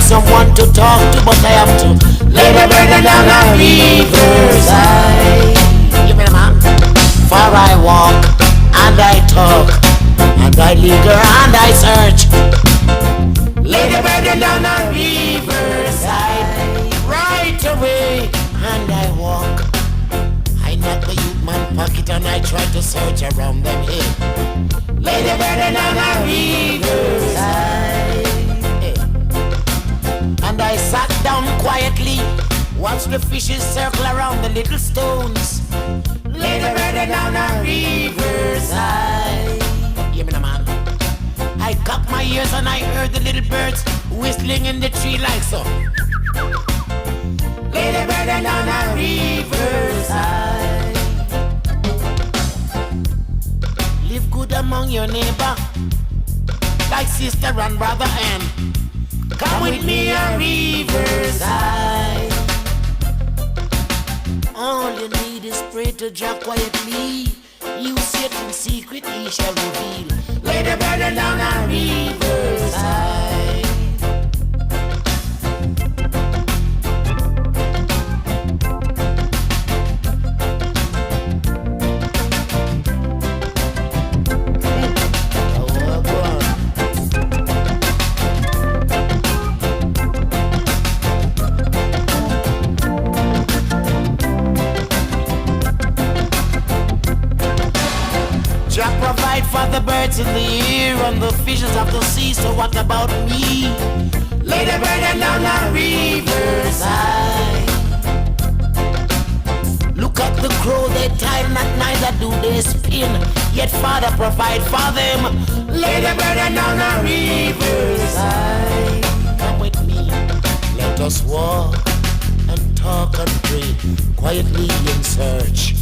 Someone to talk to, but I have to lay the burden down a riverside. You mean, man? For I walk and I talk and I linger and I search. Lay the burden down a riverside right away, and I walk. I knock the youth man pocket and I try to search around them here. Lay the burden down a riverside. Hey. And I sat down quietly, watched the fishes circle around the little stones. Lay the burden down a riverside. Hear me now, man. I cocked my ears and I heard the little birds whistling in the tree like so. Lay the burden down a riverside. Live good among your neighbor, like sister and brother, and come with me a riverside. All you need is pray to Jah quietly. You see it in secret, he shall reveal. Lay the burden down a riverside. Oh, go on. Jah provide for the birds in the air and the fishes of the sea. So what about me? Lay the burden down a riverside. Look at the crow, they tie not, neither do they spin. Yet Father provide for them. Lay the burden down a riverside. Come with me, let us walk and talk and pray quietly in search.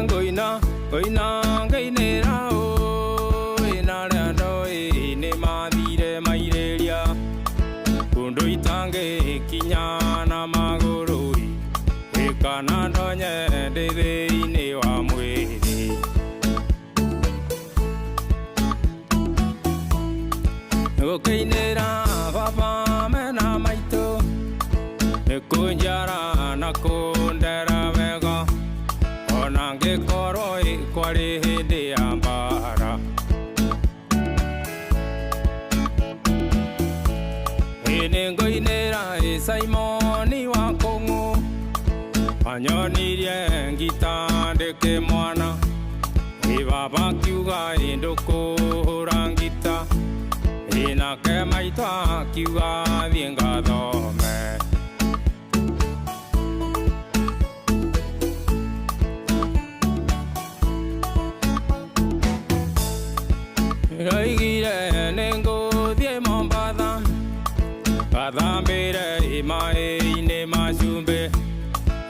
Ngoina ngoina ngainĩra ũĩ na arĩa ndoĩ nĩ mathire mairĩria kũndũ itangĩkinya na magũrũ ĩ kana ndonye ndĩ thĩinĩ wa mwĩrĩ. Gũkĩinĩra baba mena maitũ nĩ kũnjara na kũndera wega ona ngĩkorwo ĩ kwarĩ hĩndĩ ya mbara. Ĩ nĩngũinĩra ĩ Simoni wa Kũng'ũ anyonirie ngita ndĩkĩ mwana ĩ baba akiuga ĩ ndũkũhũra ngita ĩ nake maitũ akiuga thiĩ ngathome. Ndoigire nĩngũthiĩ Mombatha ngathambĩre ĩ maĩ-inĩ ma cumbĩ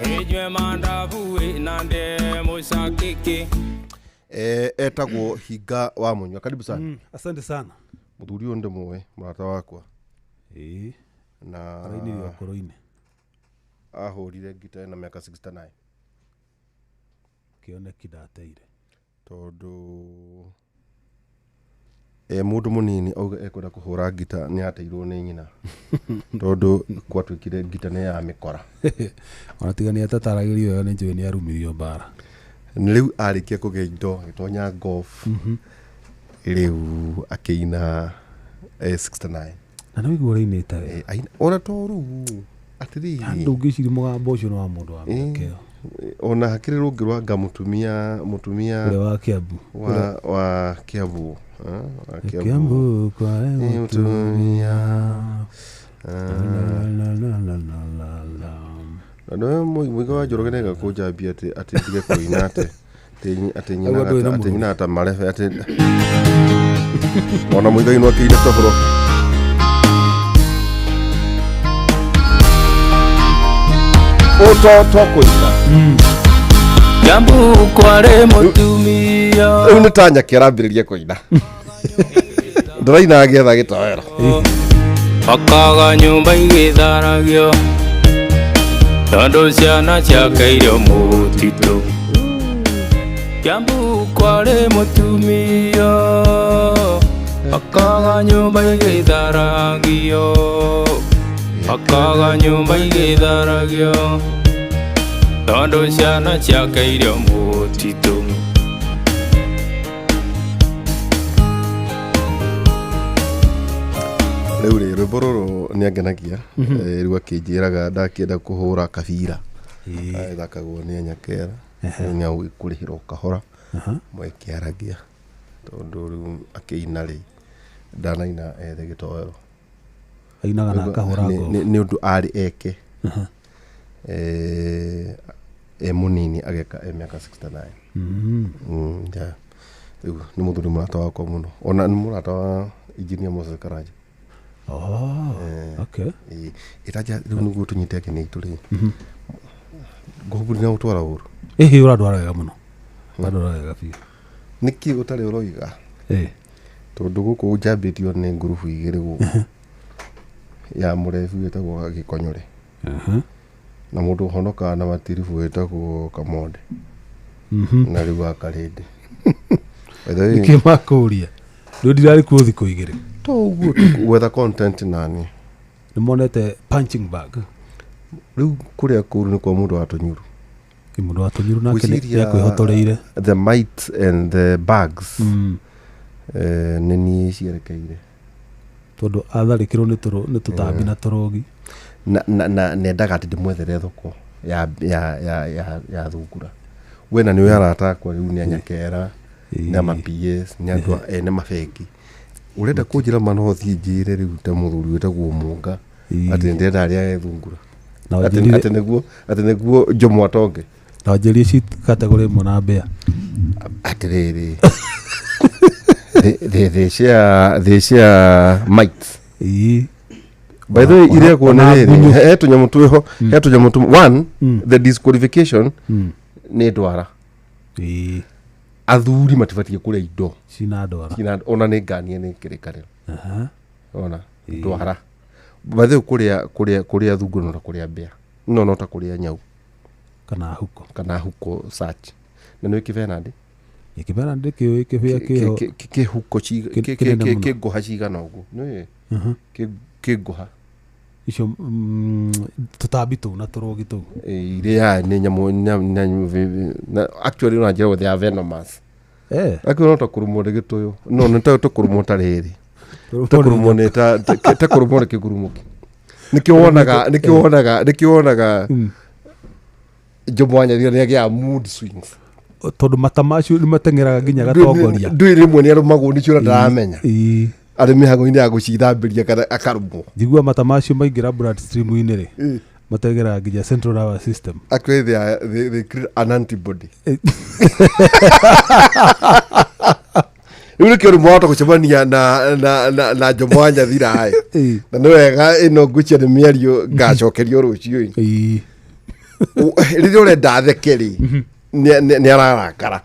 ĩnyue mandabu ĩ na ndĩe mũcakĩkĩ. Etagwo Hinga wa Munyua. Karibu sana. Asante sana. Muthuri ũyũ ndĩmũĩ, mũrata wakwa. Ĩĩ. Na Arainire ũkũrũ-inĩ. Ahũrire ngita ena mĩaka 69. Kĩoneki ndateire. Tondũ e mũndũ mũnini auge ekwenda kũhũra ngita nĩ ateirwo nĩ nyina. Tondũ gwatuĩkire ngita nĩ ya mĩkora. Ona tiga nĩ atataragĩrio wega nĩ njũĩ nĩ arumirio mbara. Rĩu arĩkia kũgĩa indo agĩtonya golf. Rĩu akĩina 69. Na nĩ wĩigua ũrainĩte wega. Ona to rĩu atĩrĩrĩ. Yaani ndũngĩciria mũgambo ũcio nĩ wa mũndũ wa mĩaka ĩyo. Ona hakĩrĩ rũngĩ rwa nga mũtumia Ũrĩa wa Kiambu. Wa Kiambu. Wa Kiambu. Kiambu kwa Mũtumia. mũtumia. La, la, la, la, la, la, la. Na nĩwe mũiga wa Njoroge nĩaga kũnjambia atĩ ndige kũina atĩ Auga ndũrĩ na atĩ mũrũme. nyinaga ta marebe atĩ ona Mũigai no akĩine toboro. To kũina. Kiambu kwarĩ mũtumia. Rĩu nĩ ta nyake arambĩrĩria kũina, ndĩraina agĩetha gĩtoero. Akaga nyũmba igĩtharagio tondũ ciana ciakeirio mũtitũ. Kiambu kwarĩ mũtumia, akaga nyũmba igĩtharagio, akaga nyũmba igĩtharagio tondũ ciana ciakeirio mũtitũ. Rĩu rĩ, rwĩmbo rũrũ nĩ angenagia. Rĩu akĩnjĩraga ndakĩenda kũhũra kabira ĩthakagwo nĩ anyakera, nĩ agũkũrĩhĩra o kahora mwekĩaragia, tondũ rĩu akĩina rĩ, ndanaina ethe gĩtoero. Ainaga na akahũra ngo. Nĩ ũndũ arĩ eke e mũnini, ageka e mĩaka 69. Yeah. Rĩu nĩ mũthuri mũrata wakwa mũno, ona nĩ mũrata wa Engineer Moses Karanja. Oh, okay. Ĩĩ, ĩtanja rĩu nĩguo tũnyite ageni aitũ rĩ, ngũhũburi na gũtwara ũru. Ĩhĩ, ũrandwara wega mũno, ũrandwara wega biũ. Nĩkĩ ũtarĩ ũroiga? Ĩ. Tondũ gũkũ njambĩtio nĩ ngurubu igĩrĩ gũkũ ya mũrebi wĩtagwo Gĩkonyore na mũndũ ũhonokaga na matiribu wĩtagwo Kamonde na rĩu wa Karĩndĩ. By the way, Nĩkĩ makũria rĩu ndirarĩ kuo thikũ 2? To ũguo tu gwetha content nani. Nĩ monete punching bag. Rĩu kũrĩa kũru nĩ kwa mũndũ wa tũnyuru. Ĩ, mũndũ wa tũnyuru nake Ngwĩciria nĩakwĩhotoreire. The mites and the bugs, nĩ niĩ cierekeire. Tondũ atharĩkĩrwo nĩ tũtambi na tũrũgi. Na nendaga atĩ ndĩmwethere thoko ya thungura. We na nĩ ũĩ arata akwa rĩu nĩ anyakera, nĩ ama PS, nĩ andũ ene mabengi. Ũrenda kũnjĩra ma no thiĩ njĩre rĩu ta mũthuri wĩtagwo Mũnga atĩ ndĩrenda arĩa thungura? Na Atĩ wanjĩrire. atĩ nĩguo Jomo atonge. Na wanjĩrire ci category ĩmwe na mbĩa. Atĩrĩrĩ, they share mites. By the way, iria kuo Ona nĩ rĩrĩ ngunyũ. he tũnyamũ twĩho, he tũnyamũ tũ one, the disqualification nĩ ndwara. Athuri matibatiĩ kũrĩa indo Cina ndwara. Ona nĩ nganie nĩ kĩrĩkanĩro ona ndwara. By the way, kũrĩa thungura no ta kũrĩa mbĩa, no ta kũrĩa nyau. Kana huko. Kana huko search na nĩ kĩbenandĩ. Gĩkĩbera ndĩkĩũĩ kĩbĩa kĩho. Kĩhuko Kĩnene mũno. kĩngũha cigana ũguo nĩũĩ kĩngũha. Icio tũtambi tũu na tũrũgi tũu. Iria nĩ nyamũ actually ona njĩra they are venomous. Actually no ta kũrũmwo nĩ gĩtũyũ, no nĩ ta kũrũmwo ta rĩrĩ, ta kũrũmwo nĩ ta kũrũmwo nĩ kĩgurumũki. Nĩkĩo wonaga Jomo Wanyathira nĩ agĩaga mood swings. Tondũ mata macio nĩ mateng'eraga nginya gatongoria. Ndũĩ rĩmwe nĩ arũmagwo nĩcio na ndaramenya arĩ mĩhango-inĩ ya gũcithambĩria kana akarũmwo. Njigua mata macio maingĩra blood stream-inĩ rĩ, mateng'eraga nginya central nervous system. Actually they create an antibody. Rĩu nĩkĩo rĩmwe wahota gũcemania na Jomo Wanyathira ĩ, na nĩ wega ĩno ngwĩcia nĩ mĩario ngacokerio rũciũ ĩ. Rĩrĩa ũrenda theke rĩ, nĩ ararakara.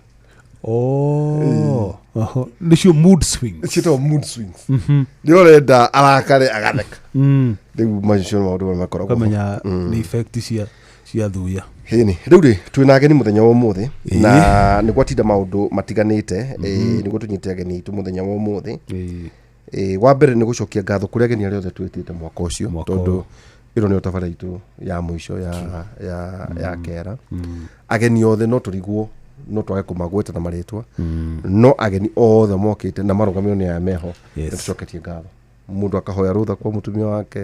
Oh, oho. Nĩcio mood swings. Ciĩtagwo mood swings. Rĩrĩa ũrenda arakare agatheka. Rĩu macio nĩ maũndũ marĩa makoragwo ho. Ũkamenya nĩ effect cia thuya. Hĩni rĩu rĩ, twĩna ageni mũthenya wa ũmũthĩ na nĩ gwatinda maũndũ matiganĩte, nĩguo tũnyite ageni aitũ mũthenya wa ũmũthĩ. Wa mbere nĩ gũcokia ngatho kũrĩ ageni arĩa othe twĩtĩte mwaka ũcio, Mwaka tondũ ũyũ. ĩno nĩyo tabarĩra itũ ya mũico ya kera. Ageni othe no tũrigwo, no twage kũmagweta na marĩtwa, no ageni othe mokĩte na marũgamĩrĩrwo nĩ aya meho, nĩ tũcoketie ngatho. Mũndũ akahoya rũtha kwa mũtumia wake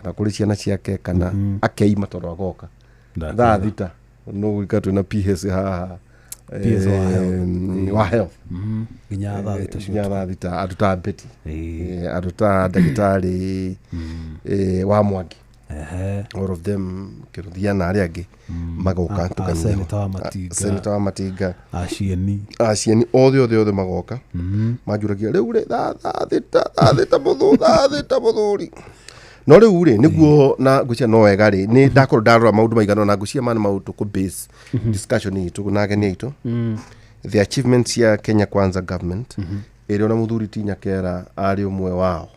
kana kũrĩ ciana ciake kana akeima tondũ agoka thaa 6. No gwĩka twĩna PS haha. PS wa health. Wa health. Nginya thaa 6 cio. Nginya thaa 6, andũ ta Betty, andũ ta ndagĩtarĩ wa Mwangi, all of them, kĩruthia na arĩa angĩ magoka. Senator wa Matinga. Senator wa Matinga. Acieni. Acieni othe othe othe magoka manjũragia rĩu rĩ thaa 6 thaa 6 mũthuri, thaa 6 mũthuri. No rĩu rĩ, nĩguo na ngwĩciria no wega rĩ, nĩ ndakorwo ndarora maũndũ maigana ũna, ngwĩciria maya nĩ maũndũ tũkũ base discussion itũ na ageni aitũ, the achievements ya Kenya Kwanza government, ĩrĩa ona mũthuri ti Nyakera arĩ ũmwe wao.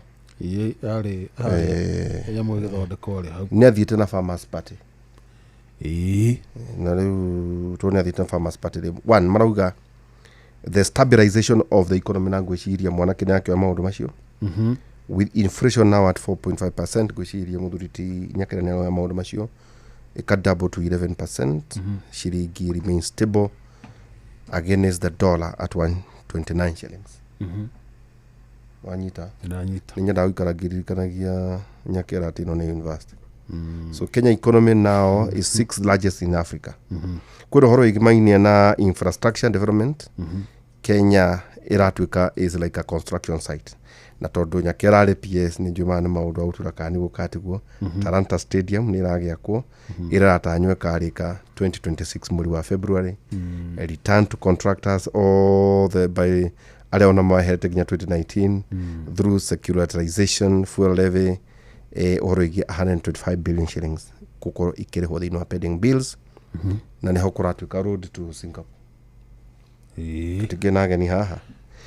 Ĩĩ, arĩ arĩ nyamũ ĩgĩthondekwo rĩ hau. Nĩ athiĩte na Farmers Party. Ĩĩ. Na rĩu tondũ nĩ athiĩte na Farmers Party rĩ, one marauga the stabilization of the economy, na ngwĩciria mwanake nĩ akĩoya maũndũ macio with inflation now at 4.5%. Ngwĩciria mũthuri ti Nyakera nĩ aroya maũndũ macio ĩka double to 11%. Ciringi remains stable against the dollar at 129 shillings. Wanyita? Nĩndanyita. Nĩ nyendaga gũikara ngĩririkanagia Nyakera atĩ ĩno nĩ university. So Kenya economy now is sixth largest in Africa. Kwĩna ũhoro wĩgimainie na infrastructure development. Kenya ĩratuĩka is like a construction site, na tondũ Nyakera arĩ PS, nĩ njũĩ maya nĩ maũndũ a gũtura kana nĩguo katiguo. Talanta Stadium nĩ ĩragĩakwo, ĩraratanywo ĩkarĩka 2026 mweri wa February. A return to contractors all the by arĩa ona maherete nginya 2019 through securitization, fuel levy, ũhoro wĩgiĩ 125 billion shillings gũkorwo ikĩrĩhwo thĩinĩ wa pending bills, na nĩho kũratuĩka road to Singapore. Ĩĩ. Tũngĩ na ageni haha.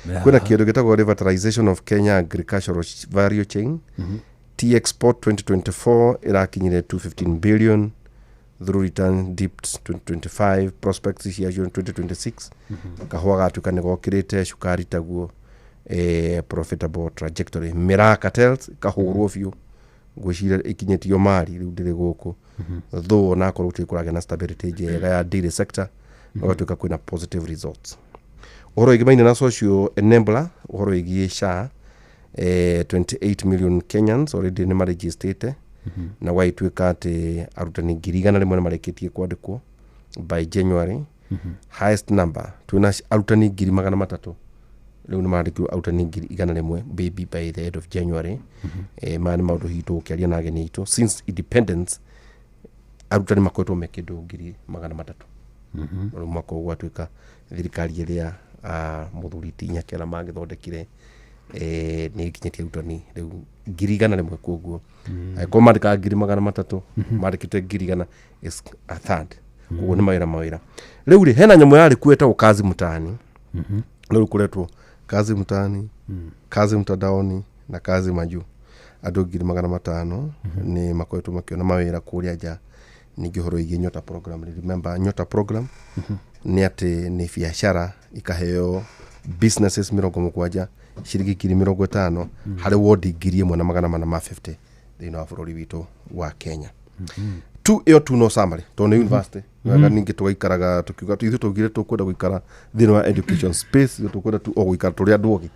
Nĩ Kwĩna haha. kĩndũ gĩtagwo revitalization of Kenya agricultural value chain. Tea export 2024 ĩrakinyire 215 billion through return dipped 2025, prospects ciacio 2026. Kahũa gatuĩka nĩ gokĩrĩte, cukari taguo, profitable trajectory. Miraa cartels kahũrwo biũ, ngwĩciria ĩkinyĩtio mari rĩu ndĩrĩ gũkũ though, onakorwo gũtirĩ kũragĩa na stability njega ya dairy sector, no gatuĩka kwĩna positive results. Ũhoro wĩgimaine na social enabler, ũhoro wĩgiĩ SHA, 28 million Kenyans already nĩ marejistĩte, na gwagĩtuĩka atĩ arutani 100,000 nĩ marĩkĩtie kwandĩkwo by January, highest number. Twĩna arutani 300,000 rĩu nĩ marandĩkirwo, arutani 100,000 maybe by the end of January. Maya nĩ maũndũ hihi tũgũkĩaria na ageni aitũ. Since independence arutani makoretwo me kĩndũ 300,000. Rĩu mwaka ũyũ gwatuĩka thirikari ĩrĩa mũthuri ti Nyakera magĩthondekire, nĩ ĩkinyĩtie arutani rĩu 100,000. Koguo angĩkorwo mandĩkaga 300,000, mandĩkĩte 100,000 is a third. Koguo nĩ mawĩra. Rĩu rĩ, hena nyamũ yarĩ kuo ĩtagwo Kazi Mtaani. No rĩu kũretwo Kazi Mtaani, Kazi Mtandaoni na Kazi Majuu. Andũ 500,000 nĩ makoretwo makĩona mawĩra kũrĩa nja. Ningĩ ũhoro wĩgiĩ Nyota program, remember Nyota program nĩ atĩ nĩ biacara ikaheo businesses 70 ciringi 50,000 harĩ wondi 1450 thĩinĩ wa bũrũri witũ wa Kenya. Tu ĩyo tu no summary, tondũ nĩ university wega. Ningĩ tũgaikaraga tũkiuga ithuĩ tũgire tũkwenda gũikara thĩinĩ wa education space. Ithuĩ tũkwenda tu o gũikara tũrĩ andũ ogĩ,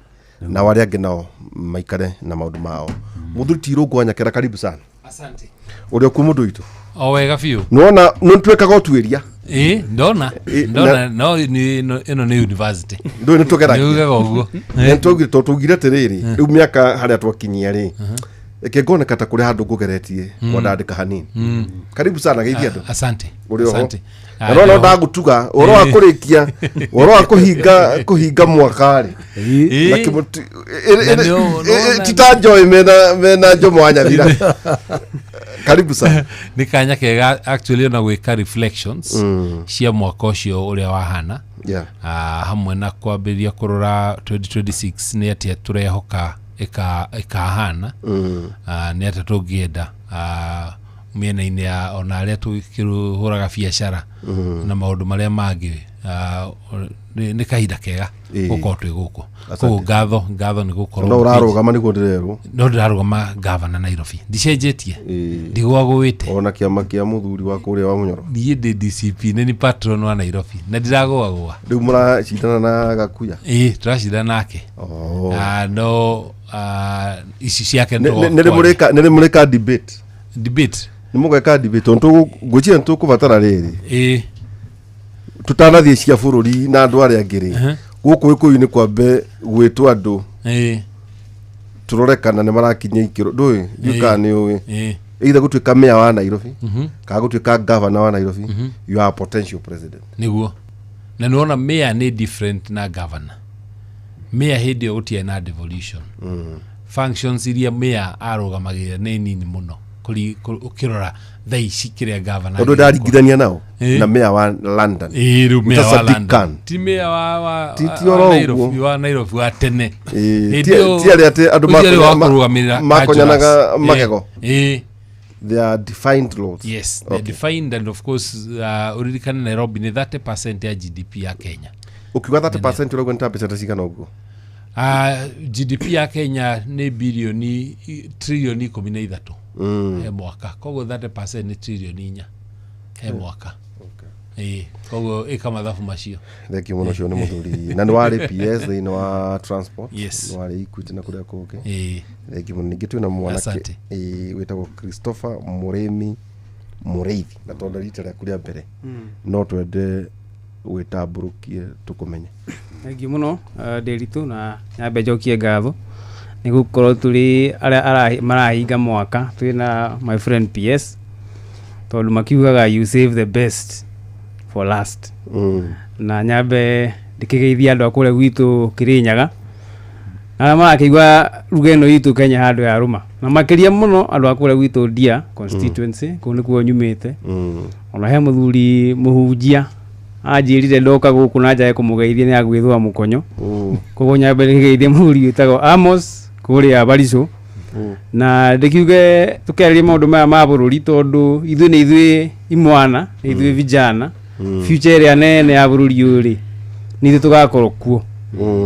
nao arĩa angĩ nao maikare na maũndũ mao. Mũthuri ti Irũngũ wa Nyakera, karibu sana. Asante. Ũrĩa kuo mũndũ witũ? O wega biũ. Nĩwona nĩ twĩkaga ũtuĩria. Ĩ, ndona. Ĩ, Ndona no ĩno nĩ university. Ndũĩ nĩ nĩ tũgeragia. ugaga ũguo. Nĩ twaugire, tondũ twaugire atĩrĩrĩ, rĩu mĩaka harĩa twakinyia rĩ, ĩke ngoneka ta kũrĩ handũ ngũgeretie kwandandĩka hanini. Karibu sana, geithia andũ. Asante. Ũrĩ oho? Asante. Na no ndagũtuga ũhoro wa kũrĩkia, ũhoro wa kũhinga mwaka rĩ. Ĩĩ. Na Na nĩ- ti ta Joy mena Jomo wa Nyathira. Karibu sana. Nĩ kanya kega actually ona gwĩka reflections cia mwaka ũcio ũrĩa wahana, hamwe na kwambĩrĩria kũrora 2026 nĩ atĩa tũrehoka ĩkahana, nĩ atĩa tũngĩenda, mĩena-inĩ ya ona arĩa tũkĩhũraga biacara na maũndũ marĩa mangĩ. Nĩ kahinda kega gũkorwo twĩ gũkũ. Koguo ngatho nĩ gũkorwo No ũrarũgama nĩguo ndĩrerwo. No ndĩrarũgama gavana Nairobi, ndicenjetie, ndigwagũĩte. Ona kĩama kĩa mũthuri wa kũrĩa wa Mũnyoro. Niĩ ndĩ DCP, nĩ ni patron wa Nairobi na ndiragũagũa. Rĩu mũracindana na Gakuya? Ĩĩ, tũracindana nake. Oh. No ici ciake. Nĩ rĩ mũrĩka debate? Debate? Nĩ mũgeka debate tondũ ngwĩciria nĩ tũkũbatara rĩrĩ tũtanathiĩ cia bũrũri na andũ arĩa angĩ rĩ, gũkũ Gĩkũyũ-inĩ kwambe gwĩtwo andũ tũrore kana nĩ marakinyia ikĩro. Ndũĩ, ndiũĩ kana nĩ ũĩ, either gũtuĩka mayor wa Nairobi kana gũtuĩka governor wa Nairobi, you are a potential president. Nĩguo, na nĩwona mayor nĩ different na governor. Mayor hĩndĩ ĩyo gũtiarĩ na devolution. Functions iria mayor arũgamagĩrĩra nĩ nini mũno ũkĩrora thaa ici kĩrĩa gavana. Tondũ ndaringithania nao Eh. na mayor wa London. Ĩĩ, rĩu mayor wa Sadiq London. Khan. Ti mayor wa Ti wa oro ũguo. Nairobi, wa Nairobi wa tene. Ĩĩ, Hĩndĩ ti arĩa atĩ andũ ũcio arĩ wa kũrũgamĩrĩra makonyanaga conjurers. magego. Ĩĩ, They are defined laws. Yes, they're defined, and of course uririkane Nairobi nĩ 30% ya GDP ya Kenya. Ũkiuga 30% ũrauga nĩ ta mbeca ta cigana ũguo? GDP ya Kenya nĩ bilioni, trilioni 13 he mwaka, koguo 30% nĩ trilioni 4 he mwaka. Ĩĩ, koguo ĩka mathabu macio. Thank you mũno. Ũcio nĩ mũthuri na nĩ warĩ PS thĩinĩ wa transport. Yes. Nĩ warĩ Equity na kũrĩa kũngĩ. Ĩĩ. Thank you mũno. Ningĩ twĩna mwanake Asante. ĩĩ, wĩtagwo Christopher Mũrĩmi Mũrĩithi, na tondũ rita rĩaku rĩa mbere no twende wĩtambũrũkie tũkũmenye. Thengiũ mũno, Ndĩritũ, na nyambe njokie ngatho nĩ gũkorwo tũrĩ arĩa marahinga mwaka twĩna my friend PS, tondũ makiugaga you save the best for last. Na nyambe ndĩkĩgeithia andũ a kũrĩa gwitũ Kĩrĩnyaga na arĩa marakĩigua ruga ĩno itũ Kenya handũ ya rũma, na makĩria mũno andũ a kũrĩa gwitũ Ndia constituency, kũu nĩkuo nyumĩte. Ona he mũthuri mũhunjia anjĩrire ndoka gũkũ na njage kũmũgeithia nĩ agwĩthũa mũkonyo. Koguo nyambe ndĩkĩgeithie mũthuri wĩtagwo Amos kũrĩa Barisũ, na ndĩkiuge tũkĩarĩrie maũndũ maya ma bũrũri, tondũ ithuĩ nĩ ithuĩ imwana, nĩ ithuĩ vijana, future ĩrĩa nene ya bũrũri ũyũ rĩ, nĩ ithuĩ tũgakorwo kuo.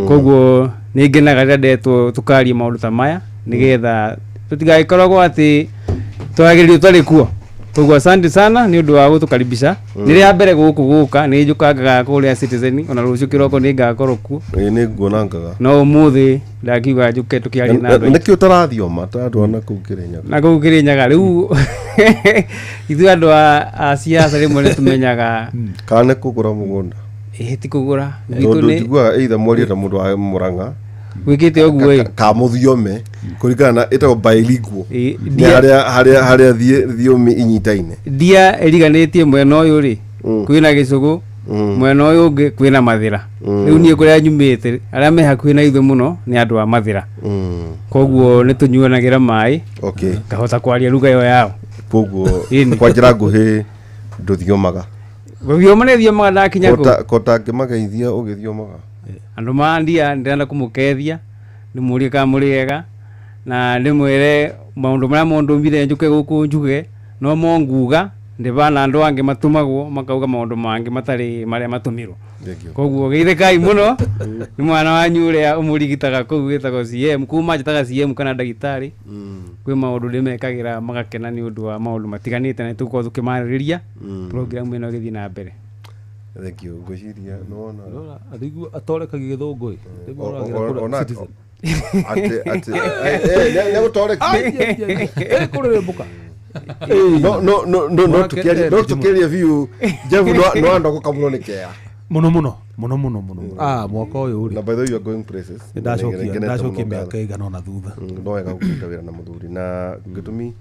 Koguo nĩ ngenaga rĩrĩa ndetwo tũkarie maũndũ ta maya, nĩgetha tũtigagĩkoragwo atĩ twagĩrĩirwo twarĩ kuo. Koguo asante sana nĩ ũndũ wa gũtũkaribisha. Nĩ rĩa mbere gũkũ gũka, nĩ njũkangaga kũrĩa Citizen, ona rũciũ kĩroko nĩ ngakorwo kuo. Ĩĩ, nĩ nguona ngaga. No ũmũthĩ ndakiuga njũke tũkĩarie na andũ aitũ. Nĩkĩ ũtarathioma ta andũ ana kũu Kĩrĩnyaga? Na kũu Kĩrĩnyaga rĩu ithuĩ andũ a siasa rĩmwe nĩ tũmenyaga. Kana nĩ kũgũra mũgũnda? Ĩĩ, ti kũgũra gwitũ. Tondũ Nĩ njiguaga either mwarie ta mũndũ wa Mũrang'a gwĩkĩte ũguo ĩ. ka mũthiome kũringana na ĩtagwo bilingual. Ĩĩ, nĩ harĩa thiomi inyitaine. Ndia ĩriganĩtie mwena ũyũ rĩ kwĩna gĩcũgũ, mwena ũyũ ũngĩ kwĩna Mathĩra. Rĩu niĩ kũrĩa nyumĩte, arĩa me hakuhĩ na ithuĩ mũno nĩ andũ a Mathĩra. Koguo nĩ tũnyuanagĩra maĩ, Okay. ngahota kwaria ruga ĩyo yao. Koguo Ĩni. kwa njĩra nguhĩ ndũthiomaga? Gũthioma nĩ thiomaga ndakinya kũu. Kota ngĩmageithia ũgĩthiomaga. Andũ ma ndia ndĩrenda kũmũkethia, ndĩmũrie kana mũrĩ ega, na ndĩmwĩre maũndũ marĩa mondũmire njũke gũkũ njuge no mo nguga, ndĩbana andũ angĩ matũmagwo makauga maũndũ mangĩ matarĩ marĩa matũmirwo. Thank you. Koguo geithĩkai mũno, nĩ mwana wanyu ũrĩa ũmũrigitaga kũu wĩtagwo CM, kuma njĩtaga CM kana ndagĩtarĩ. Kwĩ maũndũ ndĩmekagĩra magakena nĩ ũndũ wa maũndũ matiganĩte, na nĩtũgũkorwo tũkĩmarĩrĩria program ĩno ĩgĩthiĩ na mbere. Thank you. Ngwĩciria nĩwona. Ndĩrona, arigua atorekagia gĩthũngũ ĩ. Rĩmwe ũragera kũrĩa Ona Citizen. atĩ nĩgũtoreki. Ĩ, kũrĩrĩmbũka. No no no no no Mwanake, tukiaria no tukiaria biũ Jeff, no no ando gũkamũrwo nĩ kea. Mũno mũno mũno mũno mũno mũno. Ah, mwaka ũyũ Na rĩ by the way, you are going places. nĩ ndacokia Ngenete ndacokia mũno mĩaka ĩigana ũna thutha. No wega gũkĩruta wĩra na mũthuri, na gĩtũmi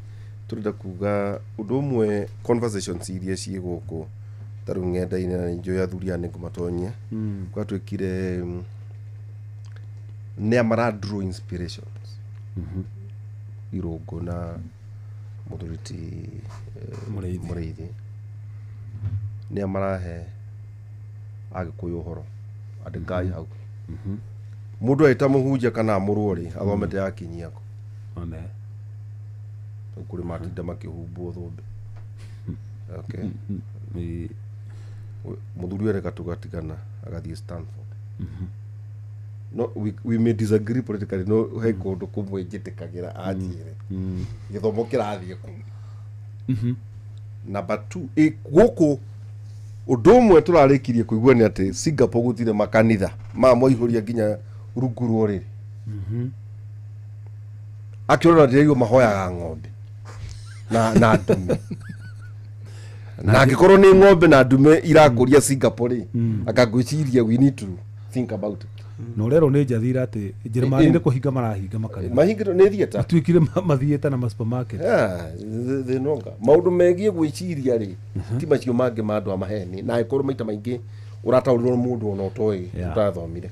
tũrenda kuga ũndũ ũmwe, conversations iria ciĩ gũkũ ta rĩu ng'enda-inĩ, na nĩnjũĩ athuri aya nĩngũmatonyia, gwatuĩkire nĩa mara draw inspirations Irũngũ na mũthuri ti Mũrĩithi. Mũrĩithi, nĩa marahe Agĩkũyũ ũhoro, andĩkai hau mũndũ agĩta mũhunjia kana amũrwo rĩ athomete yakinyia kũ? One. Rĩu kũrĩ matinda makĩhumbwo thũmbĩ, okay. Ĩ, Mũthuri ereka tũgatigana agathiĩ Stanford. No we may disagree politically, no he kũndũ kũmwe njĩtĩkagĩra anjĩre gĩthomo kĩrathiĩ kũ. Number two, gũkũ ũndũ ũmwe tũrarĩkirie kũigua nĩ atĩ Singapore gũtirĩ makanitha maya mwaihũria nginya rungu rwa ũrĩrĩ. Akĩrora ndĩraigua mahoyaga ng'ombe na ndume, na angĩkorwo nĩ ng'ombe na ndume irakũria Singapore rĩ, anga ngwĩciria we need to think about it. Na ũrerwo nĩ njathira atĩ Njĩrĩmani nĩ kũhinga marahinga makanitha. Mahingĩrwo nĩ theatre. Matuĩkire mathiĩte na ma supermarket. Thĩnonga maũndũ megiĩ gwĩciria rĩ, ti macio mangĩ ma andũ a maheni, na angĩkorwo maita maingĩ ũrataũrĩrwo nĩ mũndũ ona ũtoĩ, Yeah. ũtathomire.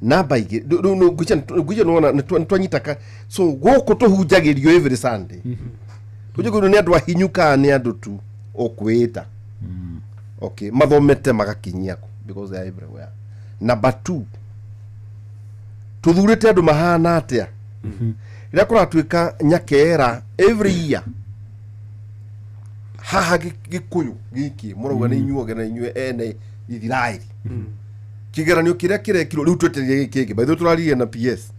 Namba igä ngwĩciria nĩwona nĩtwanyita ka so gũkũ tũhunjagĩrio every Sunday. Tũhunjagĩrio nĩ andũ ahinyu kana nĩ andũ tu ũkwĩta okay mathomete magakinyia kũ because they are everywhere. Number 2, tũthurĩte andũ mahana atĩa? Rĩrĩa kũratuĩka nyakeera every year haha gĩkũyũ gĩkĩ mũrauga nĩ inyuothe na inyuĩ ene Ithiraeli, kĩgeranio kĩrĩa kĩrekirwo rĩu twetereire gĩkĩ kĩngĩ. By the way, tũraririe na PS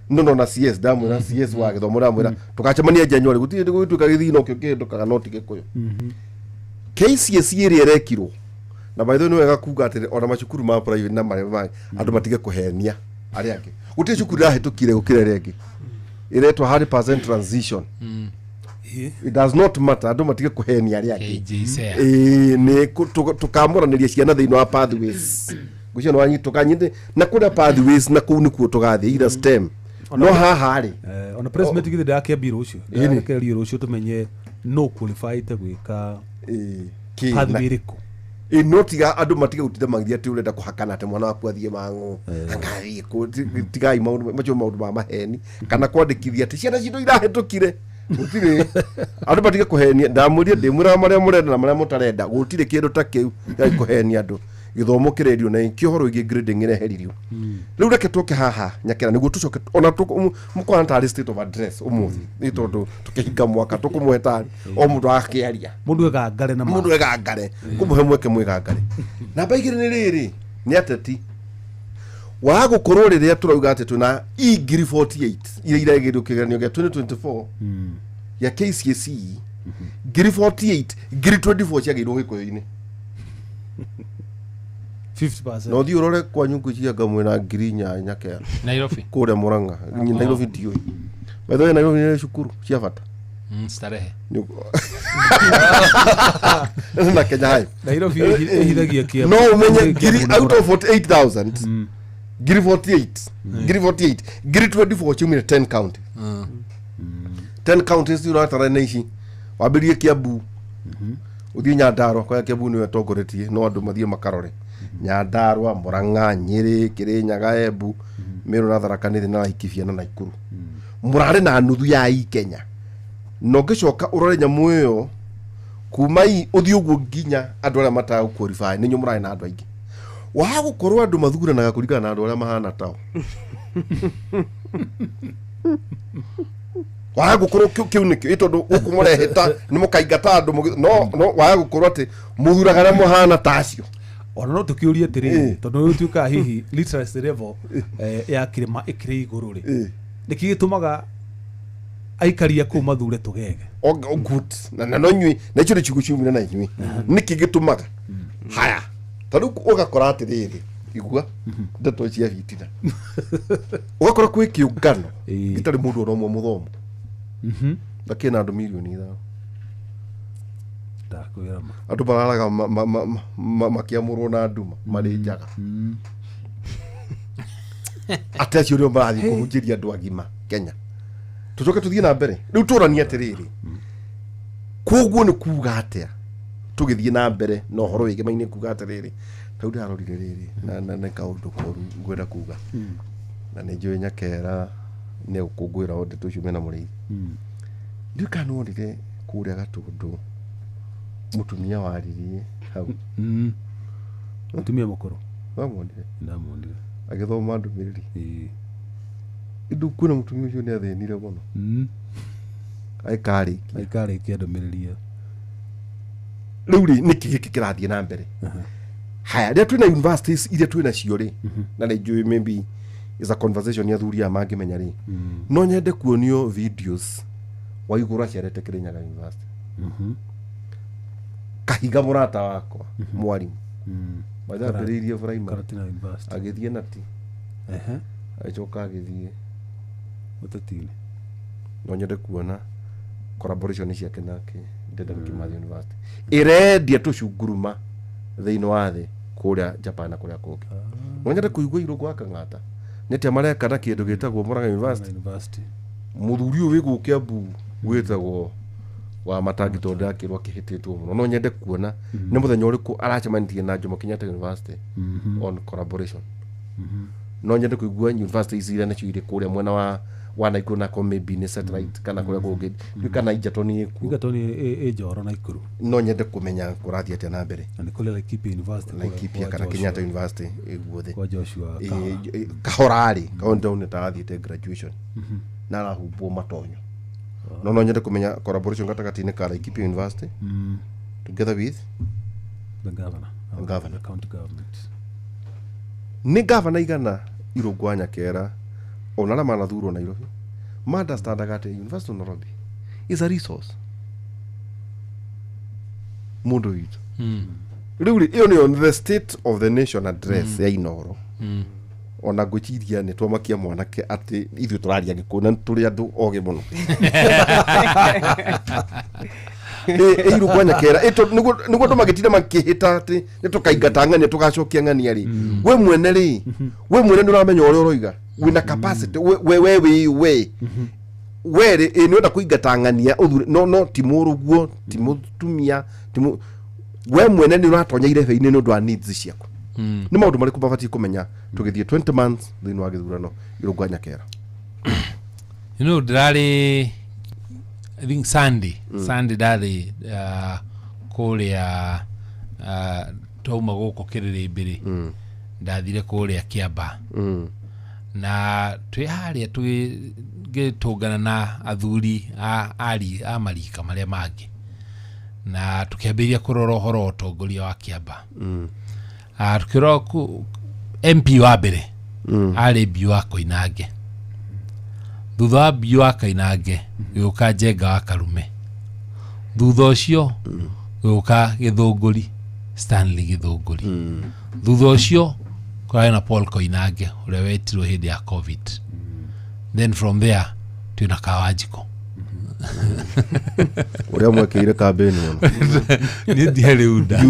no na CS, ndamwĩra CS wa gĩthomo, ndamwĩra tũgacemania January, gũtirĩ gũgĩtuĩka gĩthii nokĩo kĩhĩtũkaga no ti gĩkũyũ. KCSE ĩrĩa ĩrekirwo, na by the way nĩ wega kuga atĩrĩ, ona macukuru ma private na marĩa mangĩ, andũ matige kũhenia arĩa angĩ, gũtirĩ cukuru ĩrahĩtũkire gũkĩra ĩrĩa ĩngĩ ĩretwo 100% transition. It does not matter, andũ matige kũhenia arĩa angĩ. KJSEA. Ĩĩ, nĩ tũkamũranĩria ciana thĩinĩ wa pathways, ngwĩciria nĩ wanyita, tũkanyite na kũrĩa pathways na kũu nĩkuo tũgathiĩ either STEM, no haha rĩ Ona president githĩ ndakĩambia rũciũ? Ĩni. Ndarekererio rũciũ tũmenye no qualified gwĩka ĩĩ, kĩ pathway ĩrĩkũ. Ĩ, no tiga andũ matige gũtinda magĩthiĩ atĩ ũrenda kũhakana atĩ mwana waku athiĩ mang'ũ angathiĩ kũ. Tigai maũndũ macio, maũndũ ma maheni kana kwandĩkithia atĩ ciana citũ irahĩtũkire, gũtirĩ. Andũ matige kũhenia, ndamũria ndĩmwĩraga marĩa mũrenda na marĩa mũtarenda, gũtirĩ kĩndũ ta kĩu. Tigai kũhenia andũ, gĩthomo kĩrendio na kĩ ũhoro wĩgiĩ grading ĩreheririo. Rĩu reke tũke haha nyakera nĩguo tũcoke ona mũkwana tarĩ state of address ũmũthĩ, nĩ tondũ tũkĩhinga mwaka tũkũmũhe tarĩ o mũndũ akĩaria. Mũndũ egangare na Mũndũ egangare, kũmũhe mweke mwĩgangare. Namba 2 nĩ rĩrĩ, nĩ ateti wa gũkorwo rĩrĩa tũrauga atĩ twĩna i 48,000 iria iregĩrwo kĩgeranio gĩa 2024 gĩa KCSE, 48,000, 24,000 ciagĩirwo gĩkũyũ-inĩ. 50%. Na ũthiĩ ũrore kwanyu, ngwĩciria ngamwĩna 8,000 nyakea. Nairobi. Kũrĩa Mũrang'a, Nairobi ndiũĩ. By the way, Nairobi nĩ cukuru cia bata. Starehe. Na Kenya High. Nairobi ĩhithagia No ũmenye ngiri out of 48,000, 48,000, 48,000, 24,000 ciumire 10 county, 10 counties ũratara na ici wambĩrie Kiambu, ũthiĩ Nyandarua, kwaya Kiambu nĩwe tongoretie, no andũ mathiĩ makarore Nyandarua, Murang'a, Nyĩrĩ, Kĩrĩnyaga, Embu, Meru na Tharaka Nithi na Laikipia na Naikuru, mũrarĩ na nuthu ya i Kenya. Na ũngĩcoka ũrore nyamũ ĩyo kuma i ũthiĩ ũguo nginya andũ arĩa matagũ qualify, nĩ inyuĩ mũrarĩ na andũ aingĩ wa gũkorwo andũ mathuranaga kũringana na andũ arĩa mahana tao, waga gũkorwo kĩu nĩkĩo ĩ tondũ gũkũ mũrehĩta nĩ mũkaingata andũ no waga gũkorwo atĩ mũthuraga arĩa mũhana ta acio. Ona no tũkĩũrie atĩrĩrĩ, Ĩ. tondũ nĩ ũtuĩkaga hihi literacy level ya kĩrĩma ĩkĩrĩ igũrũ rĩ, Ĩ. nĩkĩ gĩtũmaga aikari a kũu mathure tũgege? O good na no inyuĩ na icio nĩ ciugo ciumire na inyuĩ, nĩkĩ gĩtũmaga haya ta rĩu ũgakora atĩrĩrĩ, igua ndeto cia bitina, ũgakora kwĩ kĩũngano gĩtarĩ mũndũ ona ũmwe mũthomu na kĩna andũ 5 mirioni. Ndakwĩra ma. Andũ mararaga makĩamũrwo na nduma marĩ njaga, atĩ acio nĩo marathiĩ kũhunjĩria andũ agima Kenya. Tũcoke tũthiĩ na mbere rĩu tũranie atĩrĩrĩ, koguo nĩ kuga atĩa tũgĩthiĩ na mbere na ũhoro wĩgemaine kuga atĩrĩrĩ, tau ndĩrarorire rĩrĩ na nĩ kaũndũ koru ngwenda kuga, na nĩ njũĩ nyakera nĩ egũkũngũĩra o ndeto icio mena mũrĩithi. Ndiũĩ kana nĩwonire kũrĩa Gatũndũ mũtumia waririe hau. Mũtumia mũkũrũ. Wamuonire? Ndamuonire. Agĩthoma ndũmĩrĩri. Ĩ. Indũ kwĩna mũtumia ũcio nĩ athĩnire mũno agĩkarĩkia. Aikarĩkia ndũmĩrĩri ĩyo. Rĩu rĩ, nĩkĩ gĩkĩ kĩrathiĩ na mbere haya rĩrĩa twĩna universities iria twĩna cio rĩ? Na nĩ njũĩ maybe is a conversation ya athuri aya mangĩmenya rĩ, no nyende kuonio videos wa igũrũ acerete Kĩrĩnyaga University, kahiga mũrata wakwa mwarimũ mathambĩrĩirie primary. Karatina University. Agĩthiĩ nati, agĩcoka agĩthiĩ Ũteti-inĩ. No nyende kuona collaboration ciake nake Dedan Kimathi University ĩrendia tũcunguruma thĩinĩ wa thĩ kũrĩa Japan na kũrĩa kũngĩ. No nyende kũigua Irũngũ wa Kang'ata nĩ atĩa mareka na kĩndũ gĩtagwo Murang'a University. University. Mũthuri ũyũ wĩ gũkũ Kiambu wĩtagwo wa matangi, tondũ ndakĩrwo akĩhĩtĩtwo mũno, no nyende kuona nĩ mũthenya ũrĩkũ aracemanĩtie na Jomo Kenyatta University on collaboration. No nyende kũigua university ici iria nacio irĩ kũrĩa mwena wa Naikuru, nako maybe nĩ satellite kana kũrĩa kũngĩ, ndiũĩ kana Egerton ĩ kuo. Egerton ĩ Njoro Naikuru. No nyende kũmenya kũrathiĩ atĩa na mbere. Na nĩ kũrĩ Laikipia University kũrĩa Laikipia kwa kana Joshua- Kenyatta University guothe. kwa Joshua Kahora. Kahora rĩ, kahora tarathiĩte graduation na arahumbwo matonyo, no nyende kũmenya collaboration gatagatĩ-inĩ ka Laikipia University together with The governor. The governor. The county government. Nĩ gavana igana Irũngũ wa Nyakera ona arĩa manathurwo Nairobi ma-understandaga atĩ University of Nairobi is a resource mũndũ witũ. Rĩu rĩ, ĩyo nĩyo the state of the nation address ya Inoro. Ona ngwĩciria nĩ twamakia mwanake atĩ ithuĩ tũraria Gĩkũyũ na tũrĩ andũ ogĩ mũno. Ĩ Irũngũ wa Nyakera, ĩ nĩguo andũ magĩtinda makĩhĩta atĩ nĩ tũkaingata ng'ania, tũgacokia ng'ania rĩ, we mwene rĩ, we mwene nĩ ũramenya ũrĩa ũroiga wĩna capacity we rĩ, ĩ nĩ ũrenda kũingata ng'ania ũthure, no ti mũrũguo, ti mũtumia, ti we mwene nĩ ũratonya irebe-inĩ nĩ ũndũ wa needs ciaku. Nĩ maũndũ marĩkũ mabatiĩ kũmenya tũgĩthiĩ 20 months thĩinĩ wa gĩthurano, Irũngũ wa Nyakera? Ndĩrarĩ, I think Sunday ndarĩ kũrĩa, twauma gũkũ Kĩrĩrĩmbĩrĩ, ndathire kũrĩa Kĩamba na twĩ harĩa tũgĩtũngana na athuri a ari a marika marĩa mangĩ na tũkĩambĩrĩria kũrora ũhoro wa ũtongoria wa Kĩamba. Tukĩrora MP wa mbere arĩ Mbiũ wa Koinange, thutha wa Mbiũ wa Koinange gĩũka Njenga wa Karume, thutha ũcio gĩũka Gĩthũngũri, Stanley Gĩthũngũri, thutha ũcio kũrarĩ na Paul Koinange ũrĩa wetirwo hĩndĩ ya COVID. Then from there twĩna Kawanjikũ. Ũrĩa mwekĩire kambĩni mũno. Niĩ ndiarĩ UDA.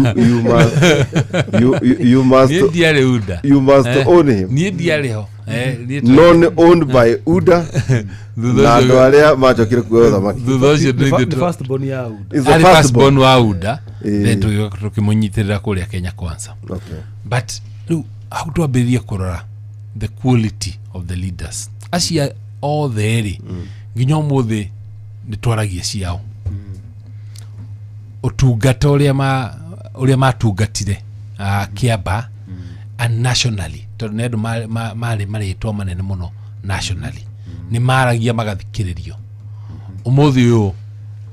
You must Niĩ ndiarĩ UDA. You must own him. Niĩ ndiarĩ ho. Non owned by UDA Thutha na andũ ũcio arĩa macokire kuoya ũthamaki. Thutha ũcio The nĩ ithuĩ first born ya UDA. Is the arĩ first first born. born wa UDA. Then tũkĩmũnyitĩrĩra kũrĩa Kenya Kwanza. But rĩu hau twambĩrĩrie kũrora the quality of the leaders acia othe rĩ, nginya ũmũthĩ nĩ twaragia ciao ũtungata ũrĩa matungatire Kĩamba and nationally, tondũ nĩ andũ marĩ marĩtwa manene mũno nationally, nĩ maragia magathikĩrĩrio. Ũmũthĩ ũyũ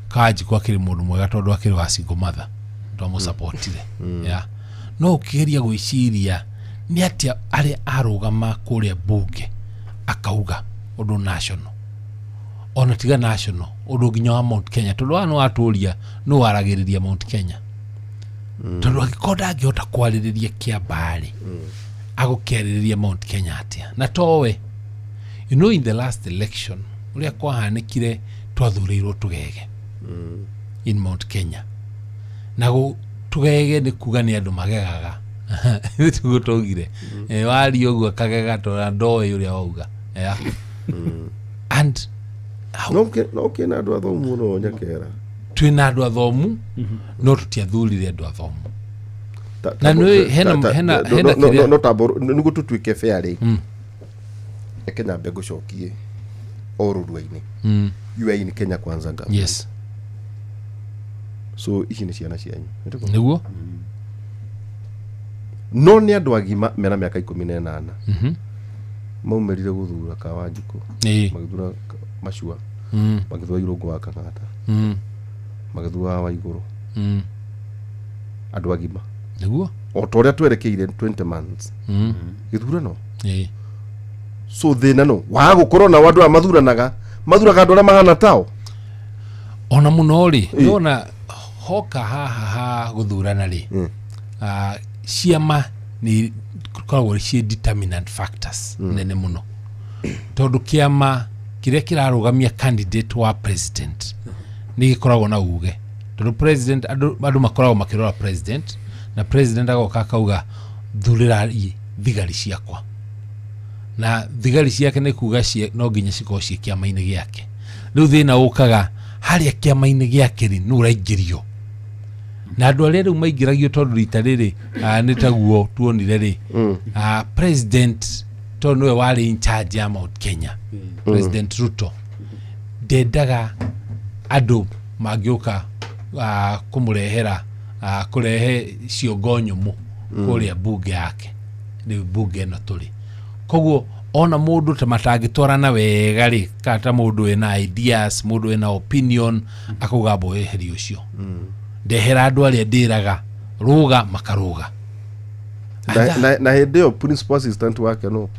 Kanjikũ akĩrĩ mũndũ mwega tondũ akĩrĩ wa single mother twamũsupportire, yeah. No ũkĩgeria gwĩciria nĩ atĩa arĩa arũgama kũrĩa bunge akauga ũndũ national, ona tiga national, ũndũ nginya wa Mount Kenya, tondũ wa nĩ watũria nĩ waragĩrĩria Mount Kenya, tondũ angĩkorwo ndangĩhota kwarĩrĩria Kĩamba-rĩ, agũkĩarĩrĩria Mount Kenya atĩa? Na towe, in the last election ũrĩa kwahanĩkire, twathurĩirwo tũgege in Mount Kenya, na tũgege nĩ kuga nĩ andũ magegaga, tiguo twaugire? Waria ũguo akagega tondũ ndoĩ ũrĩa wauga, yeah. And No kĩna andũ athomu mũno, Nyakera. Twĩna andũ athomu, no tũtiathurire andũ athomu. Na hena No tambo nĩguo tũtuĩke fair rĩ, reke nyambe ngũcokie o rũrua-inĩ. You are in Kenya Kwanza government. Yes. So ici nĩ ciana cianyu. Nĩtiguo? Nĩguo. No nĩ andũ agima mena mĩaka 18 maumĩrire gũthura Kawanjikũ, magĩthura Macua, magĩthura Irũngũ wa Kang'ata, magĩthura Waigũrũ, andũ agima. O ta ũrĩa twerekeire 20 months gĩthurano. So thĩna no waga gũkorwo nao andũ aya mathuranaga, mathuraga andũ arĩa mahana tao. Ona mũno rĩ, nĩwona hoka haha ha gũthurana rĩ, ciama nĩ koragwo ciĩ determinant factors nene mũno, tondũ kĩama kĩrĩa kĩrarũgamia candidate wa president nĩ gĩkoragwo na uge, tondũ president, andũ makoragwo makĩrora president, na president agoka akauga thurĩrai thigari ciakwa, na thigari ciake nĩ kuga no nginya cikorwo ciĩ kĩama-inĩ gĩake. Rĩu thĩna ũkaga harĩa kĩama-inĩ gĩake rĩ, nũ ũraingĩrio na andũ arĩa rĩu maingĩragio, tondũ rita rĩrĩ nĩ taguo tuonire rĩ, president Tondũ nĩwe warĩ in charge ya Mount Kenya, President Ruto ndendaga andũ mangĩũka kũmũrehera kũrehe ciongo nyũmũ kũrĩa bunge yake, rĩu bunge ĩno tũrĩ. Koguo ona mũndũ ta matangĩtwarana wega rĩ, kana ta mũndũ wĩna ideas, mũndũ wĩna opinion, akauga mboeheria ũcio, ndehera andũ arĩa ndĩraga rũga makarũga. Na hĩndĩ ĩyo principal assistant wake no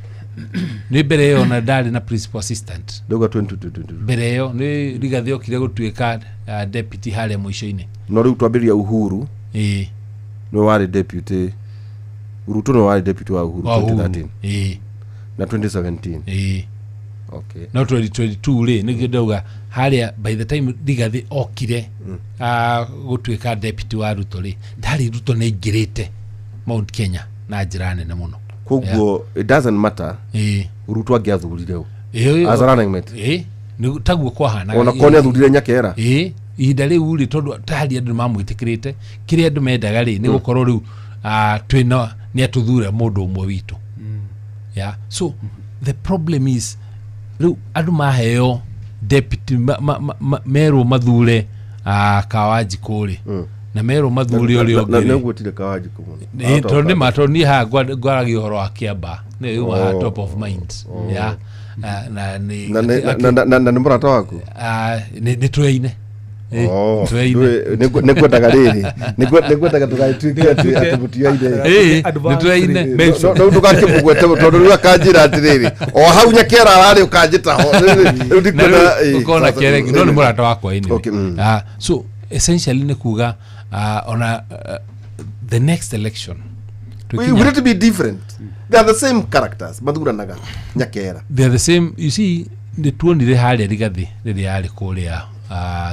Nĩ mbere ĩyo na ndarĩ na principal assistant. Ndauga 2022. Mbere ĩyo nĩ Rigathĩ okire gũtuĩka deputy harĩa mũico-inĩ. No rĩu twambĩrĩria Uhuru. Ĩĩ. Nĩwe warĩ deputy, Ruto nĩwe warĩ deputy wa Uhuru. Wa Uhuru. 2013 Ĩĩ. Na 2017. Ĩĩ. Okay. No 2022 rĩ, nĩkĩo ndauga harĩa by the time Rigathĩ okire gũtuĩka deputy wa Ruto rĩ, ndarĩ Ruto nĩ aingĩrĩte Mount Kenya na njĩra nene mũno. Koguo it doesn't matter. Ĩĩ. Ruto angĩathurire ũ Ĩĩ. as a running mate. Ĩĩ, taguo kwahanaga. Ona korwo nĩ athurire Nyakera. Ĩĩ, ihinda rĩu rĩ, tondũ tari andũ nĩmamwĩtĩkĩrĩte, kĩrĩa andũ mendaga rĩ, nĩ gũkorwo rĩu twĩna nĩ atũthure mũndũ ũmwe witũ. Yeah. So the problem is rĩu andũ maheo deputy merwo mathure Kawanjikũ rĩ, na merwo mathure ũrĩa ũngĩ rĩ. Nĩguo Kawanjikũ mũno. Ĩĩ, tondũ nĩ ma, tondũ niĩ haha ngwaragia ũhoro wa Kĩamba, nĩyo yumaga top of mind. Yeah. Na nĩ Na nĩ mũrata waku? Nĩ tũyaine. Oh, Tũyaine. Nĩngwendaga rĩrĩ, nĩngwendaga tũgagĩtuĩke atĩ mũtiaine. Ĩĩ, Advance nĩ tũyaine. rĩ. No ndũgakĩmũgwete tondũ rĩu akanjĩra atĩrĩrĩ, o hau Nyakera ararĩ ũkanjĩta ho. Rĩu Na ndikwenda, rĩu ĩĩ, ũkona sasa kĩereki, no nĩ mũrata wakwa anyway. Okay. So essentially nĩ kuga ona the next election Will it be different? They are the same characters mathuranaga Nyakera. They are the same, you see. Nĩ tuonire harĩa Rigathĩ rĩrĩa yarĩ kũrĩa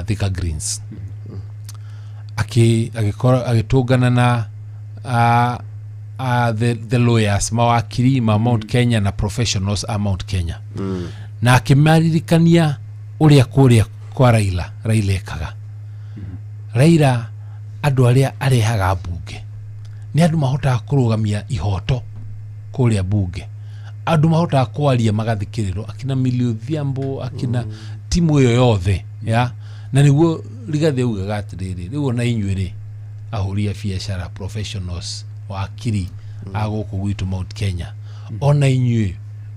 Thika Greens, agĩtũngana na the lawyers, mawakiri ma Mount Kenya na professionals a Mount Kenya, na akĩmaririkania ũrĩa kũrĩa kwa Raila, Raila ekaga. Raila andũ arĩa arehaga mbunge nĩ andũ mahotaga kũrũgamia ihoto kũrĩa mbunge, andũ mahotaga kwaria magathikĩrĩrwo, akina Millie Odhiambo, akina timu ĩyo yothe ya. Na nĩguo Rigathĩ augaga atĩrĩrĩ, rĩu ona inyuĩ rĩ, ahũri a biacara, professionals, wakiri a gũkũ gwitũ Mount Kenya, ona inyuĩ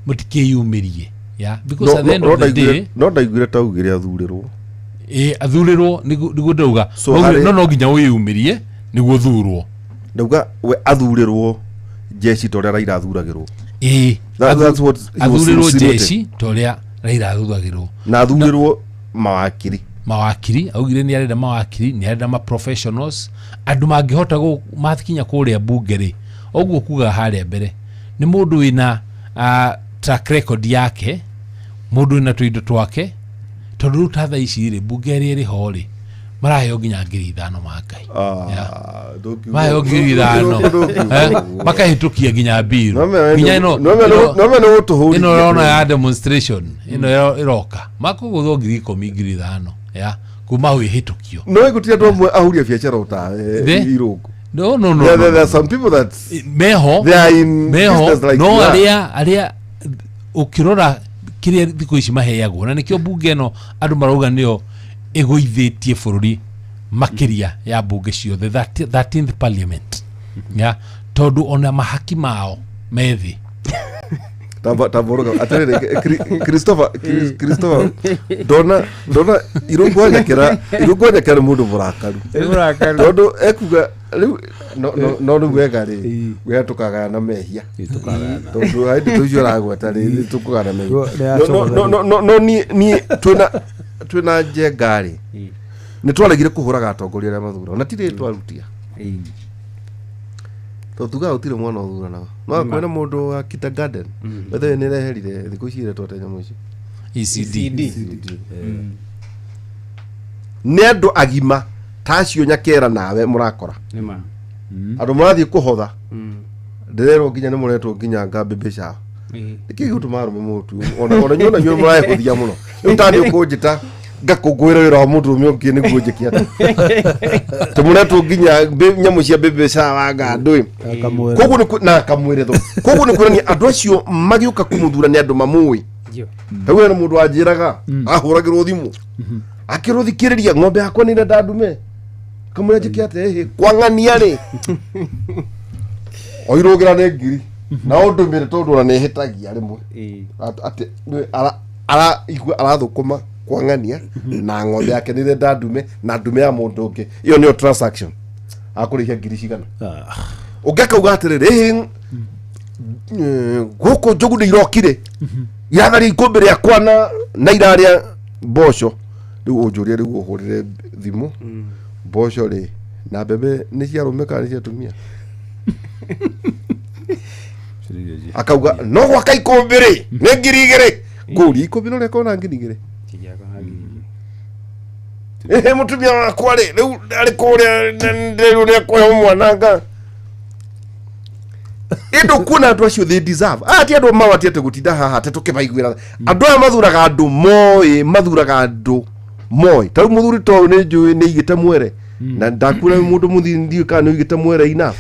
mũtikĩyumĩrie ya, because at the end of the day No ndaiguire taugire athurĩrwo. Ĩ, athurĩrwo nĩguo ndauga. So No nginya wĩyumĩrie nĩguo thurwo. Ndauga we athurĩrwo jeshi ta ũrĩa Raila athuragĩrwo. Ĩ. That's what he was Athurĩrwo insinuating. jeshi ta ũrĩa Raila athuragĩrwo. Na athurĩrwo mawakiri. Mawakiri, augire nĩ arenda mawakiri, nĩ arenda ma professionals, andũ mangĩhota makinya kũrĩa mbunge rĩ, ũguo kuga harĩa mbere nĩ mũndũ wĩna track record yake, mũndũ wĩna tũindo twake, tondũ rĩu ta thaa ici rĩ, mbunge ĩrĩa ĩrĩ ho rĩ, maraheo nginya 5,000 ma Ngai. Maheo 5,000, makahĩtũkia nginya mbiru, nginya ĩno Nome nĩ gũtũhũrithia. Ĩno ũrona ya demonstration ĩno ĩroka, makũgũthwo 10,000, 5,000 ya kuma hau ĩhĩtũkio. No gũtirĩ andũ amwe ahuria biacara ũtawe Irũngũ. No, no, no. There, No, there no. are some people that Meho. they are in Meho business like no you are. arĩa ũkĩrora kĩrĩa thikũ ici maheagwo, na nĩkĩo mbunge ĩno andũ marauga nĩyo ĩgũithĩtie bũrũri makĩria ya mbunge ciothe, 13th parliament ya, tondũ ona mahaki mao methĩ. Tamboroga atĩrĩrĩ, Christopher, Christopher, ndona Irũngũ Anyakĩra, Irũngũ Anyakĩra nĩ mũndũ mũrakaru tondũ ekuga rĩu no rĩu wega rĩ, wega tũkagayana mehia, tondũ harĩ ndeto icio ũragweta rĩ, tũkũgayana mehia. No niĩ twĩna Njenga rĩ, nĩ twaregire kũhũraga atongoria arĩa mathuragwo na tirĩ twarutia, tondũ tugaga gũtirĩ mwana ũthuranaga, no kwĩna mũndũ wa Kita Garden wethe nĩ reherire thikũ ici iretwo atĩa nyamũ ici? ECD. Nĩ andũ agima ta acio Nyakera nawe mũrakora Nĩma. andũ mũrathiĩ kũhotha, ndĩrerwo nginya nĩ mũretwo nginya ngambĩ mbeca. Ĩĩ. Nĩkĩ gĩgũtũma arũme mũtu ona inyuĩ mũrahũthia mũno rĩu ta nĩ ũkũnjĩta Ngakũngũĩra wĩra wa mũndũrũme ũngĩ nĩguo njĩke atĩ tũmũretwo nginya nyamũ cia baby shower nga ndũĩ. Akamwĩra. Koguo nĩ na akamwĩre tho koguo nĩ kuonania andũ acio magĩũka kũmũthura nĩ andũ mamũĩ. Rĩu hena mũndũ wanjĩraga ahũragĩrwo thimũ akĩrwo thikĩrĩria ng'ombe yakwa nĩ irenda ndume, kamwĩra njĩke atĩ ĩhĩ kwang'ania rĩ oirũgĩra nĩ ngiri na ũndũmĩre tondũ ona nĩ hĩtagia rĩmwe. Atĩ araigua arathũkũma kwang'ania na ng'ombe yake nĩ irenda ndume na ndume ya mũndũ ũngĩ, ĩyo nĩyo transaction akũrĩhia ngiri cigana. Ũngĩ akauga atĩrĩrĩ, ĩhĩ gũkũ njogu nĩ irokire iratharia ikũmbĩ rĩakwa na irarĩa mboco. Rĩu ũnjũrie, rĩu ũhũrĩre thimũ, mboco rĩ na mbembe nĩ cia arũme kana nĩ cia atumia? Akauga no gwaka ikũmbĩ rĩ nĩ 2000. Ngũria ikũmbĩ no rĩakwo na 2000? Ĩhĩ mũtumia wakwa rĩ rĩu arĩ kũrĩa rĩu nĩ akũhe mwana nga ĩndũ kuona andũ acio they deserve. Aya ti andũ mawatiĩte gũtinda haha atĩ tũkĩmaiguĩra. Andũ aya mathuraga andũ moĩ, mathuraga andũ moĩ. Ta rĩu mũthuri ta ũyũ nĩ njũĩ nĩ aigĩte mwere na ndakwĩra mũndũ mũthii ndiũĩ kana nĩ ũigĩte mwere enough.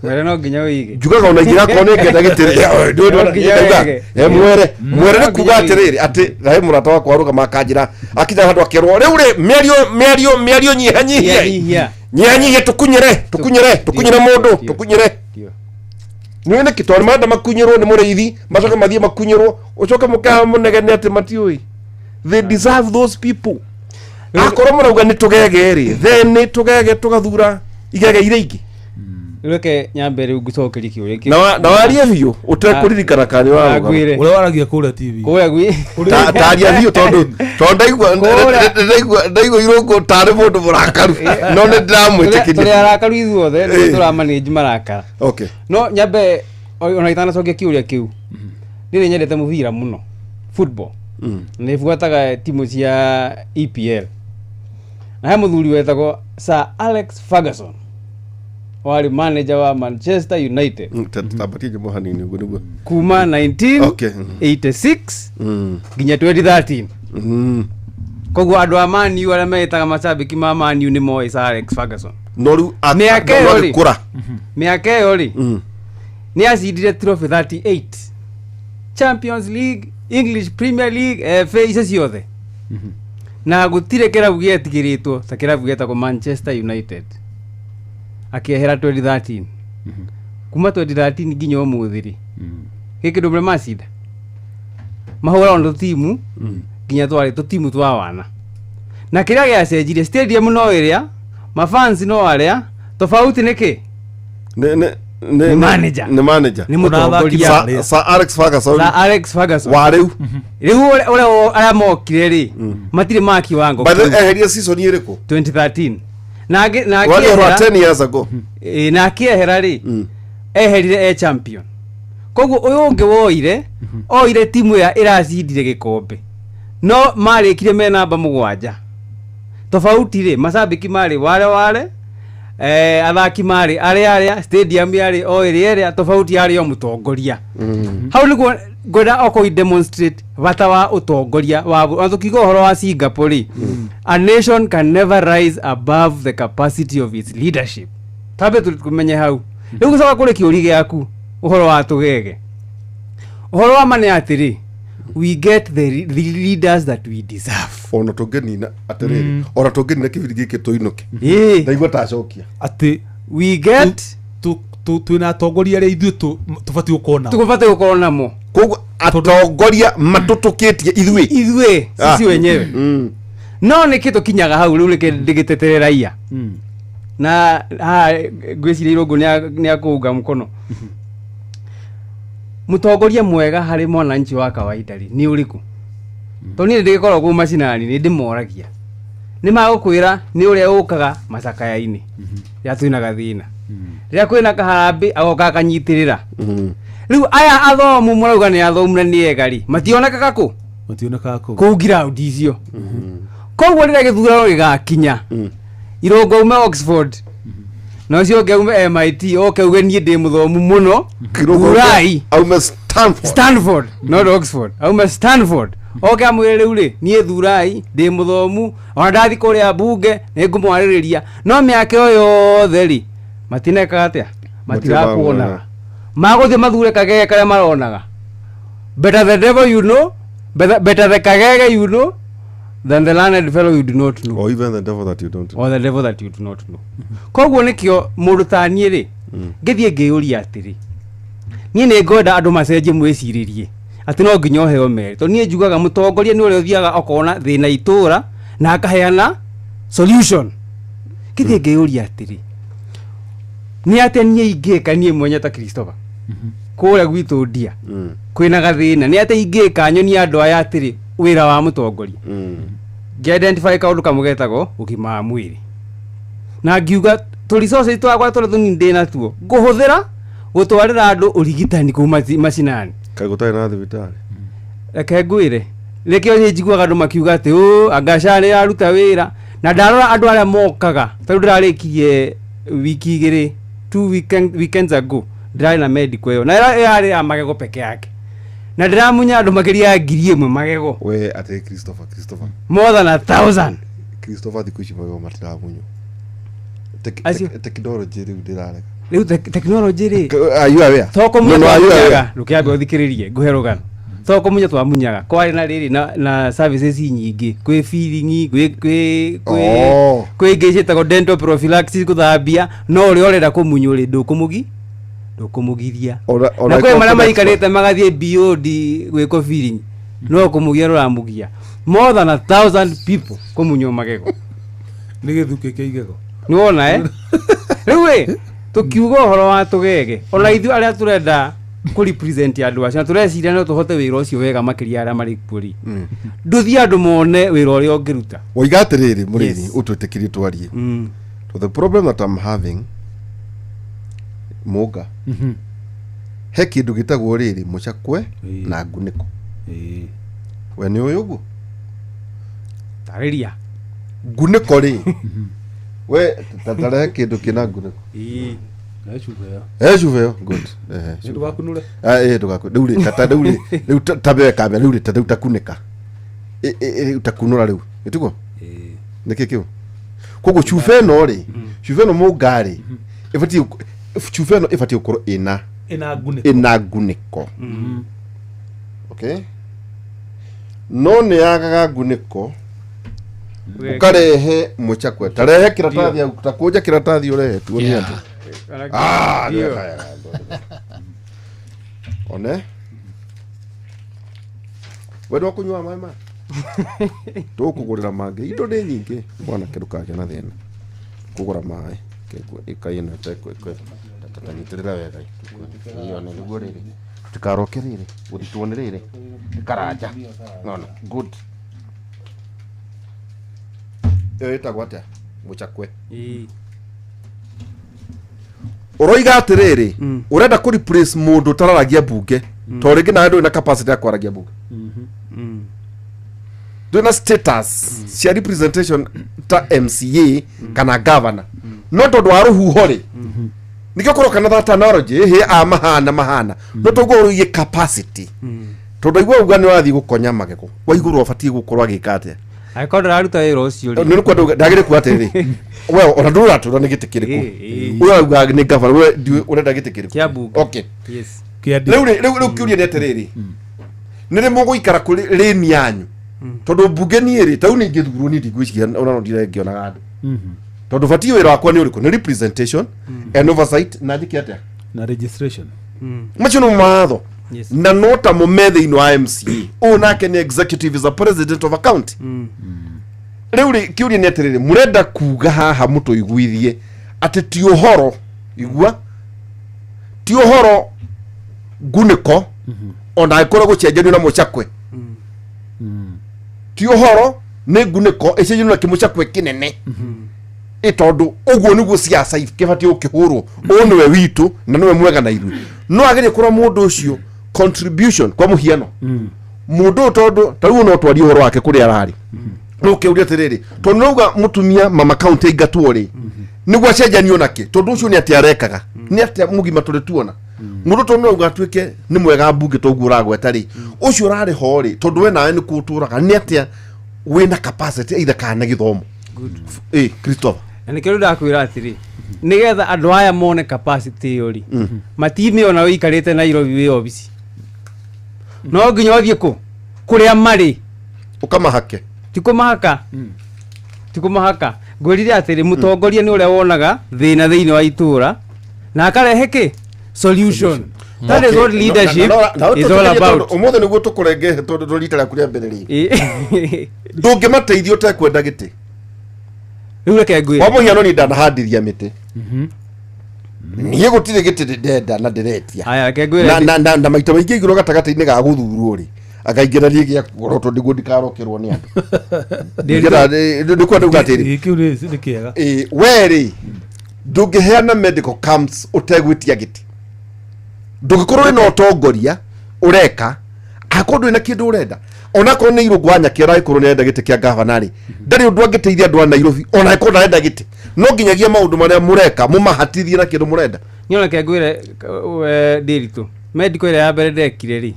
Mwere no nginya ũige. Njugaga ona ingĩgakorwo nĩ ngenda gĩtĩrĩ. No nginya wĩige. Mwere mwere nĩ No kuga nginya wĩige. atĩrĩrĩ atĩ nahe mũrata wakwa arũgama akanjĩra akinya handũ akerwo rĩu rĩ mĩario mĩario mĩario nyihanyihie. Nyihia. Nyihanyihie, tukunyĩre tukunyĩre tukunyĩre mũndũ. Ndio. Tukunyĩre. Ndio. Nĩ nĩkĩ? Tondũ marenda makunyĩrwo nĩ mũrĩithi, macoke mathiĩ makunyĩrwo, ũcoke mũkaha mũnegene atĩ matiũĩ. They deserve those people. Akorwo mũrauga nĩ tũgege rĩ, then nĩ tũgege tũgathura igege iria ingĩ. Reke nyambe rĩu ngũcokerie kĩũria kĩu. Na warie biũ ũtekũririkana kana nĩ warũgama. Ngwĩre. Ũrĩa waragia kũrĩa TV. Kũrĩa gwi Taria biũ tondũ ndaigua Kũrĩa- ndaigua irũngũ tarĩ mũndũ mũrakaru no nĩ tũrĩ ndĩramwĩtĩkĩria. arakaru ithuothe nĩ tũramanĩnji marakara. Okay. No nyambe ona itanacokia kĩũria kĩu, niĩ nĩ nyendete mũbira mũno, football. Nĩ buataga timu cia EPL na he mũthuri wetagwo Sir Alex Ferguson warĩ manager wa Manchester United Tambatie nyamũ hanini ũguo nĩguo. kuma 1986 nginya 2013. Koguo andũ a Man U arĩa meĩtaga macambĩki ma Man U nĩ moĩ Sir Alex Ferguson. No rĩu Mĩaka ĩyo rĩ. agĩkũra. Mĩaka ĩyo rĩ nĩ acindire trophy 38, Champions League, English Premier League, FA, icio ciothe, na gũtirĩ kĩrabu gĩetigĩrĩtwo ta kĩrabu gĩetagwo Manchester United akĩehera 2013. Kuma 2013 nginya ũmũthĩ rĩ, gĩkĩ ndũmre macinda mahũragwo nĩ tũtimu nginya twarĩ tũtimu twa wana na kĩrĩa gĩacenjirie stadium no ĩrĩa mafans no arĩa tofauti nĩkĩ? Nĩ Nĩ manager. Nĩ manager. Nĩ mũtongoria. Sir Alex Ferguson. Sir Alex Ferguson wa rĩu. Rĩu ũrĩa arĩa mokire rĩ matirĩ ma kiwango By the way, kĩu. eheria season ĩrĩkũ? 2013 na na Wari ũhoro wa akĩehera 10 years ago. Ĩ, na akĩehera rĩ eherire e champion. Koguo ũyũ ũngĩ woire oire timu ĩrĩa ĩracindire gĩkombe no marĩkire me namba 7. Tofauti rĩ macambĩki marĩ ware ware, athaki marĩ arĩa arĩa, stadium yarĩ o ĩrĩa ĩrĩa, tofauti yarĩ o mũtongoria. Hau nĩguo ngwenda okorwo demonstrate bata wa ũtongoria wa ona tũkiuga ũhoro wa Singapore rĩ, a nation can never rise above the capacity of its leadership. Tambe tũmenye hau. Rĩu gũcoka kũrĩ kĩũria gĩaku ũhoro wa tũgege, ũhoro wa ma nĩ atĩrĩ, we get the leaders that we deserve. Ona tũngĩnina atĩrĩrĩ, ona tũngĩnina kĩbindi gĩkĩ tũinũke, ndaigua tacokia. Atĩ we get twĩna atongoria arĩa ithuĩ tũbatiĩ gũkorwo nao. Tũbatiĩ gũkorwo namo. Koguo atongoria matũtũkĩtie ithuĩ. Ithuĩ sisi wenyewe. No nĩkĩ tũkinyaga hau rĩu? Reke ndĩgĩtetere raia na haha ngwĩciria irũngũ nĩ akũunga mũkono. Mũtongoria mwega harĩ mwananchi wa kawaida rĩ nĩ ũrĩkũ? Tondũ niĩ ndĩgĩkoragwo kũu macinani nĩ ndĩmoragia, nĩ magũkwĩra nĩ ũrĩa ũkaga macakaya-inĩ rĩrĩa twĩna gathĩna, rĩrĩa kwĩna kaharambĩ agoka akanyitĩrĩra. Rĩu aya athomu mũrauga nĩ athomu na nĩ ega rĩ, mationekaga kũ? Mationekaga kũu. Kũu ngiraundi icio. Koguo rĩrĩa gĩthurano gĩgakinya, irũngo ume Oxford na ũcio ũngĩ aume MIT oke uge niĩ ndĩ mũthomu mũno, Kirũngũ thurai. Aume Stanford. Stanford, not Oxford, aume Stanford. Oke amwĩre rĩu rĩ, niĩ thurai, ndĩ mũthomu, ona ndathi kũrĩa mbunge nĩ ngũmwarĩrĩria. No mĩaka ĩyo yothe rĩ, matinekaga atĩa? Matirakuonaga. Magũthiĩ mathure kagege karĩa maronaga. Better the devil you know, better the kagege you know than the learned fellow you do not know. Or even the devil that you don't know. Or the devil that you do not know. Koguo nĩkĩo mũndũ ta niĩ rĩ, ngĩthiĩ ngĩyũria atĩrĩ, niĩ nĩ ngwenda andũ macenjie mwĩcirĩrie atĩ no nginya ũheo merĩ, tondũ niĩ njugaga mũtongoria nĩ ũrĩa ũthiaga akona thĩna itũra na akaheana solution. Ngĩthiĩ ngĩyũria atĩrĩ, nĩ atĩa niĩ ingĩka niĩ mwenye ta Christopher kũrĩa gwitũ ndia kwĩna gathĩna, nĩ atĩa ingĩka nyonie andũ aya atĩrĩ wĩra wa mũtongoria? Ngĩ-identify kaũndũ kamwe getagwo ũgima wa mwĩrĩ, na ngiuga tũ resources twakwa tũrĩa tũnini ndĩ natuo ngũhũthĩra gũtwarĩra andũ ũrigitani kũu macinani. Kaĩ gũtarĩ na thibitarĩ? Reke ngwĩre, nĩkĩo niĩ njiguaga andũ makiuga atĩ ũ anga SHA nĩ ĩraruta wĩra, na ndarora andũ arĩa mokaga, tondũ ndĩrarĩkirie wiki igĩrĩ, two weekends ago, ndĩrarĩ na medical ĩyo na ĩrarĩ ya magego peke yake, na ndĩramunya andũ makĩria ya 1,000 magego. We atĩ Christopher. More than 1,000. Christopher, thikũ ici magego matiramunywo. Acio. Technology rĩu ndĩrarega. Rĩu technology rĩ, Are you aware? to kũmunya No, no, are you aware? twamunyaga, ndũkĩambe ũthikĩrĩrie ngũhe rũgano. To kũmunya twamunyaga, kwarĩ na rĩrĩ na services nyingĩ, kwĩ feeling, kwĩ Oh. kwĩ ingĩ ciĩtagwo dental prophylaxis, gũthambia, no ũrĩa ũrenda kũmunywo rĩ, ndũkũmũgiria. Ona Na kwĩ ĩkorwo marĩa kwĩna maikarĩte magathiĩ beyond gwĩkwo feeling, no kũmugia rũramugia. More than 1,000 people kũmunywo magego. Nĩ gĩthukĩ kĩa igego. Nĩwona rĩu ĩ tũkiuga ũhoro wa tũgege, ona ithuĩ arĩa tũrenda kũ represent andũ acio na tũreciria no tũhote wĩra ũcio wega makĩria arĩa marĩ kuo rĩ, ndũthiĩ andũ mone wĩra ũrĩa ũngĩruta. Woiga atĩrĩrĩ, mũrĩmi, Yes. ũtwĩtĩkĩrie twarie. So the problem that I'm having, mũnga, he kĩndũ gĩtagwo rĩrĩ mũcakwe na ngunĩko. We nĩ ũyũ ũguo? Tarĩria. Ngunĩko rĩ, we tarehe kĩndũ kĩna ngunĩko. Cuba ĩyo. Cuba ĩyo, good. Ehe, cuba. Ndũgakunũre. Ah, ndũgaku rĩu rĩ, tata rĩu rĩ, rĩu ta kamera rĩu rĩ, ta rĩu takunĩka. Rĩu takunũra rĩu, ĩtiguo? Nĩkĩ kĩu? Koguo cuba ĩno rĩ, cuba ĩno mũnga rĩ, ĩbatiĩ cuba ĩno ĩbatiĩ gũkorwo ĩna Ĩna ngunĩko. Ĩna ngunĩko. Okay, no nĩ yagaga ngunĩko, ũkarehe mũcakwe, tarehe kĩratathi hau, takũnja kĩratathi ũrehe tuonie andũ. Ah, Ndio. One we ndwakũnyua maĩ maya, tũkũgũrĩra mangĩ, indo nĩ nyingĩ mwanake, ndũkagĩa na thĩna kũgũra maĩ. Ĩkaino tanyitĩrĩra wega ione nĩguo rĩrĩ tũtikaroke rĩrĩ gũthitwo nĩ rĩrĩ nĩ karanja nona. Good. Ĩyo ĩtagwo atĩa? Mũcakwe. Ũroiga atĩrĩrĩ, ũrenda kũ replace mũndũ ũtararagia mbunge, to rĩngĩ nawe ndũrĩ na capacity ya kwaragia mbunge, ndũrĩ na status cia representation ta MCA kana governor, no tondũ wa rũhuho rĩ, nĩkĩo kũroka na that analogy ĩhĩ a mahana mahana, no toguo ũrũiye capacity, tondũ aigua uga nĩ ũrathiĩ gũkonya magego wa igũrũ, ũbatiĩ gũkorwo agĩka atĩa? Angĩkorwo ndĩraruta wĩra ũcio rĩ, Nĩ kwenda ndagĩrĩ kuga atĩrĩrĩ, we ona ndũratũra nĩ gĩtĩ kĩrĩkũ? Ĩ, ĩ. Ũyũ arauga nĩ gavana, we ndiũĩ ũrenda gĩtĩ kĩrĩkũ. Kĩa mbunge. Okay. Yes. Kĩa Rĩu rĩ, rĩu kĩũria nĩ atĩrĩrĩ, nĩ rĩ mũgũikara kũrĩ rĩni yanyu? Tondũ mbunge niĩ rĩ, ta rĩu nĩ ingĩthurwo niĩ ndigwĩciria ona no ndire ngĩonaga andũ, tondũ batiĩ wĩra wakwa nĩ ũrĩkũ? Nĩ representation and oversight na njĩke atĩa? Na registration. Macio nĩ mawatho. Yes. Na no ta mũme thĩinĩ wa MCA, ũyũ nake nĩ executive, is a president of a county. Rĩu rĩ, kĩũria nĩ atĩrĩrĩ, mũrenda kuga haha mũtũiguithie atĩ ti ũhoro igua, ti ũhoro ngunĩko ona angĩkorwo gũcenjanio na mũcakwe, ti ũhoro nĩ ngunĩko ĩcenjanio na kĩmũcakwe kĩnene, ĩ tondũ ũguo nĩguo siasa kĩbatiĩ gũkĩhũrwo. Ũyũ nĩwe witũ na nĩwe mwega na ithuĩ, no agerie kũrora mũndũ ũcio contribution. Kwa mũhiano, mũndũ ũyũ, tondũ ta rĩu no twarie ũhoro wake kũrĩa ararĩ, no ũkĩũria atĩrĩrĩ, tondũ nĩrauga mũtumia mama kaunti aingatwo rĩ, nĩguo acenjanio nakĩ? Tondũ ũcio nĩ atĩa arekaga, nĩ atĩa mũgima tũrĩ tuona. Mũndũ tondũ no atuĩke nĩ mwega mbunge toguo ũragweta rĩ, ũcio ũrarĩ ho rĩ, tondũ we nawe nĩ kũũtũraga nĩ atĩa wĩna capacity either kana gĩthomo. Christopher, na nĩkĩo rĩu ndakwĩra atĩrĩ, nĩgetha andũ aya mone capacity ĩyo rĩ, matimĩona wĩikarĩte Nairobi wĩ obici, no nginya ũthiĩ kũ kũrĩa marĩ, ũkamahake. Ti kũmahaka, ti kũmahaka. Ngwĩrire atĩrĩ, mũtongoria nĩ ũrĩa wonaga thĩna thĩinĩ wa itũra na akarehe kĩ solution. That is what leadership is all about. Ũmũthĩ nĩguo tũkũrenge tondũ tũ rita rĩaku rĩa mbere rĩ, ndũngĩmateithia ũtekwenda gĩtĩ. Rĩu reke ngwĩre. Kwa mũhiano, niĩ ndanahandithia mĩtĩ, niĩ gũtirĩ gĩtĩ ndenda na ndĩretia. Aya, reke ngwĩre. Na maita maingĩ igũrũ gatagatĩ-inĩ ga gũthurwo rĩ, akaingĩra niĩ gĩa kuorotwo nĩguo ndikarokerwo nĩ andũ. Ndĩkwenda uga atĩrĩ, Ĩ, kĩu nĩ kĩega. Ĩ, we rĩ, ndũngĩheana medical camps ũtegwĩtia gĩtĩ. Ndũngĩkorwo wĩna ũtongoria ũreka akorwo ndũrĩ na kĩndũ ũrenda, onakorwo nĩ Irũngũ wa Nyakĩara, angĩkorwo nĩ arenda gĩtĩ kĩa gavana rĩ, ndarĩ ũndũ angĩteithia andũ a Nairobi ona angĩkorwo ndarenda gĩtĩ. No nginyagia maũndũ marĩa mũreka mũmahatithie na kĩndũ mũrenda. Niĩ reke ngwĩre, Ndĩritũ, medical ĩrĩa ya mbere ndekire rĩ,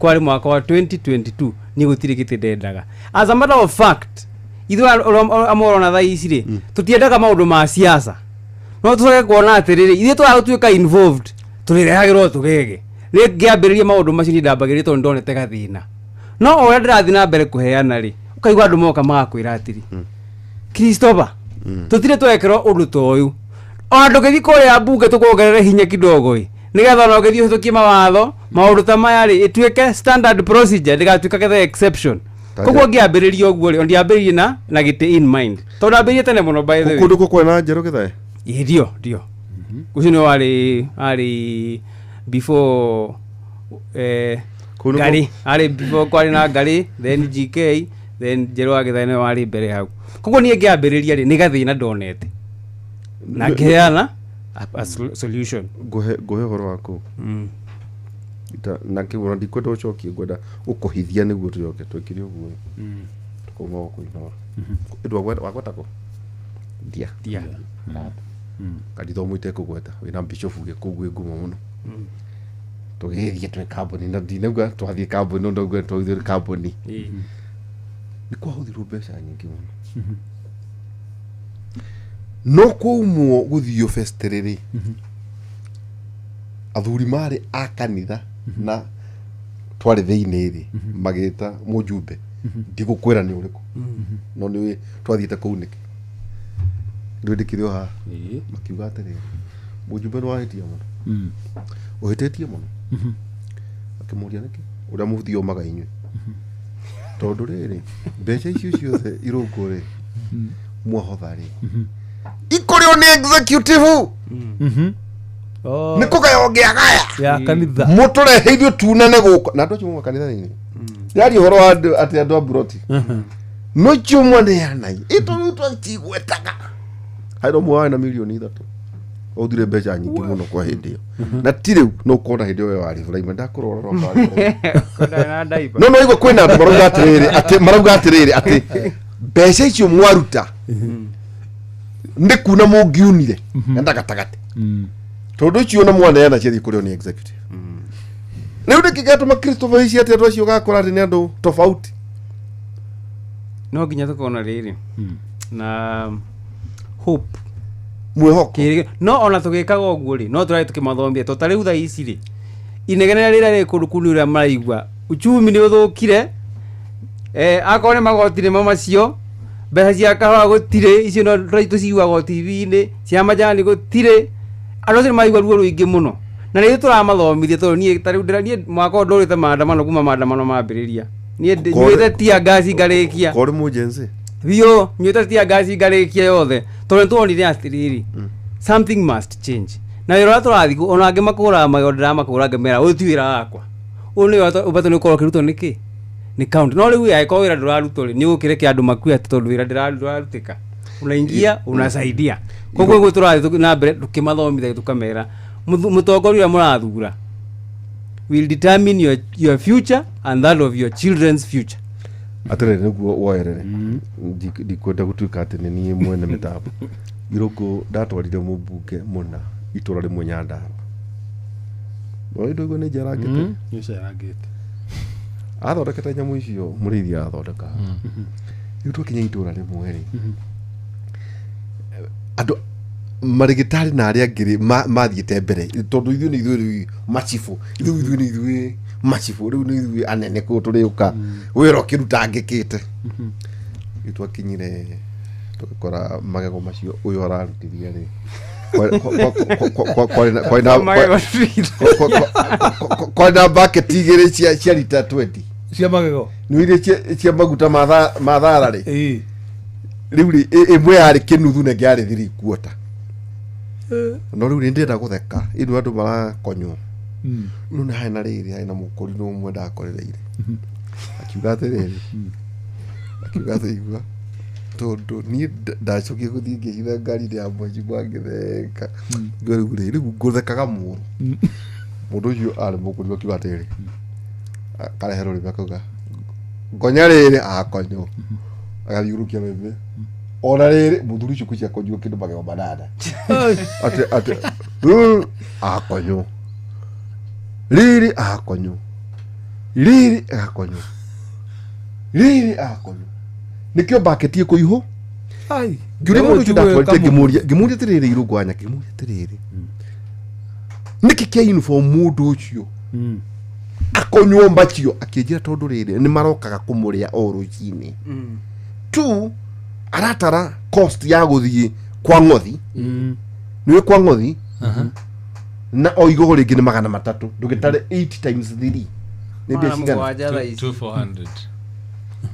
kwarĩ mwaka wa 2022. Niĩ gũtirĩ gĩtĩ ndendaga. As a matter of fact, ithuĩ amwe ũrona thaa ici rĩ, tũtiendaga maũndũ ma siasa, no tũcoke kuona atĩrĩrĩ, ithuĩ twaga gũtuĩka involved tũrĩrehagĩrwo tũgege. Rĩ ngĩambĩrĩria maũndũ macio, niĩ ndambagĩrĩria tondũ ndonete gathĩna, no o ũrĩa ndĩrathiĩ na mbere kũheana rĩ, ũkaigua andũ moka magakwĩra atĩrĩ, "Christopher, tũtirĩ twekĩrwo ũndũ ta ũyũ. Ona ndũgĩthiĩ kũrĩa mbunge tũkuongerere hinya kidogo ĩ, nĩgetha ona ũgĩthiĩ ũhĩtũkie mawatho maũndũ ta maya rĩ, ĩtuĩke standard procedure, ndĩgatuĩkage the exception." Koguo ngĩambĩrĩria ũguo rĩ, ndiambĩrĩirie na gĩtĩ in mind, tondũ ndambĩrĩirie tene mũno, by the way. Kũndũ kũu na njerũ gĩthae. Ĩ, ndio ũcio nĩ warĩ arĩ before Kũu nĩkuo- Ngarĩ arĩ before kwarĩ na Ngarĩ, then GK, then Njerũ wa Gĩthae nĩwe warĩ mbere hau. Koguo niĩ ngĩambĩrĩria rĩ, nĩ gathĩna ndonete na ngĩheana a solution. Ngũhe ũhoro wa kũu. Na kĩu ndikwenda ũcokie, ngwenda gũkũhithia nĩguo tũcoke twĩkire ũguo tũkauma gũkũ Inooro. Ĩndũ wagweta kũ ndia. Ndia. Kanitha ũmwe itekũgweta wĩna bishofu gĩkũu gwĩ ngumo mũno. Tũgĩthiĩ twĩ kambuni, na ndinauga twathiĩ kambuni, no ndauga twathiĩ kambuni, nĩ kwahũthirwo mbeca nyingĩ mũno, no kwaumwo gũthio festĩrĩ rĩ, athuri marĩ a kanitha na twarĩ thĩinĩ rĩ, magĩta mũjumbe, ndigũkwĩra nĩ ũrĩkũ, no nĩ twathiĩte kũu nĩkĩ ndũ ndĩkĩrĩ o haha, makiuga atĩrĩrĩ, "Mũjumbe, nĩ wahĩtia mũno, ũhĩtĩtie mũno." Akĩmũria nĩkĩ, ũrĩa mũthiomaga inyuĩ, tondũ rĩrĩ, mbeca icio ciothe Irũngũ rĩ, mwahotha rĩ, ikũrĩo nĩ executive. Oh, Nĩ kũgaya ũngĩagaya ya kanitha. Mũtũrehe ithuĩ tunane gũkũ na andũ acio mauma kanitha-inĩ. Ndĩraria ũhoro wa andũ atĩ andũ a buroti no icio mwaneanai ĩtũ rĩu twacigwetaga harĩ ũmwe warĩ na mirioni 3, wathire mbeca nyingĩ mũno kwa hĩndĩ ĩyo, na ti rĩu no ũkona hĩndĩ ĩyo we warĩ buraima ndakũrora no warĩ buraima. Na ndaiba. No igua kwĩna andũ marauga atĩrĩrĩ, atĩ marauga atĩrĩrĩ, atĩ mbeca icio mwaruta nĩ kuna mũngiunire enda gatagatĩ, tondũ icio na mwaneana ciathiĩ kũrĩo nĩ executive. Rĩu nĩkĩ gĩatũma Christopher ici atĩ andũ acio gakora atĩ nĩ andũ tofauti? No nginya tũkona rĩrĩ na hope. Mwĩhoko. No ona tũgĩkaga ũguo rĩ, no tũrathiĩ tũkĩmathomithia, to ta rĩu thaa ici rĩ, inegene rĩrĩa rĩ kũndũ kũu nĩ ũrĩa maraigua uchumi nĩ ũthũkire, akorwo nĩ magoti nĩmo macio, mbeca cia kahũa gũtirĩ, icio no tũciguaga o TV-inĩ, cia majani gũtirĩ. Andũ acio nĩ maraigua ruo rũingĩ mũno, na rĩu tũramathomithia, tondũ niĩ ta rĩu niĩ mwaka ũyũ ndũrĩte maandamano kuma maandamano mambĩrĩria. Niĩ nyuĩte tear gas ngarĩkia. Korĩ mũjenzi. Biũ, nyuĩte tear gas ngarĩkia yothe, tondũ nĩtuonire atĩrĩrĩ, something must change. Na wĩra ũrĩa tũrathiĩ ona angĩ makũraga magego, ndĩramakũra ngĩmera ũyũ ti wĩra wakwa, ũyũ nĩ wĩra ũbatiĩ nĩ gũkorwo ũkĩrutwo nĩ kĩ nĩ county. No rĩu angĩkorwo wĩra ndũrarutwo rĩ, nĩ ũgũkĩreke andũ makue atĩ tondũ wĩra ndũrarutĩka? Unaingia unasaidia. Koguo ũguo tũrathiĩ na mbere tũkĩmathomithagia, tũkamera mũtongoria ũrĩa mũrathura will determine your future and that of your children's future. Atĩrĩrĩ, nĩguo woerere, ndikwenda gũtuĩka atĩ nĩ niĩ mwene mĩtambo. Irũngũ, ndatwarire mũmbunge mũna itũra rĩmwe Nyandarũa. Ndoigua nĩ njerangĩte. Nĩcerangĩte. Athondekete nyamũ icio mũrĩithi athondeka. Rĩu twakinya itũra rĩmwe rĩ, andũ marĩgĩtarĩ na arĩa angĩ rĩ mathiĩte mbere, tondũ ithuĩ nĩ ithuĩ rĩu macibũ, ithuĩ nĩ ithuĩ macibũ, rĩu nĩ ithuĩ anene kũu tũrĩũka wĩra ũkĩrutangĩkĩte. Rĩu twakinyire tũgĩkora magego macio ũyũ ararutithia rĩ, kwarĩ na- Magego kwarĩ na baketi igĩrĩ cia rita 20 Cia magego. Nĩ iria cia maguta ma thara rĩ. Ĩĩ. Rĩu rĩ, ĩmwe yarĩ kĩnuthu na ĩngĩ yarĩ 3/4. No rĩu nĩ ndĩrenda gũtheka ĩnu andũ marakonywo. No nĩ harĩ na rĩrĩ, harĩ na mũkũrinũ ũmwe ndakorereire, akiuga atĩrĩrĩ, akiuga atĩ igua tondũ niĩ ndacokire gũthiĩ ngĩhitha ngari-inĩ ya mwecimwa ngĩtheka. Ngĩuga rĩu rĩ, rĩu ngũthekaga mũno. Mũndũ ũcio arĩ mũkũrinũ, akiuga atĩrĩrĩ, akarehe rũrĩmĩ akauga ngonya rĩrĩ, akonywo, agathiũrũkia rũrĩmĩ ona rĩrĩ. Mũthuri ũcio kũcia akonywo kĩndũ magego 8, atĩ akonywo rĩrĩ, akonywo rĩrĩ, akonywo rĩrĩ, akonywo. Nĩkĩo mbaketi ĩkũihũ. Ai. Ngĩũria mũndũ ũcio Ũcio ndatwarĩte, ngĩmũria atĩrĩrĩ, irũngwanya, ngĩmũria atĩrĩrĩ, nĩkĩ kĩa uniform mũndũ ũcio akonywo macio? Akĩnjĩra tondũ rĩrĩ nĩ marokaga kũmũrĩa o rũcinĩ tu, aratara cost ya gũthiĩ kwa ng'othi. Nĩwĩ kwa ng'othi na o igũgũ rĩngĩ nĩ 300, ndũgĩtare 8 times 3 nĩ mbia Magana cigana? 7 thaa ici. 400.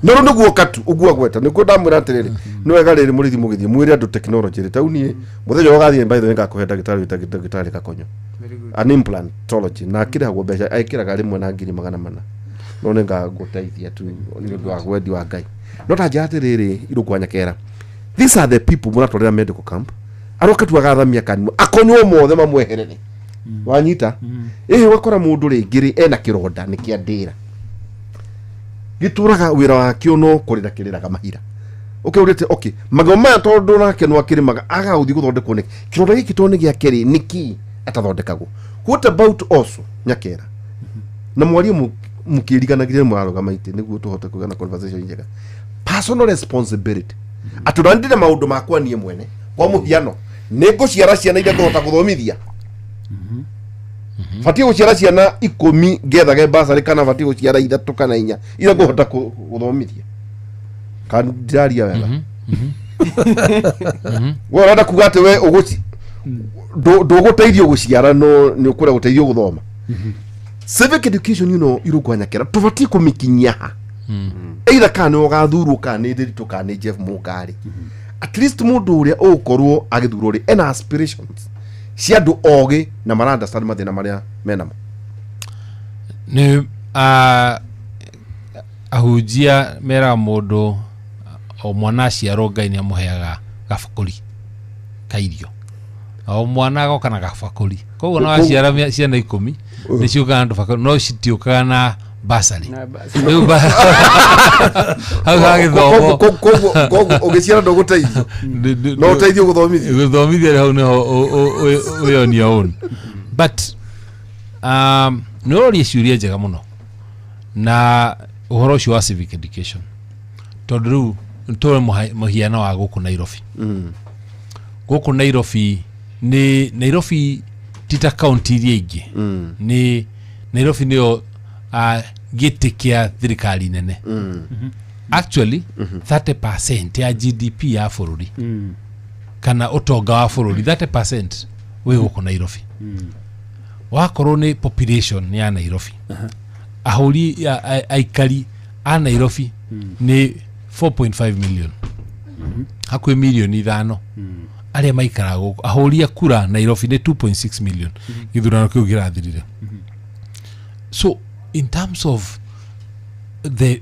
No rĩu nĩguo katu ũguo agweta nĩguo ndamwĩra atĩrĩrĩ, nĩ wega rĩrĩ mũrĩthi mũgĩthiĩ mwĩre andũ technology rĩ tau. Niĩ mũthenya ũrĩa ũgathiĩ, by the way, ngakũhe ndagĩtarĩ wĩtagwo ndagĩtarĩ Gakonyo. Very good. An implantology na akĩrĩhagwo mbeca ekĩraga rĩmwe na 400,000, no nĩ ngagũteithia tu nĩ ũndũ wa wendi wa Ngai. No ta njĩra atĩrĩrĩ, irũngwa nyakera, these are the people mũratwarĩra medical camp, aroka tu agathamia kanua akonywo mothe mamweherere. Wanyita ĩhĩ, ũgakora mũndũ rĩngĩ rĩ ena kĩronda nĩ kĩa ndĩra gĩtũraga wĩra wakĩo no kũrĩra kĩrĩraga mahira. Okay, urĩte okay magego maya tondũ nake no akĩrĩmaga agagũthiĩ gũthondekwo nĩkĩ? Kĩronda gĩkĩ tondũ nĩ gĩake rĩ, nĩkĩ atathondekagwo? What about also nyakera na mwarie mũkĩriganagĩria mũrarũgama itĩ nĩguo tũhote kũgĩa na conversation njega, personal responsibility, atĩ ũrĩa ndĩna maũndũ makwa niĩ mwene. Kwa mũhiano, nĩ ngũciara ciana iria ngũhota gũthomithia? Batiĩ gũciara ciana 10 ngethage basarĩ, kana batiĩ gũciara ithatũ kana inya iria ngũhota gũthomithia? Kana ndiraria wega? We ũrenda kuga atĩ we ũgũci ndũgũteithio gũciara, no nĩ ũkũrĩa gũteithio gũthoma. Civic education, irũngwa nyakera, tũbatiĩ kũmĩkinyia ha either kana nĩ ũgathurwo, kana nĩ Ndĩritũ, kana nĩ Jeff Mũngarĩ. At least mũndũ ũrĩa ũgũkorwo agĩthurwo rĩ, ena aspirations cia andũ ogĩ na mara understand mathĩna marĩa menamo. Nĩ ahunjia meraga mũndũ o mwana aciarwo Ngai nĩ amũheaga gabakũri ka irio, o mwana agoka na gabakũri. Koguo no aciara ciana 10 nĩ ciũkaga na tũbakũri, no citiũkaga na basarĩ. Na basarĩ. Rĩu hau hagĩthomwo. Koguo ũgĩciara ndũgũteithio, no ũteithio gũthomithio. Gũthomithia hau nĩho wĩ on your own. But nĩ ũroria ciũria njega mũno na ũhoro ũcio wa civic education, tondũ rĩu tũre mũhiano wa gũkũ Nairobi. Gũkũ Nairobi nĩ Nairobi, ti ta kaunti iria ingĩ. Nĩ Nairobi nĩyo gĩtĩ kĩa thirikari nene. Actually 30% ya GDP ya bũrũri kana ũtonga wa bũrũri, 30% wĩ gũkũ Nairobi. Wakorwo nĩ population ya Nairobi, ahũri aikari a Nairobi nĩ 4.5 million, hakuhĩ mirioni 5 arĩa maikaraga gũkũ. Ahũri a kura Nairobi nĩ 2.6 million gĩthurano kĩu kĩrathirire. So in terms of the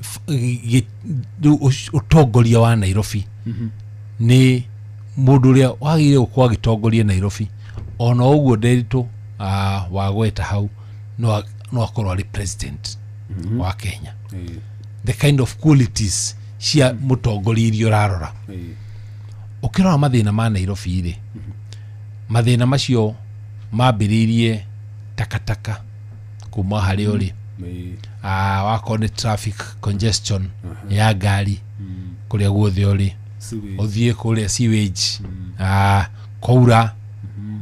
rĩu ũtongoria wa Nairobi, nĩ mũndũ ũrĩa wagĩrĩire gũkorwo agĩtongoria Nairobi, ona ũguo Nderitu wagweta hau, no akorwo arĩ president wa Kenya. The kind of qualities cia mũtongoria iria ũrarora, ũkĩrora mathĩna ma Nairobi rĩ, mathĩna macio mambĩrĩirie takataka. kuma harĩa ũrĩ. Wakorwo nĩ traffic congestion ya ngari kũrĩa guothe ũrĩ, ũthiĩ kũrĩa sewage, kwaura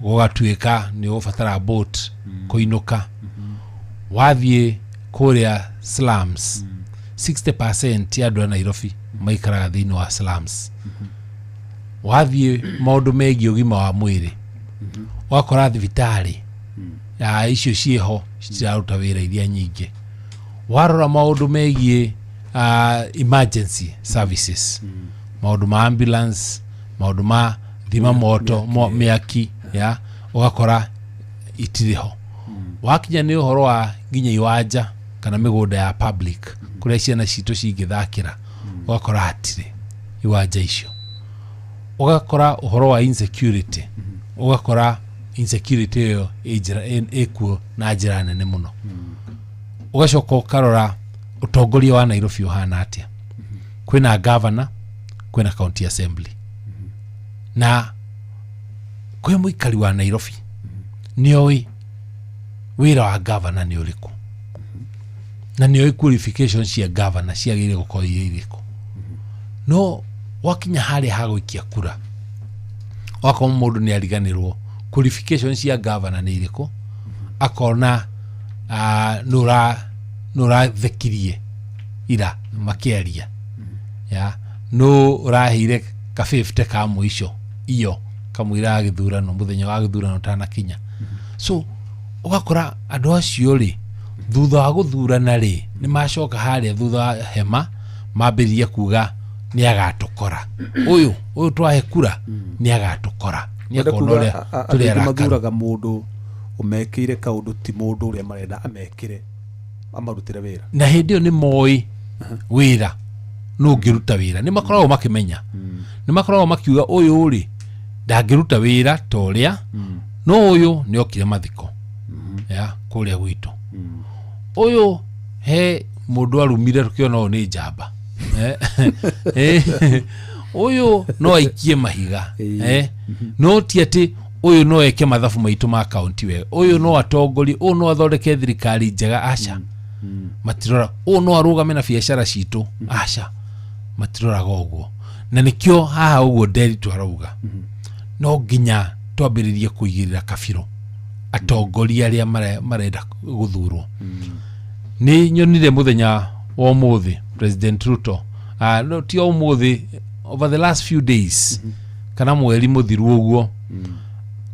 gũgatuĩka nĩ ũgũbatara boat kũinũka. Wathiĩ kũrĩa slums, 60% ya andũ a Nairobi maikaraga thĩinĩ wa slums. Wathiĩ maũndũ megiĩ ũgima wa mwĩrĩ, ũgakora thibitarĩ icio ciĩho citiraruta wĩra iria nyingĩ. Warora maũndũ megiĩ emergency services, maũndũ ma ambulance, maũndũ ma thima moto, mĩaki ya ũgakora itirĩ ho. Wakinya nĩ ũhoro wa nginya iwanja kana mĩgũnda ya public kũrĩa ciana citũ cingĩthakĩra, ũgakora hatirĩ iwanja icio. Ũgakora ũhoro wa insecurity, ũgakora insecurity ĩyo ĩkuo na njĩra nene mũno. Ũgacoka ũkarora ũtongoria wa Nairobi ũhana atĩa. Kwĩna governor, kwĩna county assembly, na kwĩ mũikari wa Nairobi nĩoĩ wĩra wa governor nĩ ũrĩkũ, na nĩoĩ qualifications cia governor ciagĩrĩire gũkorwo irĩ irĩkũ. No wakinya harĩa ha gũikia kura, wakorwo mũndũ nĩ ariganĩrwo qualifications cia governor nĩ irĩkũ, akona nũ ũrathekirie ira makĩaria ya nũ ũraheire ka 50 ka mũico iyo kamũira gĩthurano, mũthenya wa gĩthurano ũtanakinya. So ũgakora andũ acio rĩ, thutha wa gũthurana rĩ, nĩ macoka harĩa thutha wa hema mambĩrĩria kuga nĩ agatũkora ũyũ, ũyũ twahe kura nĩ agatũkora, nĩ Kwenda akona kuga ũrĩa andũ tũrĩ aingĩ arakaru. mathuraga mũndũ ũmekĩire kaũndũ, ti mũndũ ũrĩa marenda amekĩre, amarutĩre wĩra. Na hĩndĩ ĩyo nĩ moĩ wĩra nũ ũngĩruta wĩra, nĩ makoragwo makĩmenya, nĩ makoragwo makiuga ũyũ rĩ ndangĩruta wĩra ta ũrĩa, no ũyũ nĩ okire mathiko ya kũrĩa gwitũ, ũyũ he mũndũ arumire tũkĩona ũyũ nĩ njamba. Ũyũ no aikie mahiga, no ti atĩ ũyũ no eke mathabu maitũ ma kaunti wega, ũyũ no atongorie, ũyũ no athondeke thirikari njega, aca matirora, ũyũ no arũgame na biacara citũ, aca matiroraga ũguo. Na nĩkĩo haha ũguo Nderitu arauga no nginya twambĩrĩrie kũigĩrĩra kabirũ atongoria arĩa marenda gũthurwo. Nĩ nyonire mũthenya wa ũmũthĩ President Ruto, no, ti o ũmũthĩ, over the last few days kana mweri mũthiru ũguo,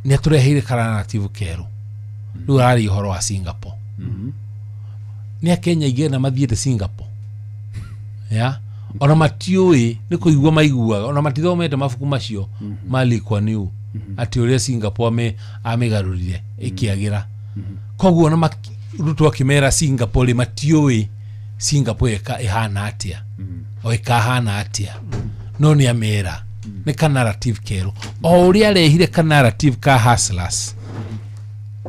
nĩ atũreheire karanative kerũ. Rĩu araria ũhoro wa Singapore. Nĩ akenya aingĩ na mathiĩte Singapore ya ona matiũĩ nĩ kũigua maiguaga, ona matithomete mabuku macio ma Lee Kuan Yew atĩ ũrĩa Singapore amĩgarũrire ĩkĩagĩra. Koguo ona Ruto akĩmera Singapore rĩ, matiũĩ Singapore ĩhana atĩa o ĩkahana atĩa, no nĩ amera nĩ ka narrative kerũ, o ũrĩa arehire ka narrative ka hustlers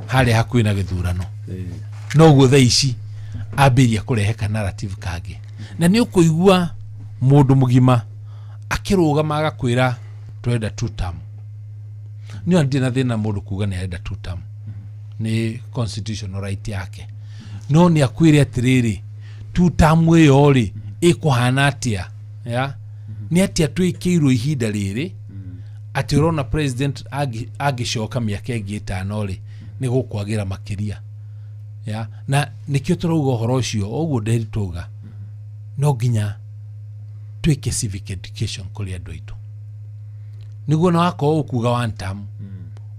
harĩa hakuhĩ na gĩthurano, noguo thaa ici ambĩrĩria kũrehe ka narrative kangĩ. Na nĩ ũkũigua mũndũ mũgima akĩrũgama agakwĩra twenda two term. Nĩ ndirĩ na thĩna mũndũ kuga nĩ arenda two term, nĩ constitutional right yake, no nĩ akwĩre atĩrĩrĩ, two term ĩyo rĩ ĩkũhana atĩa, ya nĩ atĩa twĩkĩirwo ihinda rĩrĩ atĩ ũrona president angĩcoka mĩaka ĩngĩ 5 rĩ, nĩ gũkwagĩra makĩria ya. Na nĩkĩo tũrauga ũhoro ũcio ũguo Nderitu auga no nginya twĩke civic education kũrĩ andũ aitũ, nĩguo na wakorwo ũkuga one term,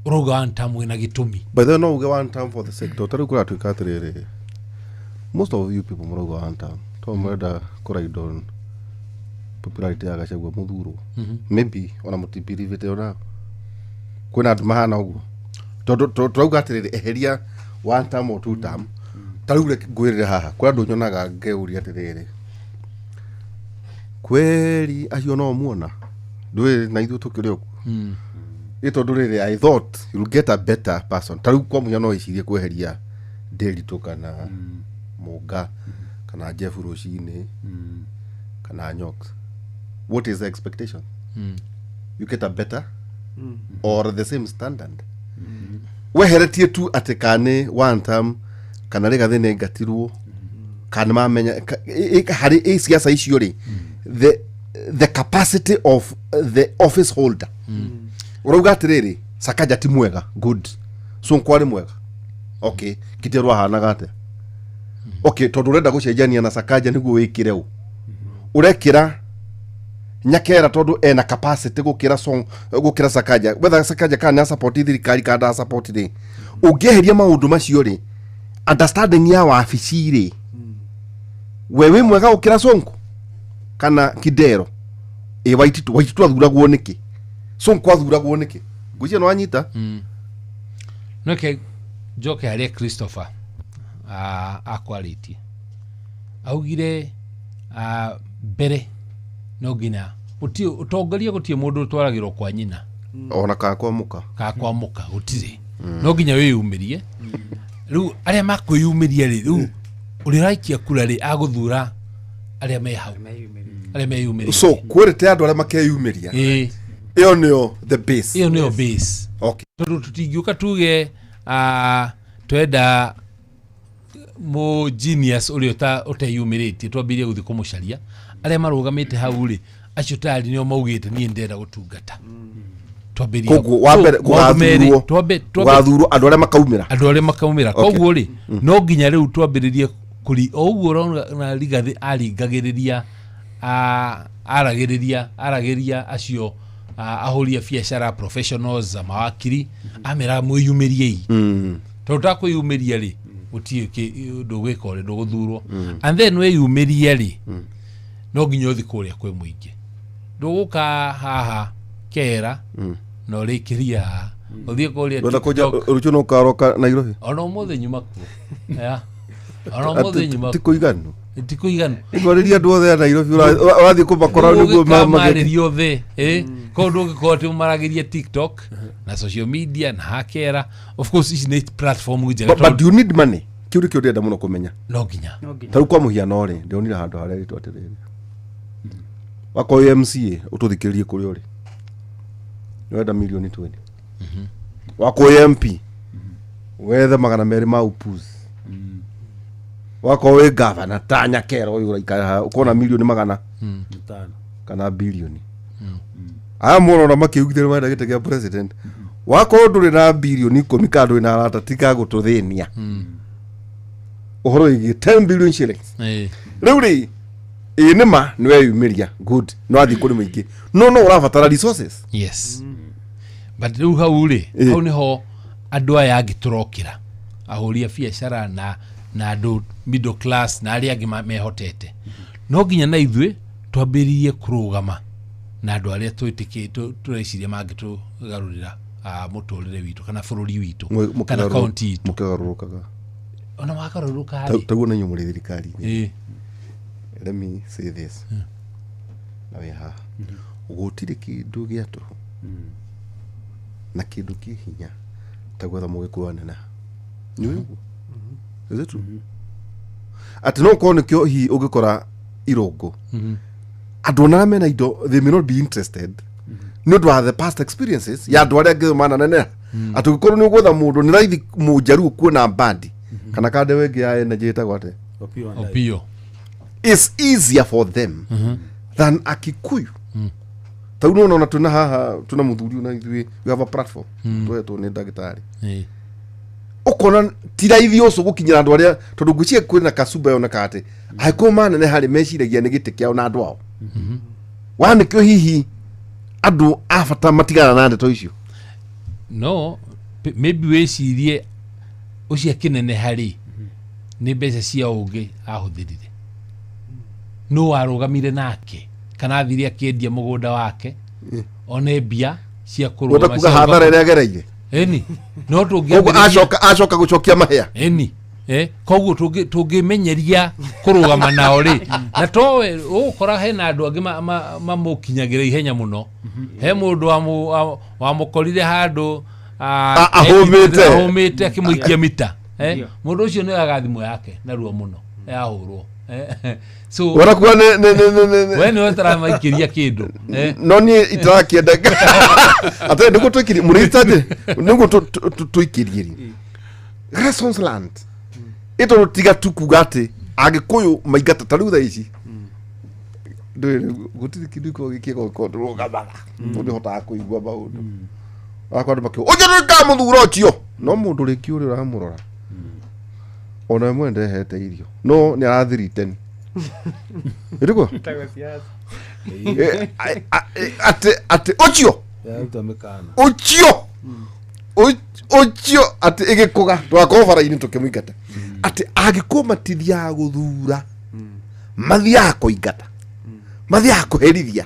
ũrauga one term wĩna gĩtũmi. By the way, no uge one term for the sake, tondũ tarĩu kũratuĩka atĩrĩrĩ, most of you people mũrauga one term to mũrenda kũride on popularity ya Gachagua mũthurwo. Maybe ona mũtibirivĩte, ona kwĩna andũ mahana ũguo, tondũ tũrauga atĩrĩrĩ, eheria one term or two term. Ta rĩu reke ngwĩrĩre haha, kwĩ andũ nyonaga ngeuria atĩrĩrĩ, kweri acio no muona ndũĩ na ithuĩ tũkĩrĩ ũguo ĩ, tondũ rĩrĩ, I thought you'll get a better person. Ta rĩu kwa mũhiano no wĩcirie kweheria Nderitu kana Mũnga kana Jeff rũcinĩ kana Nyox, what is the expectation? You get a better or the same standard weheretie tu atĩ ka nĩ one term. Kana Rigathi nĩ aingatirwo, kana mamenya harĩ siasa icio rĩ, the capacity of the office holder. Ũrauga atĩrĩrĩ, Sakaja ti mwega, good. Sonko arĩ mwega, okay. Kiterwo ahanaga atĩa? Okay, tondũ ũrenda gũcenjania na Sakaja nĩguo wĩkĩre ũ ũrekĩra Nyakera, tondũ ena capacity gũkĩra song gũkĩra Sakaja, whether Sakaja kana nĩ support thirikari kana nda support rĩ. Ũngĩeheria maũndũ macio rĩ, understanding ya wabici rĩ, we wĩ mwega gũkĩra Sonko kana Kidero? Ĩ Waititu, Waititu athuragwo nĩkĩ? Sonko athuragwo nĩkĩ? Ngwĩciria nĩ wanyita. Noke njoke harĩa Christopher akwarĩtie, augire mbere no nginya gũtirĩ ũtongoria, gũtirĩ mũndũ ũtwaragĩrwo kwa nyina. Ona kana kwa mũka. Kana kwa mũka gũtirĩ. No nginya wĩyumĩrie. Rĩu arĩa makwĩyumĩria rĩ, rĩu ũrĩa ũraikia kura rĩ, agũthura arĩa me hau, arĩa meyumĩrĩtie. So kwĩrĩte andũ arĩa makeyumĩria. Ĩyo nĩyo the base. Ĩyo nĩyo base. Tondũ tũtingĩũka tuge twenda mũ genius ũrĩa ũteyumĩrĩtie, twambĩrĩrie gũthiĩ kũmũcaria. Arĩa marũgamĩte hau rĩ, acio tayari nĩo maugĩte niĩ ndĩrenda gũtungata. Twambĩrĩrie Koguo wa mbere So, maũndũ merĩ, gũgathurwo twambe gũgathurwo andũ arĩa makaumĩra. Andũ arĩa makaumĩra. Koguo rĩ, no nginya rĩu twambĩrĩrie kũri o ũguo ũrona Rigathĩ aringagĩrĩria, aragĩrĩria aragĩria acio ahũri a biacara, professionals, mawakiri, ameraga mwĩyumĩriei, tondũ takwĩyumĩria rĩ, gũtirĩ ndũgwĩka ũrĩa ndũgũthurwo. And then wĩyumĩrie rĩ, no nginya ũthi kũrĩa kwĩ mũingĩ. Ndũgũka haha kera na ũrĩkĩrie haha ũthiĩ kũrĩa Wenda kũnja TikTok. Rũciũ no ũkaroka Nairobi. Ona ũmũthĩ nyuma kuo. Yeah. Ona ũmũthĩ nyuma. Ti kũiganu. Ti kũiganu. Ndwarĩria andũ othe a Nairobi ũrathiĩ kũmakora nĩguo Ũgĩkamarĩria othe, koguo ndũngĩkorwo atĩ ũmaragĩrie TikTok na social media na hakera. Of course ici nĩ platform njega. But do you need money? Kĩu nĩkĩo ndĩrenda mũno kũmenya. No nginya. Ta rĩu kwa mũhiano rĩ, ndĩronire handũ harĩa rĩtwa atĩrĩrĩ, wakorwo wĩ MCA ũtũthikĩrĩrie kũrĩa ũrĩ, nĩwenda milioni 20. Wakorwo wĩ MP wethe 200 ma upuzi. Wakorwo wĩ gavana ta Nyakero ũyũ ũraikara haha, ũkona milioni magana 5. Kana bilioni. Aya morona makiugithia marenda gĩtĩ kĩa president. Wakorwo ndũrĩ na bilioni 10 kana ndũrĩ na arata, tiga gũtũthĩnia ũhoro wĩgiĩ 10 billion shillings. Rĩu rĩ, ĩ nĩ ma nĩ weyumĩria, good, no athiĩ kũrĩ mũingĩ, no ũrabatara resources. Yes, but rĩu hau rĩ, hau nĩho andũ aya angĩ tũrokĩra, ahũri a biacara na andũ middle class na arĩa angĩ mehotete. No nginya na ithuĩ twambĩrĩrie kũrũgama na andũ arĩa twĩtĩkĩ tũreciria mangĩtũgarũrĩra mũtũrĩre witũ kana bũrũri witũ kana kaunti itũ. Mũkĩgarũrũkaga. Ona wagarũrũka rĩ, taguo na inyuĩ mũrĩ thirikari-inĩ. Let me say this na wĩ haha, gũtirĩ kĩndũ gĩa tũhũ na kĩndũ kĩ hinya ta gwetha mũgĩkũyũ aneneha. Nĩ ũĩ ũguo? Is it true atĩ no ũkorwo nĩkĩo hihi ũngĩkora irũngũ andũ ona arĩa mena indo, they may not be interested nĩ ũndũ wa the past experiences ya andũ arĩa angĩ mananeneha, atĩ ũngĩkorwo nĩ ũgwetha mũndũ nĩ raithi mũnjaruo kuona mbandi kana kandewe ĩngĩ ya energy ĩtagwo atĩa? Opiyo and I. Opiyo. It's easier for them than a Kikuyu. Ta rĩu nĩwona ona twĩna haha, twĩna mũthuri na ithuĩ, we have a platform tũhetwo nĩ ndagĩtarĩ. Ũkona ti raithi ũcio gũkinyĩra andũ arĩa, tondũ ngwĩciria kwĩna kasumba yoneka atĩ angĩkorwo manene harĩ meciragia nĩ gĩtĩ kĩao na andũ ao wa nĩkĩo hihi andũ a bata matigana na ndeto icio. No maybe wĩcirie ũcio akĩneneha rĩ, nĩ mbeca cia ũngĩ ahũthĩrire, no warũgamire nake kana athire akĩendia mũgũnda wake one mbia cia wenda kũrũgama kuga cia hathara ĩrĩa agereire. Ĩni, no koguo tũngĩambĩrĩria acoka gũcokia mahĩa. Ĩni, koguo tũngĩmenyeria kũrũgama nao rĩ, na towe ũgũkora hena andũ angĩ mamũkinyagĩra ihenya mũno. He mũndũ wamũkorire handũ Ahũmĩte. Ahũmĩte akĩmũikia mita. Mũndũ ũcio nĩ oyaga thimũ yake narua mũno yahũrwo. So wenda kuga we nĩwe ũtaramaikĩria kĩndũ. No niĩ itarakĩenda atĩ nĩguo tũikirie mũrĩtate, nĩguo tũikirie rĩ, lessons learned. Ĩ tondũ tiga tu kuga atĩ Agĩkũyũ maingata ta rĩu thaa ici ndũĩ rĩu gũtirĩ kĩndũ gĩkoragwo gĩkĩega ũngĩkorwo ndũrũgamaga, tondũ nĩhotaga kũigua maũndũ wakwa. Andũ makiuga ũcio nĩkamũthura ũcio, no mũndũ rĩngĩ ũrĩa ũramũrora ona we mwene ndehete irio, no nĩ arathiriteni ĩrĩkũ atĩ ũcio Yaruta mĩkana. Ũcio ũcio atĩ ĩgĩkũga twakorwo bara-inĩ tũkĩmũingata, atĩ angĩkorwo matithiaga gũthura, mathiaga kũingata, mathiaga kũherithia,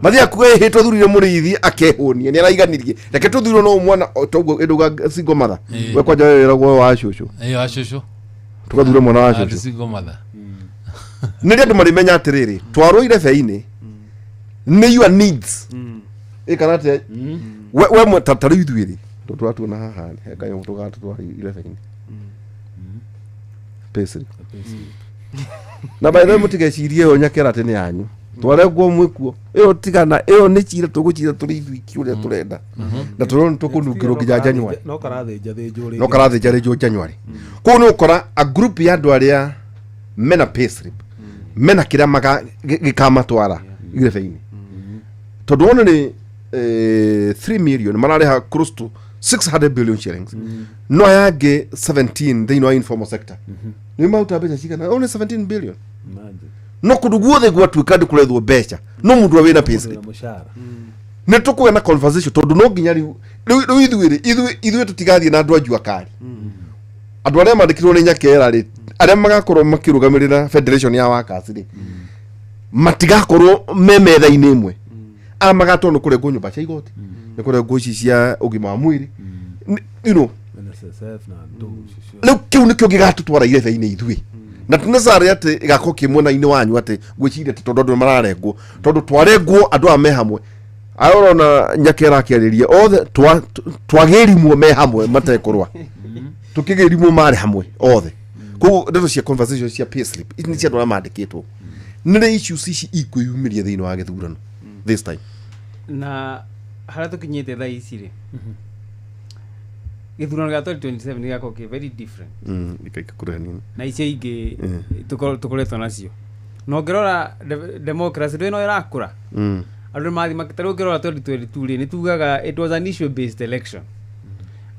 mathiaga kuga ĩhĩ twathurire mũrĩithi akehũnia nĩ araiganirie, reke tũthurwo no mwana o toguo ĩndũga single mother. We kwanja we wĩragwo wa cũcũ. Ĩyo wa cũcũ. Tũgathure mwana wa cũcũ. Single mother. Nĩ andũ marimenya atĩrĩrĩ, twarũire beinĩ nĩ your needs ĩkana atĩa we ta rĩu ithuĩ rĩ tondũ tũratuona haha rĩ, he kanyamũ tũgatũtwara irebe-inĩ, payslip. Na by the way, mũtigecirie ĩyo nyakera atĩ nĩ yanyu, twarengwo mwĩkuo ĩyo, tigana ĩyo nĩ cira tũgũcira tũrĩ ithuiki ũrĩa tũrenda na tũrona tũkũnungĩrwo nginya January. No karathĩnja thĩnjwo rĩngĩ. No karathĩnja rĩnjwo January. Koguo nĩ ũkora a group ya andũ arĩa mena payslip, mena kĩrĩa gĩkamatwara irebe-inĩ, tondũ wona nĩ 3 million mararĩha close to 600 billion shillings, no aya angĩ 17 thĩinĩ wa informal sector nĩ maruta mbeca cigana? Only 17 billion. Imagine. No kũndũ guothe gwatuĩka ndĩ kũrethwo mbeca no mũndũ ũrĩa wĩna payslip. Wĩna mũcara. Nĩ tũkũgĩa na conversation, tondũ no nginya rĩu ithuĩ rĩ ithuĩ tũtigathiĩ na andũ a jua kari, andũ arĩa mandĩkirwo nĩ nyakera rĩ, arĩa magakorwo makĩrũgamĩrĩra federation ya workers rĩ, matigakorwo me metha-inĩ ĩmwe. Aya magatwo nĩ kũrengwo nyũmba cia igoti, nĩ kũrengwo ici cia ũgima wa mwĩrĩ. NSSF na ndũ icio ciothe. Rĩu kĩu nĩkĩo gĩgatũtwara irebe-inĩ ithuĩ, na tinĩcarĩ atĩ ĩgakorwo kĩ mwena-inĩ wanyu, atĩ gwĩciria atĩ tondũ andũ nĩ mararengwo, tondũ twarengwo andũ aya me hamwe, aya ũrona nyakera akĩarĩria othe twagĩrimwo me hamwe matekũrũa, tũkĩgĩrimwo marĩ hamwe othe. Koguo ndeto cia conversation cia payslip ici nĩ cia andũ arĩa mandĩkĩtwo. Nĩ rĩ issues ici ikwĩyumĩria thĩinĩ wa gĩthurano this time? Na harĩa tũkinyĩte thaa ici rĩ, gĩthurano gĩa 2027 gĩgakorwo kĩ very different Ikaika kũrĩa hanini. Na icio ingĩ tũkoretwo nacio, na ũngĩrora democracy ndũĩ no ĩrakũra. Andũ nĩ mathiĩ tarĩu ũngĩrora 2022 rĩ, nĩ tugaga it was an issue based election.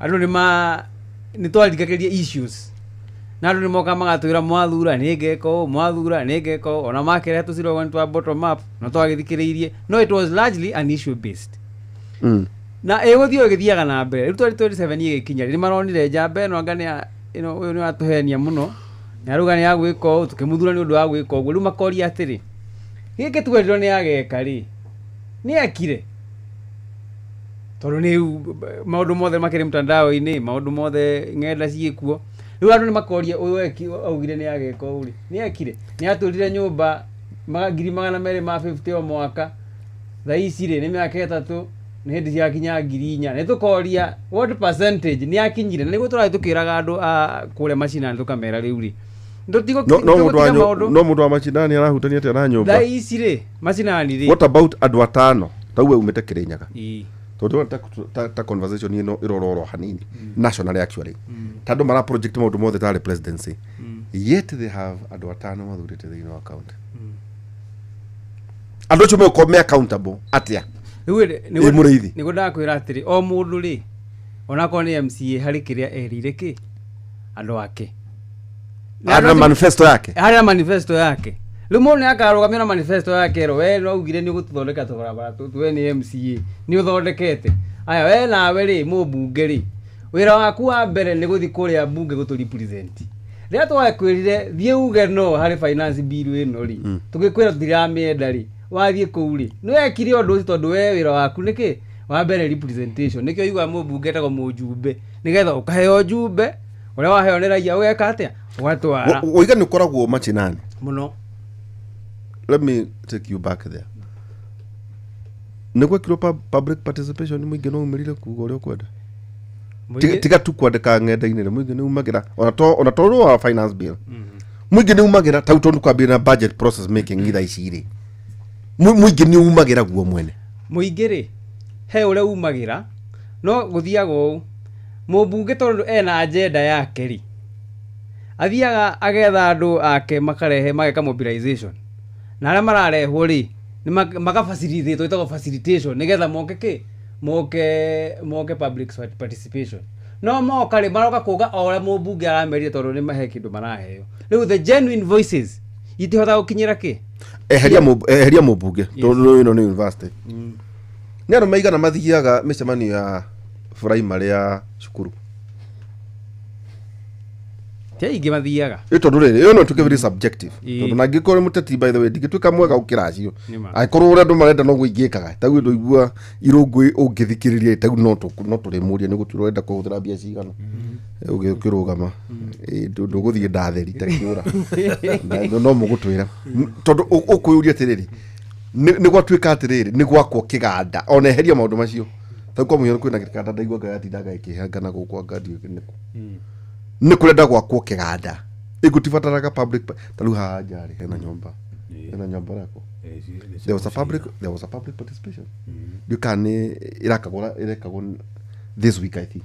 Andũ nĩ ma nĩ twarigagĩria issues na andũ nĩ moka magatwĩra mwathura nĩ ngeka ũũ, mwathura nĩ ngeka ũũ, ona makĩrehe tũcirogo twa bottom up no twagĩthikĩrĩirie, no it was largely an issue based. Na ĩgũthiĩ o ĩgĩthiaga na mbere. Rĩu 2027 ĩgĩkinya rĩ, nĩ maronire njamba ĩno anga nĩ ĩno ũyũ nĩ watũhenia mũno, nĩ arauga nĩ agwĩka ũũ, tũkĩmũthura nĩ ũndũ wa gwĩka ũguo. Rĩu makoria atĩrĩ, gĩkĩ twerirwo nĩ ageka rĩ, nĩ ekire? Tondũ nĩ maũndũ mothe makĩrĩ mtandao-inĩ, maũndũ mothe ng'enda ciĩkuo. Rĩu andũ nĩ makoria, ũyũ augire nĩ ageka ũũ rĩ, nĩ ekire? Nĩ atũrire nyũmba 250,000 o mwaka, thaa ici rĩ nĩ mĩaka 3, nĩ hĩndĩ ciakinya 4,000. Nĩ tũkoria what percentage nĩ akinyire? Na nĩguo tũrathiĩ tũkĩraga andũ a kũrĩa macinani, tũkamera rĩu rĩ No mũndũ wa tũgũtiga maũndũ. No mũndũ wa macinani arahutania atĩa na nyũmba? Thaa ici rĩ, macinani rĩ. What about andũ atano ta uwe umĩte Kĩrĩnyaga? Ĩĩ. Tondũ ta conversation ĩno ĩrororwo hanini nationally actually, ta andũ mara project maũndũ mothe tarĩ presidency, yet they have andũ atano mathurĩte thĩinĩ wa county. Andũ acio megũkorwo me accountable atĩa? Rĩu ĩ- Ĩ, mũrĩithi. Nĩguo ndakwĩra atĩrĩ, o mũndũ rĩ, onakorwo nĩ MCA, harĩ kĩrĩa erĩire kĩ andũ ake. Na Arĩ na andũ acio- manifesto yake. Harĩ na manifesto yake. Rĩu mũndũ nĩ akarũgamia na manifesto yake ĩro, we no augire nĩ ũgũtũthondeka tũbarabara tũtũ, we nĩ MCA nĩ ũthondekete aya. We nawe rĩ, mũmbunge rĩ, wĩra waku wa mbere nĩ gũthiĩ kũrĩa mbunge gũtũ represent. Rĩrĩa twakwĩrire thiĩ uge no harĩ finance bill ĩno rĩ, tũgĩkwĩra tũtiramĩenda rĩ, wathiĩ kũu rĩ, nĩ wekire ũndũ ũcio? Tondũ we wĩra waku nĩ kĩ wa mbere? Representation. Nĩkĩo iguaga mũmbunge etagwo mũjumbe, nĩgetha ũkaheo njumbe ũrĩa waheo nĩ raia, ũgeka atĩa? Ũgatwara. Ũiga nĩ ũkoragwo macinani? Mũno. Let me take you back there. Nĩ gwekirwo public participation, mũingĩ no umĩrire kuga ũrĩa ũkwenda? Tiga tu kwandĩka ng'enda-inĩ rĩ, mũingĩ nĩ umagĩra ona to rũa wa finance bill, mũingĩ nĩ umagĩra tau tondũ kwambĩrĩria na budget process making thaa ici rĩ, mũingĩ nĩ umagĩra guo mwene? Mũingĩ rĩ, he ũrĩa umagĩra, no gũthiaga ũũ, mũmbunge tondũ ena agenda yake rĩ, Athiaga agetha andũ ake makarehe mageka mobilization, na arĩa mararehwo rĩ nĩ makafacilitate, ĩtagwo facilitation, nĩgetha moke kĩ moke moke public participation. No moka rĩ, maroka kuga o ũrĩa mũmbunge aramerire, tondũ nĩ mahe kĩndũ maraheo. Rĩu the genuine voices itihotaga gũkinyĩra kĩ. Eheria mũmbunge, tondũ ĩno nĩ university. Nĩ andũ maigana mathiaga mĩcemanio ya primary ya cukuru? Ti aingĩ mathiaga. Ĩ tondũ rĩrĩ, ĩyo no ĩtuĩke very subjective. Ĩĩ. Tondũ na angĩkorwo nĩ mũteti, by the way, ndingĩtuĩka mwega gũkĩra acio. Nĩ ma. Angĩkorwo ũrĩa andũ marenda noguo ingĩkaga, taguo ndũigua irũngũ ũngĩthikĩrĩria, tagu no tũrĩmũria nĩ gũtua ũrenda kũhũthĩra mbia cigana ũkĩrũgama. Ĩ, ndũgũthiĩ ndatheri ta kĩũra. No mũgũtwĩra tondũ ũkwĩyũria atĩrĩrĩ, nĩ gwatuĩka atĩrĩrĩ, nĩ gwakwo kĩganda, ona eheria maũndũ macio, tau kwa mũhiano kwĩna kĩganda ndaigua ngayatindaga ĩkĩhangana gũkũ, anga ndiũĩ nĩkũ nĩ kũrenda gwakwo kĩganda ĩgũtibataraga public ta rĩu haha nja rĩ, hena nyũmba ĩrakwo. There was a public participation. Ndiũĩ kana nĩ ĩrakagwo, ĩrekagwo this week, I think.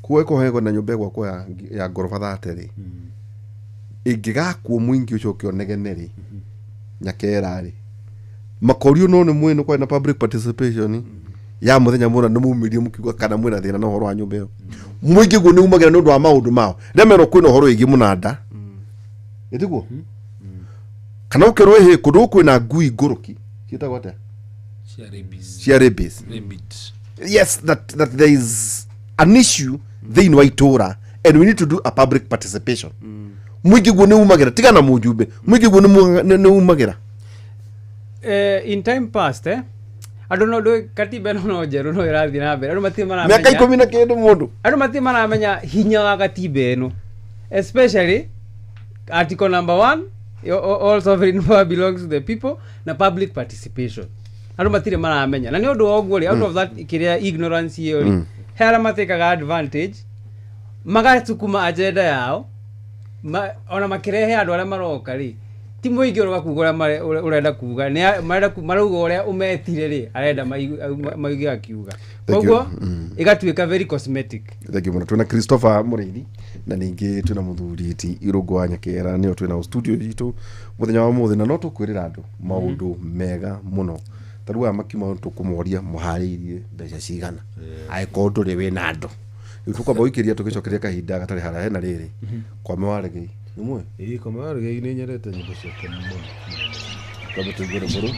Kuo ĩkũhegwo na nyũmba ĩgwakwo ya ngoroba 30 rĩ, ĩngĩgakwo mũingĩ ũcoke ũnegene rĩ, nyakera rĩ, makorio, no nĩ mwĩ nĩ kwarĩ na public participation ya mũthenya mũna, nĩ mumĩrie mũkiuga kana mwĩna thĩna na ũhoro wa nyũmba ĩyo. Mũingĩ guo nĩ umagĩra nĩ ũndũ wa maũndũ mao rĩrĩa merwo kwĩna ũhoro wĩgiĩ mũnanda, ĩtiguo kana ũkerwo ĩhĩ kũndũ gũkũ kwĩna ngui ngũrũki ciĩtagwo atĩa? Cia rabies. Cia rabies. Rabbit. Yes, that there is an issue thĩinĩ wa itũra and we need to do a public participation. Mũingĩ guo nĩ umagĩra, tiga na mũjumbe, mũingĩ guo nĩ umagĩra. In time past, andũ no ndũ katiba ĩno no njerũ, no ĩrathiĩ na mbere, andũ matirĩ maramenya. Mĩaka 10 na kĩndũ mũndũ. Andũ matirĩ maramenya hinya wa katiba ĩno, especially article number one, all sovereign power belongs to the people, na public participation. Andũ matirĩ maramenya, na nĩ ũndũ wa ũguo rĩ, out of that kĩrĩa ignorance ĩyo rĩ, he arĩa matĩkaga advantage magasukuma agenda yao ona makĩrehe andũ arĩa maroka rĩ, ti mũingĩ ũroka kuga ũrĩa ũrenda kuga, nĩ marenda marauga ũrĩa ũmetire rĩ, arenda maigue akiuga. Thank you. Koguo ĩgatuĩka very cosmetic. Thank you mũno. Twĩna Christopher Mũrĩithi na ningĩ twĩna mũthuri ti Irũngũ wa Nyakĩra, nĩo twĩna studio itũ mũthenya wa mũthĩ, na no tũkwĩrĩra andũ maũndũ mega mũno. Ta rĩu aya makiuma, tũkũmoria mũharĩirie mbeca cigana angĩkorwo ndũrĩ wĩna andũ. Rĩu tũkwamba gũikĩria tũgĩcokeria kahinda gatarĩ haraya. Hena rĩrĩ Kwame wa Regei, nĩ mũĩ? Ĩĩ, Kwame wa Regei, nĩ nyendete nyĩmbo ciake mũno. Twambe tũigue rwĩmbo rũu,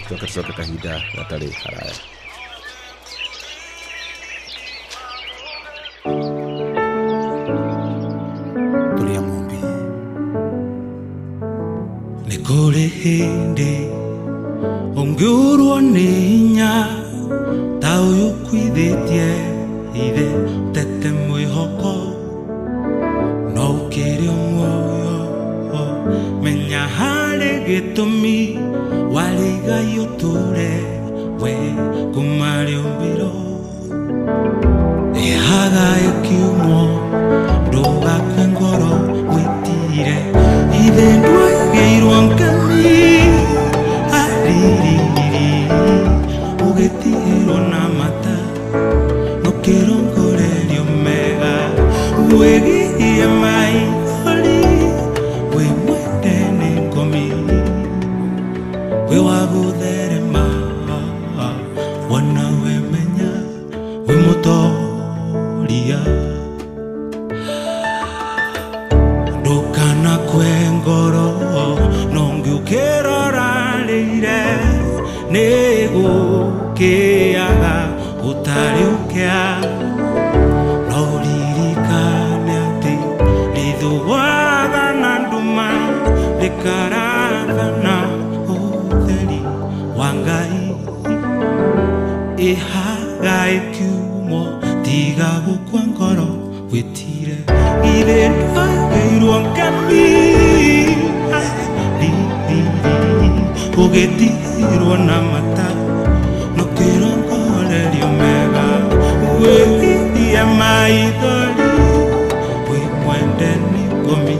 tũcoke tũcoke kahinda gatarĩ haraya. Tũrĩ a Mũmbi. Nĩ kũrĩ hĩndĩ ũngĩũrwo nĩ hinya ta ũyũ kwithĩtie ithe tete mwĩhoko, no ũkĩrĩ o muoyo, menya harĩ gĩtũmi warĩ igai ũtũre we kuma rĩũmbĩro ĩhaga ĩkiumwo, ndũgakue ngoro wĩtire ithe ndwaigĩirwo ngemi aririri ũgĩtigĩrwo na mata nũkĩrongorerio mega wĩgirie maithori wĩ mwende nĩ ngomi wĩ wa gũtherema wona wemenya wĩ mũtoria, ndũkanakue ngoro nongĩ ũkĩrora rĩire nĩ gũkĩaga gũtarĩ ũkĩa, no ririkane atĩ rĩthũaga na nduma rĩkarathana ũtheri wa Ngai ĩhaga ĩkiumwo, tiga gũkua ngoro wĩtire ithe ndwaigĩirwo ngemi ũgĩtigĩrwo na mata nũkĩrongorerio mega wĩgirie maithori wĩ mwende nĩ ngomi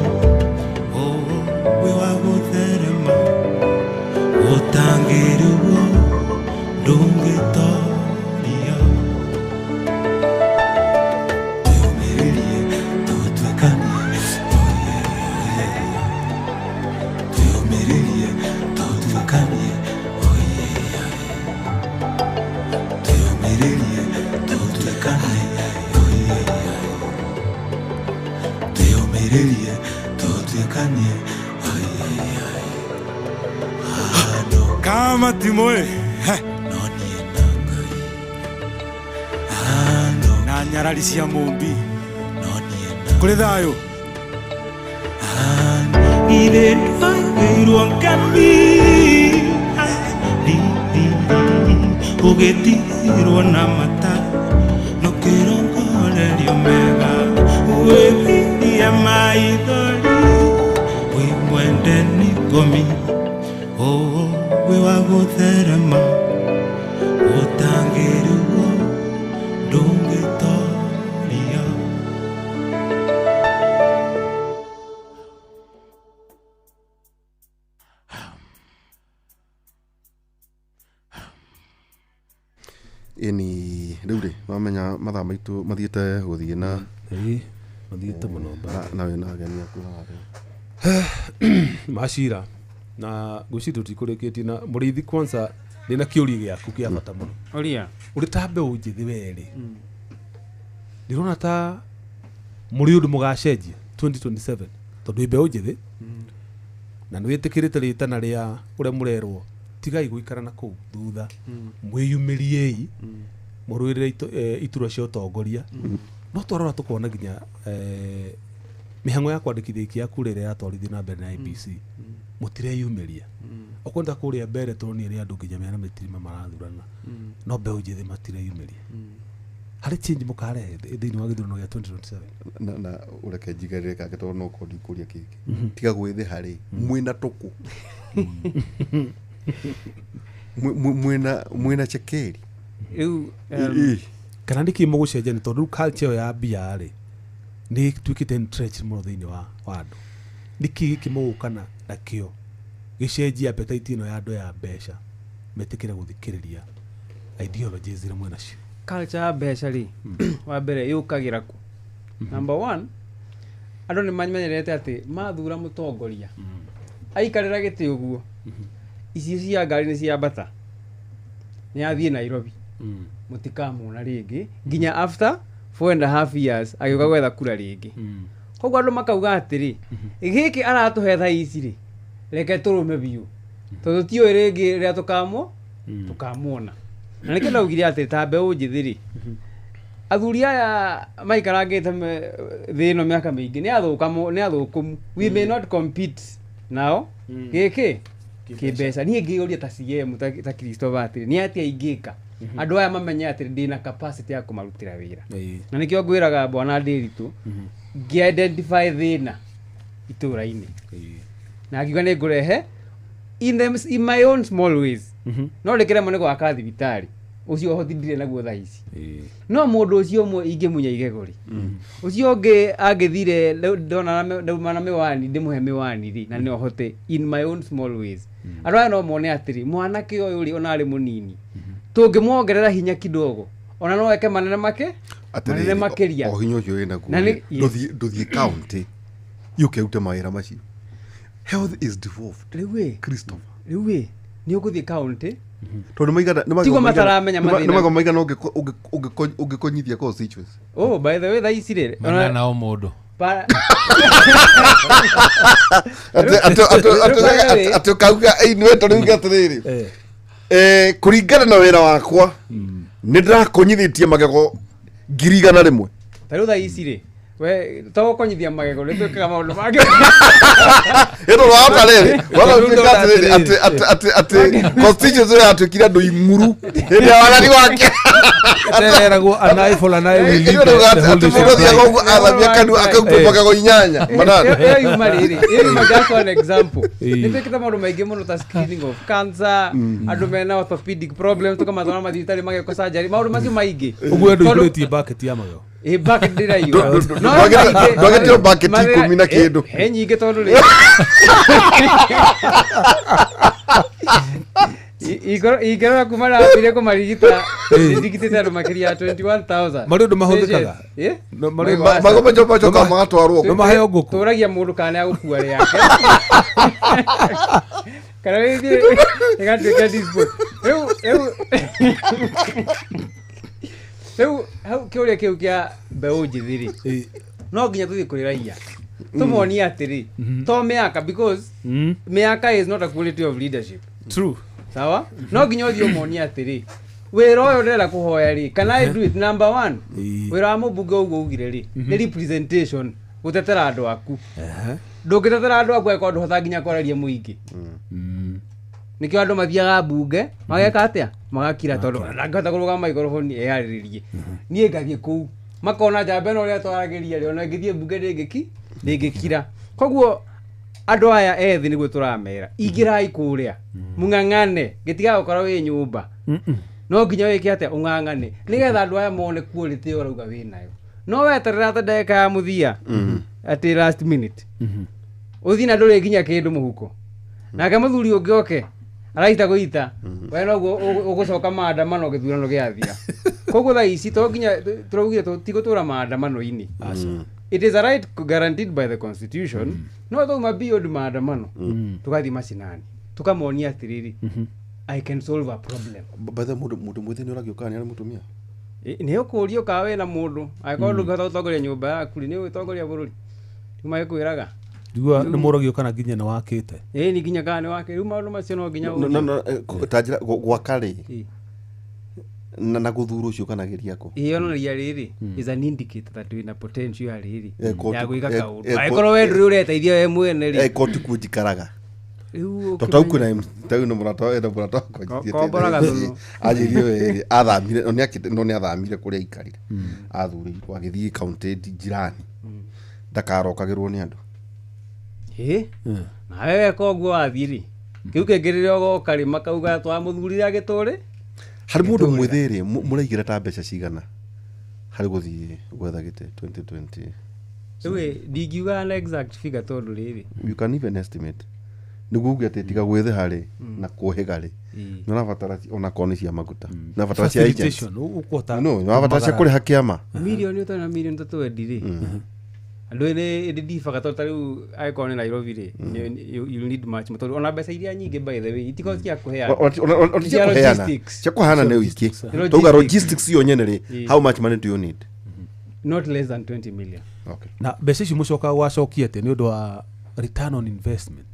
wĩ wa gũtherema ũtangĩrĩrwo ndũngĩtoria. Twĩũmĩrĩrie tũtuĩkanie. Tũkuhĩrĩrie tũtuĩkanie Kama timoe no niĩ na Ngai Andũ na nyarari cia mũmbi no niĩ na kũrĩ thayũ Ithe ndwaigĩirwo ngami ũgĩtigĩrwo na mata nũkĩrongorerio mega wĩthirie maithori wĩ mwende nĩ ngomi wĩ wa gũtherema ũtangĩrugwo ndũngĩtoria. Ĩni rĩu rĩ wamenya mathaa maitũ mathiĩte gũthiĩ na Mathiĩte mũno na wĩna ageni aku haha. Macira na ngwĩciria tũtikũrĩkĩtie na mũrĩithi kwanza ndĩna kĩũria gĩaku kĩa bata mũno. Ũria. Ũrĩ ta mbeũ njĩthĩ werĩ ndĩrona ta mũrĩ ũndũ mũgacenjia 2027 tondũ wĩ mbeũ njĩthĩ na nĩ wĩtĩkĩrĩte rĩtana rĩa ũrĩa mũrerwo tigai gũikara na kũu thutha mwĩyumĩriei mũrũĩrĩre iturwa cia ũtongoria no twarora tũkona nginya mĩhang'o ya kwandĩkithia ikia kura ĩrĩa yatwarithio na mbere na IEBC mũtireyumĩria okorwo nĩ ta kũrĩa mbere tũronire andũ nginya mena mĩtirima marathurana no mbeũ njĩthĩ matireyumĩria harĩ change mũkarehe thĩinĩ wa gĩthurano gĩa 2027. Na ũreke njigarĩre kangĩ tondũ no korwo ndikũria kĩngĩ tiga gwĩthĩha rĩ mwĩna tũkũ mwĩna chekeri Rĩu Ĩ. Kana nĩkĩ mũgũcenjia nĩ tondũ rĩu culture ĩyo ya mbia rĩ nĩ ĩtuĩkĩte entrenched mũno thĩinĩ wa andũ nĩkĩ gĩkĩ mũgũka nakĩo gĩcenjie appetite ĩno ya andũ ya mbeca metĩkĩre gũthikĩrĩria ideologies iria mwĩ nacio. Culture ya mbeca rĩ wa mbere yũkagĩra kũ number one andũ nĩ mamenyerete atĩ mathura mũtongoria aikarĩra gĩtĩ ũguo icio cia ngari nĩ ciambata nĩ athiĩ Nairobi mũtikamwona rĩngĩ nginya after 4.5 years agĩũka gwetha kura rĩngĩ koguo andũ makauga atĩrĩ gĩkĩ aratũhe thaa ici rĩ reke tũrũme biũ tondũ tiũĩ rĩngĩ rĩrĩa tũkamwona na nĩkĩo ndaugire atĩ ta mbeũ njĩthĩ rĩ athuri aya maikarangĩte thĩ ĩno mĩaka mĩingĩ nĩ athũkũmu we may not compete nao gĩkĩ kĩmbeca niĩ ngĩũria ta CM ta Christopher atĩrĩ nĩ atĩa ingĩka andũ aya mamenye atĩrĩ ndĩna capacity ya kũmarutĩra wĩra na nĩkĩo ngwĩraga bwana Ndĩritũ ngĩ-identify thĩna itũra-inĩ na ngiuga nĩ ngũrehe in my own small ways no ndĩkĩremwo nĩ gwaka thibitarĩ ũcio ũhoti ndirĩ naguo thaa ici no mũndũ ũcio ũmwe ingĩmunya igego rĩ ũcio ũngĩ angĩthire ndona ndauma na mĩwani ndĩmũhe mĩwani rĩ na no hote in my own small ways andũ aya no mone atĩrĩ mwanake ũyũ rĩ ona arĩ mũnini tũngĩmuongerera hinya kidogo ona no eke manene make manene makĩria o hinya ũcio wĩnaguo Na nĩ- rĩ, ndũthiĩ county yũke ũrute mawĩra macio. Health is devolved. Rĩu ĩ Christopher rĩu ĩ nĩ ũgũthiĩ county tondũ maigana Tiguo mataramenya mathĩna. nĩ magego maigana ũngĩkonyithia constituency. Oh, by the way thaa ici rĩ ona- Manana o mũndũ Atĩ ũkauga niwe tondũ uge atĩrĩrĩ kũringana na wĩra wakwa nĩ ndĩrakonyithĩtie magego 100,000. Ta rĩu thaa ici rĩ we to gũkonyithia magego nĩ twĩkaga maũndũ mangĩ. Ĩno wahota rĩrĩ wahota atĩrĩrĩ atĩ constituency ĩyo yatuĩkire andũ ing'uru hĩndĩ ya wagani wake. Eragwo an eye for an eye will lead Ĩno the whole atĩ nation mũndũ athiaga blind. ũguo athamia kanua akaruta magego 8 8. Ĩyo yuma rĩrĩ ĩyo yuma just one example nĩ twĩkĩte maũndũ maingĩ mũno ta screening of cancer andũ mena orthopedic problems tũkamatwara mathibitarĩ magekwo surgery maũndũ macio maingĩ ũguo andũ Tondũ- ihũrĩtie bucket ya magego. Ĩ, bucket ndĩraiyũra. No, Ndwagĩtio bucket 10 na kĩndũ. He nyingĩ tondũ rĩ ingĩrora kuma ndambire kũmarigita ndigitĩte andũ makĩria ya 21,000. Marĩ ũndũ mahũthĩkaga? Ĩ? No, marĩ- Magego macio macokaga magatwarwo No maheo ngũkũ. Tũragia mũndũ kana nĩagũkua rĩake kana rĩthiĩ ĩgatuĩka dispose. Rĩu hau kĩũria kĩu kĩa mbeũ njĩthĩ rĩ no nginya tũthiĩ kũrĩ raia Tũmonie atĩrĩ, to mĩaka, because mĩaka is not a quality of leadership. True. Sawa, no nginya ũthiĩ ũmonie atĩrĩ, wĩra ũyũ ndĩrenda kũhoya rĩ, can I do it? Number one, wĩra wa mũmbunge ũguo ugire rĩ, nĩ representation, gũtetera andũ aku. Ndũngĩtetera andũ aku angĩkorwo ndũhota nginya kwararia mũingĩ. Nĩkĩo andũ mathiaga mbunge mageka atĩa? Magakira, tondũ ndangĩhota kũrũgama maikoroboni eyarĩrĩrie. Niĩ ngathiĩ kũu, makona njamba ĩno ũrĩa twaragĩria rĩ, ona ngĩthiĩ mbunge ndĩngĩkira. Koguo andũ aya ethĩ nĩguo tũramera, ingĩrai kũrĩa mũng'ang'ane, gĩtigaga gũkorwo wĩ nyũmba, no nginya wĩke atĩa? Ũng'ang'ane, nĩgetha andũ aya mone quality ĩyo ũrauga wĩ nayo. No weterera ta ndagĩka ya mũthia, atĩ last minute ũthiĩ na ndũrĩ nginya kĩndũ mũhuko, nake mũthuri ũngĩ oke araita gũita, we noguo ũgũcoka maandamano gĩthurano gĩathira. Koguo thaa ici to nginya tũraugire tũtigũtũra maandamano-inĩ. It is a right guaranteed by the constitution, no twauma beyond maandamano, tũgathiĩ macinani, tũkamonia atĩrĩrĩ, I can solve a problem. By the way, mũndũ mwĩthĩ nĩ ũragio kana nĩ arĩ mũtumia? Nĩ ũkũrio kana wĩna mũndũ. Angĩkorwo ndũngĩhota gũtongoria nyũmba yaku rĩ, nĩ ũgũtongoria bũrũri? Rĩu magĩkwĩraga. Ndigua nĩ mũragio kana nginya nĩ wakĩte. Ĩ, nĩ nginya kana nĩ wake. Rĩu maũndũ macio no nginya No, no, ũrie. no, ta njĩra gwaka rĩ, Ĩ. na gũthurwo ũcio ũkanagĩria kũ? Ĩ, yonanagia rĩrĩ is an indicator that wĩna potential ya rĩrĩ ya gwĩka kaũndũ. Angĩkorwo we ndũrĩ ũreteithia we mwene rĩ. Koti kuo njikaraga. Rĩu Tondũ tau kwĩna tau nĩ mũrata ena mũrata wakwa njitĩte. Kombora gathũnũ. Anjĩrire we athamire, no nĩakĩte, no nĩathamire kũrĩa aikarire, athurĩirwo agĩthiĩ kaunti jirani ndakarokagĩrwo nĩ andũ. Ĩ, nawe weka ũguo wathiĩ rĩ, kĩu kĩngĩ rĩrĩa ũgoka rĩ, makauga twamũthurire agĩtũrĩ. Harĩ mũndũ mwĩthĩ rĩ, mũraigĩra ta mbeca cigana harĩ gũthiĩ gwetha gĩtĩ 2020? Rĩu ĩ, ndingiuga an exact figure tondũ rĩrĩ, You can even estimate nĩguo uge atĩ tiga gwĩthĩha rĩ na kũhĩga rĩ, nĩ ũrabatara ona korwo nĩ cia maguta, nĩ ũrabatara cia agents. Facilitation, ũkũhota No, nĩ ũrabatara cia kũrĩha kĩama. Mirioni ũtarĩ na mirioni tatwendi rĩ, andũ nĩ ndibaga, tondũ ta rĩu angĩkorwo nĩ Nairobi rĩ, you need much more, tondũ ona mbeca iria nyingĩ, by the way, itikoragwo cia kũheana. Ona cia Cia kũheana, logistics. cia kũheana nĩ wiki. Logistics. Tauga logistics iyo nyene rĩ, how much money do you need? Not less than 20 million. Okay. Na mbeca icio mũcokaga gwacokia atĩa nĩ ũndũ wa return on investment?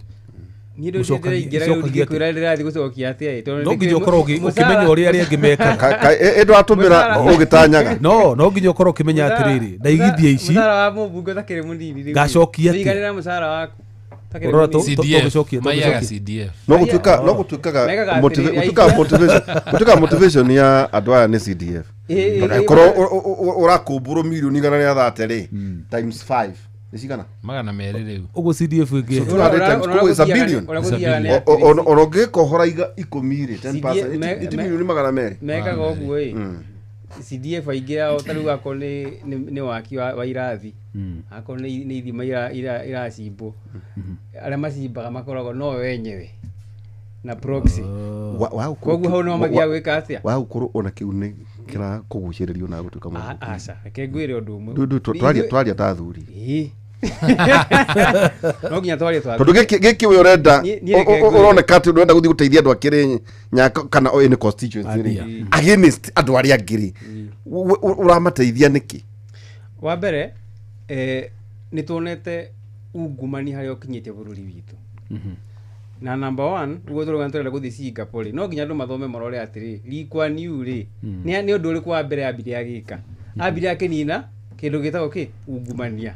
Niĩ ndũ ndĩraingĩra rĩu, Mũcokagia atĩa? ndingĩkwĩra ndĩrathiĩ gũcokia atĩa ĩ, tondũ No nginya ndĩkĩũĩ ũkorwo ũkĩmenya ũrĩa arĩa angĩ mekaga. Ĩ ndwatũmĩra ũgĩtanyaga. No nginya ũkorwo ũkĩmenya atĩrĩrĩ, ndaigithia ici Mũcara wa mũmbunge ũtakĩrĩ mũnini rĩu. Ngacokia atĩa? Tũiganĩra mũcara waku ũtakĩrĩ Ũrora mũnini. CDF, tũgĩcokia, maiyaga tũgĩcokia. CDF. No gũtuĩka, no gũtuĩkaga Mekaga atĩrĩrĩ, gũtuĩkaga motivation, gũtuĩkaga motivation ya andũ aya nĩ CDF. Ĩ, Tondũ ĩ, angĩkorwo ũrakũmbũrwo mirioni 130 rĩ, times 5 nĩ cigana? 200 rĩu. Ũguo CDF ĩngĩ 200 times koguo is a billion. Ũrĩa gũthiaga nĩ O- atĩrĩ, ona ũngĩkohora iga 10 rĩ, 10%, iti mirioni 200. Mekaga ũguo ĩ, CDF aingĩ ao ta rĩu akorwo nĩ waki wa irathi, akorwo nĩ ithima iracimbwo, arĩa macimbaga makoragwo no wenyewe na proxy. Koguo hau no mathiaga gwĩka atĩa? Wa gũkorwo ona kĩu nĩ kĩrakũgucĩrĩrio na gũtuĩka mũndũ. Aca, reke ngwĩre ũndũ ũmwe. Ndũ- ndũ- twaria ta athuri. Ĩ. No nginya twarie twa Tondũ gĩkĩ we ũrenda Niĩ reke ngwĩre. ũroneka atĩ ũrenda gũthiĩ gũteithia andũ akĩrĩ nyaka kana any constituency rĩ, against andũ arĩa angĩ rĩ, ũramateithia nĩkĩ? Wa mbere, nĩ tuonete ungumani harĩa ũkinyĩtie bũrũri witũ, na number one ũguo tũrauga nĩ tũrenda gũthiĩ Singapore rĩ, no nginya andũ mathome marore atĩrĩ, Lee Kuan Yew rĩ, nĩ ũndũ ũrĩkũ wa mbere ambire agĩka? Ambire akĩnina kĩndũ gĩtagwo kĩ ungumania.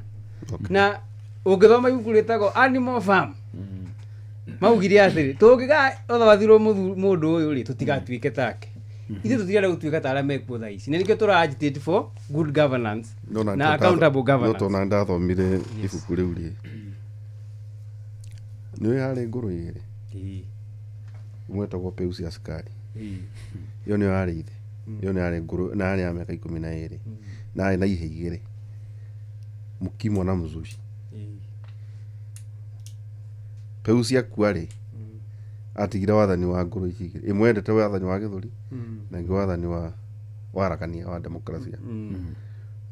Na ũngĩthoma ibuku rĩtagwo Animal Farm, maugire atĩrĩ, tũngĩgathothirwo mũndũ ũyũ rĩ, tũtigatuĩke take. Ithuĩ tũtirenda gũtuĩka ta arĩa mekuo thaa ici, na nĩkĩo tũra agitate for good governance na accountable No governance. tona ndathomire ibuku rĩu rĩ, nĩ ũĩ harĩ ngũrũ igĩrĩ, ĩmwe ĩtagwo Peu cia cukari, ĩyo nĩyo yarĩ ithe, ĩyo nĩ yarĩ ngũrũ na yarĩ ya mĩaka 12, na yarĩ na ihe igĩrĩ, mũkimwa na mũzuci. Peu ciakua rĩ, atigire wathani wa ngũrũ ici igĩrĩ, ĩmwe endete wathani wa gĩthũri na ĩngĩ wathani wa warakania wa demokrasia.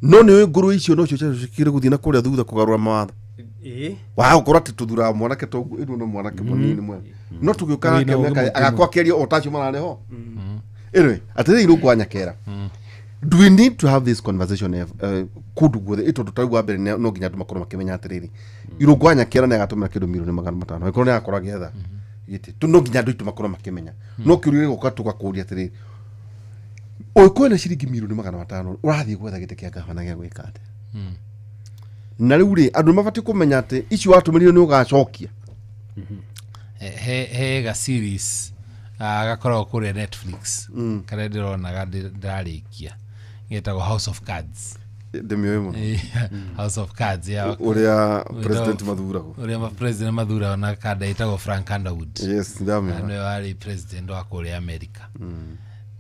No nĩ ũĩ ngũrũ icio nocio ciacokire gũthiĩ na kũrĩa thutha kũgarũra mawatho wa gũkorwo atĩ tũthuraga mwanake toguo ĩno no mwanake mũnini mwega, no tũgĩũka Wĩna nake ũũgĩ mĩaka mũingĩ. agakorwo akĩaria o tacio mararĩ ho. Anyway, atĩrĩrĩ, irũ kwa nyakera Do we need to have this conversation kũndũ guothe ĩ tondũ tarĩu wa mbere no nginya andũ makorwo makĩmenya atĩrĩrĩ Irũngũ wa Nyakiara nĩ agatũmĩra kĩndũ 500,000,000 angĩkorwo nĩ agakorwo agĩetha gĩtĩ tu no nginya andũ aitũ makorwo makĩmenya no kĩũria gĩgoka tũgakũria atĩrĩrĩ ũngĩkorwo na ciringi 500,000,000 ũrathiĩ gwetha gĩtĩ kĩa gavana gĩa gwĩka atĩa? Na rĩu rĩ andũ nĩ mabatiĩ kũmenya atĩ icio watũmĩrire nĩ ũgacokia. He ga series gakoragwo kũrĩa Netflix karĩa ndĩronaga ndĩrarĩkia getagwo House of Cards. Ndĩmĩũĩ mũno. House of Cards ya ũrĩa president mathuragwo. Ũrĩa ma president mathuragwo na kanda ĩtagwo Frank Underwood. Yes, ndamĩona. Nĩwe warĩ president wa kũrĩa America.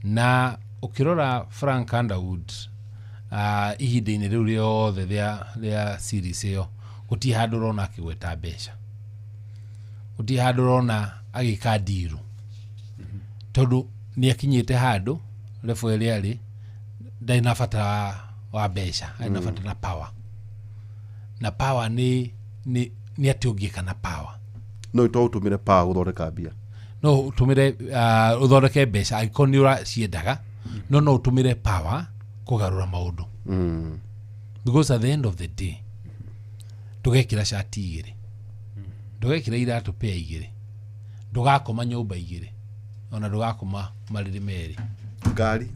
Na ũkĩrora Frank Underwood ihinda-inĩ rĩu rĩothe rĩa series ĩyo gũtirĩ handũ ũrona akĩgweta mbeca, gũtirĩ handũ ũrona agĩka ndiru, tondũ nĩ akinyĩte handũ level ĩrĩa arĩ ndarĩ na bata wa mbeca, arĩ na bata na power, na power nĩ atĩ ũngĩka na power. No to ũtũmĩre power gũthondeka mbia. No ũtũmĩre ũthondeke mbeca angĩkorwo nĩ ũraciendaga, no ũtũmĩre power kũgarũra maũndũ. Because at the end of the day ndũgekĩra cati igĩrĩ, ndũgekĩra iratũ pair igĩrĩ, ndũgakoma nyũmba igĩrĩ, ona ndũgakoma marĩrĩ merĩ. Ngari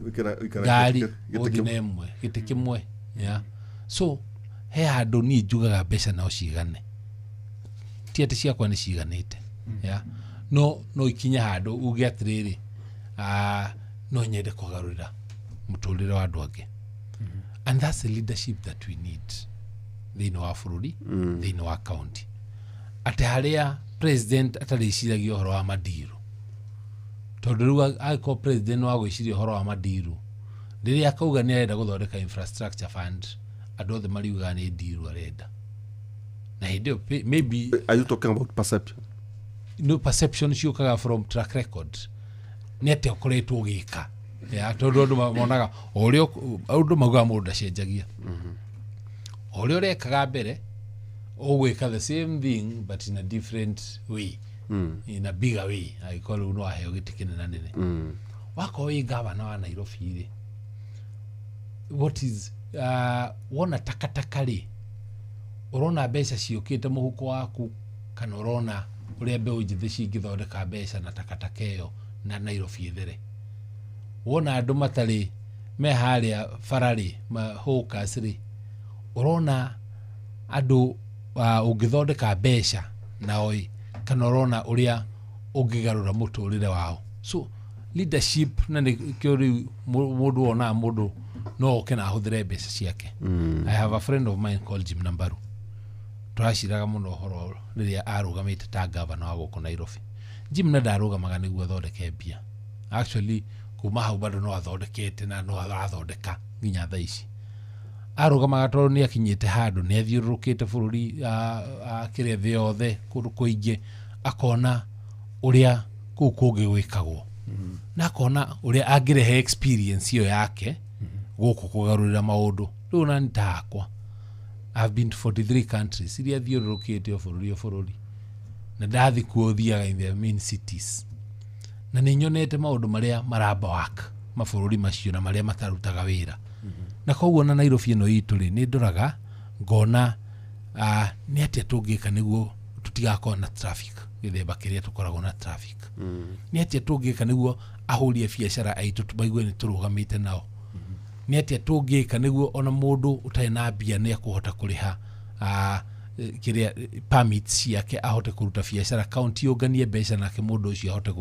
ngari ũthiĩ na ĩmwe gĩtĩ kĩmwe. Yeah. So he handũ niĩ njugaga mbeca no cigane, ti atĩ ciakwa nĩ ciganĩte. Yeah. No ikinye handũ uge atĩrĩrĩ no nyende kũgarũrĩra mũtũrĩre wa andũ angĩ. And that's the leadership that we need thĩinĩ wa bũrũri, thĩinĩ wa county, atĩ harĩa president atarĩciragia ũhoro wa mandiru, tondũ rĩu angĩkorwo president wa gwĩciria ũhoro wa mandiru rĩrĩa akauga nĩ arenda gũthondeka infrastructure fund, andũ othe mariugaga nĩ ndiru arenda, na hĩndĩ ĩyo maybe. Are you talking about perception? No, perception ciũkaga from track record, nĩ atĩa ũkoretwo ũgĩka. Yeah, tondũ andũ monaga o ũrĩa andũ maugaga mũndũ ndacenjagia, o ũrĩa ũrekaga mbere ũgwĩka the same thing but in a different way, in a bigger way, angĩkorwo rĩu no aheo gĩtĩ kĩnenanene. Wakorwo wĩ gavana wa Nairobi rĩ, what is wona takataka rĩ, ũrona mbeca ciũkĩte mũhuko waku, kana ũrona ũrĩa mbeũ njĩthĩ cingĩthondeka mbeca na takataka ĩyo na Nairobi ĩthere? Wona andũ matarĩ me harĩa bara rĩ, hawkers rĩ, ũrona andũ ũngĩthondeka mbeca nao ĩ, kana ũrona ũrĩa ũngĩgarũra mũtũrĩre wao? So leadership, na nĩkĩo rĩu mũndũ wonaga mũndũ no oke na ahũthĩre mbeca ciake. I have a friend of mine called Jim Nambaru, tũraciraga mũno ũhoro rĩrĩa arũgamĩte ta gavana wa gũkũ Nairobi. Jim na ndarũgamaga nĩguo athondeke mbia, actually kuma hau bado no athondekete na no arathondeka nginya thaa ici. Arũgamaga tondũ nĩ akinyĩte handũ, nĩ athiũrũrũkĩte bũrũri kĩrĩa thĩ yothe kũndũ kũingĩ, akona ũrĩa kũu kũngĩ gwĩkagwo, na akona ũrĩa angĩrehe experience ĩyo yake gũkũ kũgarũrĩra maũndũ. Rĩu ona nĩ ta hakwa, I've been to 43 countries iria thiũrũrũkĩte o bũrũri o bũrũri, na ndathi kuo thiaga in the main cities, na nĩ nyonete maũndũ marĩa maramba work mabũrũri macio na marĩa matarutaga wĩra. Na koguo na Nairobi ĩno itũ rĩ, nĩ ndoraga ngona nĩ atĩa tũngĩka nĩguo tũtigakorwo na traffic gĩthemba kĩrĩa tũkoragwo na traffic, nĩ atĩa tũngĩka nĩguo ahũri a biacara aitũ maigue nĩ tũrũgamĩte nao, nĩ atĩa tũngĩka nĩguo ona mũndũ ũtarĩ na mbia nĩ akũhota kũrĩha kĩrĩa permits ciake ahote kũruta biacara, county yũnganie mbeca nake mũndũ ũcio ahote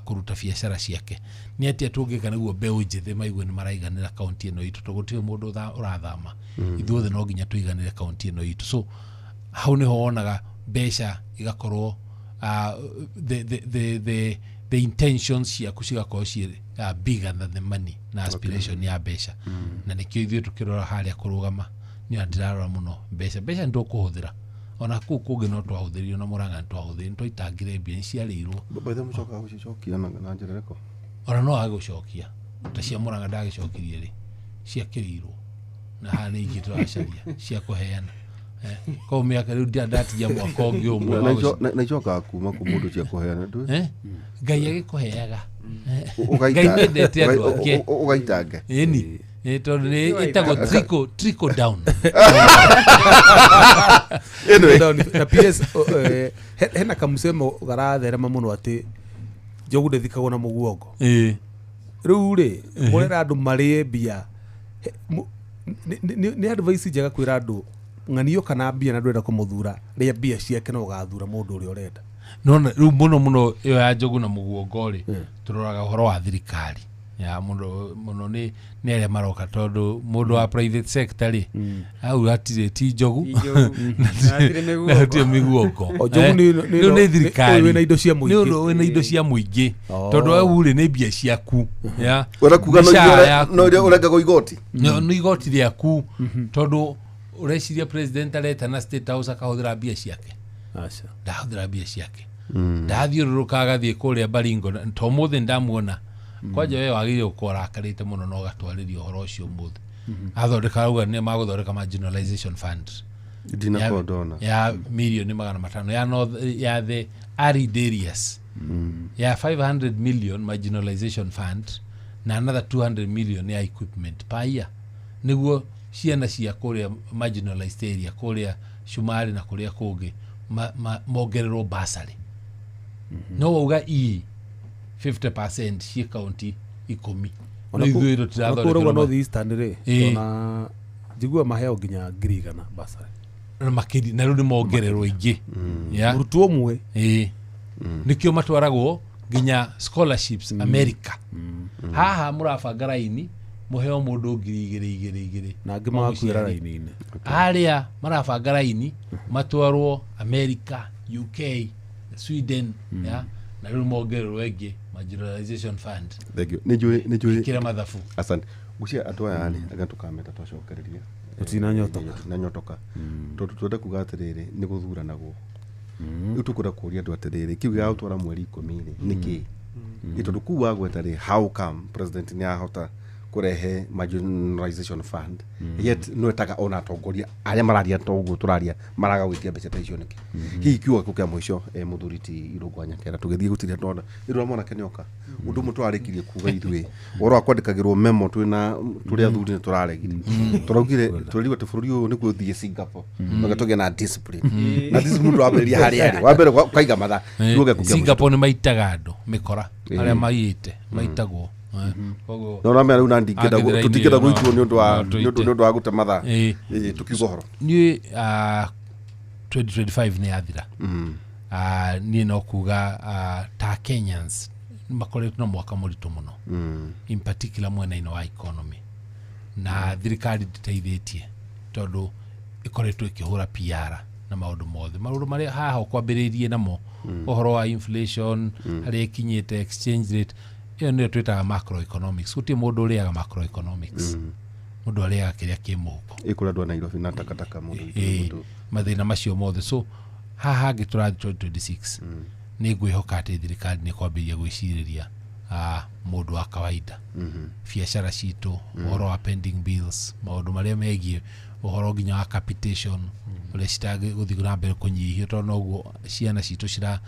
kũruta biacara ciake, nĩ atĩa tũngĩka nĩguo mbeũ njĩthĩ maigue nĩ maraiganĩra county ĩno itũ, tondũ gũtirĩ mũndũ ũrathama, ithuothe no nginya tũiganĩre county ĩno itũ. So hau nĩho wonaga mbeca igakorwo the intentions ciaku cigakorwo ciĩ bigger than the money na aspiration ya mbeca. Na nĩkĩo ithuĩ tũkĩrora harĩa kũrũgama nĩ ndĩrarora mũno mbeca nĩ tũkũhũthĩra, ona kũu kũngĩ no twahũthĩrire, na Mũrang'a nĩ twahũthĩrire, nĩ twaitangire mbia nĩ ciarĩirwo. By the way, mũcokaga gũcicokia na njĩra ĩrĩkũ? Ona no agũcokia ta cia Mũrang'a ndagĩcokirie rĩ, ciakĩrĩirwo na haha nĩ ingĩ tũracaria cia kũheana. Koguo mĩaka rĩu ndatigia mwaka ũngĩ ũmwe wa Na icokaga kuma kũ mũndũ cia kũheana? Ngai agĩkũheaga. Ngai nĩendete andũ ake. Ũgaitange. Ĩni. Tondũ nĩ ĩtagwo trickle down. Anyway. Na PS hena kamusemo garatherema muno ati njogu ndĩthikagwo na mũguongo. Rĩu rĩ mũrera andũ marĩe mbia. Nĩ advice njega kwĩra andũ ng'anio kana mbia na ndũrenda kũmũthura, rĩa mbia ciake na ũgathura mũndũ ũrĩa ũrenda. Nona rĩu mũno mũno ĩyo ya njogu na mũguongo rĩ, tũroraga ũhoro wa thirikari ya mũno mũno nĩ arĩa maroka, tondũ mũndũ wa private sector rĩ, hau hatirĩ ti njogu na hatirĩ mĩguongo. O njogu Rĩu nĩ thirikari ũyũ wĩna indo cia mũingĩ. Nĩ ũndũ wĩna indo cia mũingĩ, tondũ hau rĩ nĩ mbia ciaku. Ya Ũrenda kuga Mĩcara yaku. no iria ũrengagwo igoti. Nĩ igoti rĩaku, tondũ ũreciria president areta na State House akahũthĩra mbia ciake? Aca. Ndahũthĩra mbia ciake, ndathiũrũrũka agathiĩ kũrĩa Baringo to mũthĩ ndamuona kwanja we wagĩrĩire gũkorwo ũrakarĩte mũno na ũgatwarĩria ũhoro ũcio ũmũthĩ. Athondeka auga nĩ magũthondeka marginalization fund Ndinakorwo ndona. ya mirioni 500 ya north, ya the arid areas, ya 500 million marginalization fund na another 200 million ya equipment per year, nĩguo ciana cia kũrĩa marginalized area, kũrĩa Cumarĩ na kũrĩa kũngĩ mongererwo basarĩ. No wauga ii 50% ciĩ kaunti 10, no ithuĩ Ona kũu ũrauga tũtirathondekerwo North Eastern rĩ, Ĩĩ. ona njiguaga maheo nginya 100,000 basarĩ. Na makĩria, na rĩu nĩ mongererwo ingĩ. Ya. Mũrutwo ũmwe. Ĩĩ, nĩkĩo matwaragwo nginya scholarships America. Haha mũrabanga raini mũheo mũndũ 2,000 2,000 2,000 Na angĩ magakuĩra raini-inĩ. Arĩa marabanga raini matwarwo America, UK, Sweden, ya na rĩu mongererwo ĩngĩ marginalization fund. Thank you. Nĩ njũĩ. Kĩra mathabu. Asante. Gucia andũ aya rĩ, anga tũkameta twacokereria. Tũtinanyotoka. Tũtinanyotoka. Tondũ twenda kuga atĩrĩrĩ, nĩ gũthuranagwo. Rĩu tũkwenda kũria andũ atĩrĩrĩ, kĩu gĩa gũtwara mweri 10 rĩ, nĩ kĩ? Ĩ tondũ kũu wagweta rĩ, how come president nĩ ahota kũrehe marginalization fund, yet no etaga ona atongoria arĩa mararia ta ũguo tũraria maraga gwĩtia mbeca ta icio nĩkĩ? Hihi kiugo gĩaku kĩa mũico, mũthuri ti Irũngũ Nyakera, tũgĩthiĩ gũtiria ndona nĩ ũndũ wa mwanake nĩoka. Ũndũ ũmwe tũrarĩkirie kuga ithuĩ ũhoro wa kwandĩkagĩrwo memo twĩna tũrĩ athuri nĩ tũraregire, tũraugire tũrerirwo atĩ bũrũri ũyũ nĩguo ũthiĩ Singapore no tũgĩe na discipline, na discipline mũndũ wambĩrĩria harĩa arĩ wa mbere ũkaiga mathaa. Kiugo gĩaku kĩa mũico. Singapore nĩ maitaga andũ mĩkora arĩa maiyĩte maitagwo. Koguo No ramenya rĩu na ndingĩenda Angĩthira tũtingĩenda inĩ, gũitwo nĩ ũndũ wa no tũite. nĩ ũndũ wa gũte mathaa. Ĩĩ. Ĩĩ, tũkiuga ũhoro. Niĩ 2025 nĩ yathira. Niĩ no kuga ta Kenyans makoretwo na mwaka mũritũ mũno, in particular mwena-inĩ wa economy, na thirikari ndĩteithĩtie tondũ ĩkoretwo ĩkĩhũra PR na maũndũ mothe, maũndũ marĩa haha ũkwambĩrĩirie namo ũhoro wa inflation harĩa ĩkinyĩte, exchange rate, ĩyo nĩyo twĩtaga macroeconomics. Gũtirĩ mũndũ ũrĩaga macroeconomics, mũndũ arĩaga kĩrĩa kĩ mũhuko. Ĩkũrĩa andũ a Nairobi na takataka mũndũ Ĩĩ, mũndũ mathĩna macio mothe. So haha hangĩ tũrathiĩ 2026, nĩ ngwĩhoka atĩ thirikari nĩ kwambĩrĩria gwĩcirĩria mũndũ wa kawaida, biacara citũ, ũhoro wa pending bills, maũndũ marĩa megiĩ ũhoro nginya wa capitation ũrĩa citagũthiĩ na mbere kũnyihio, tondũ noguo ciana citũ cira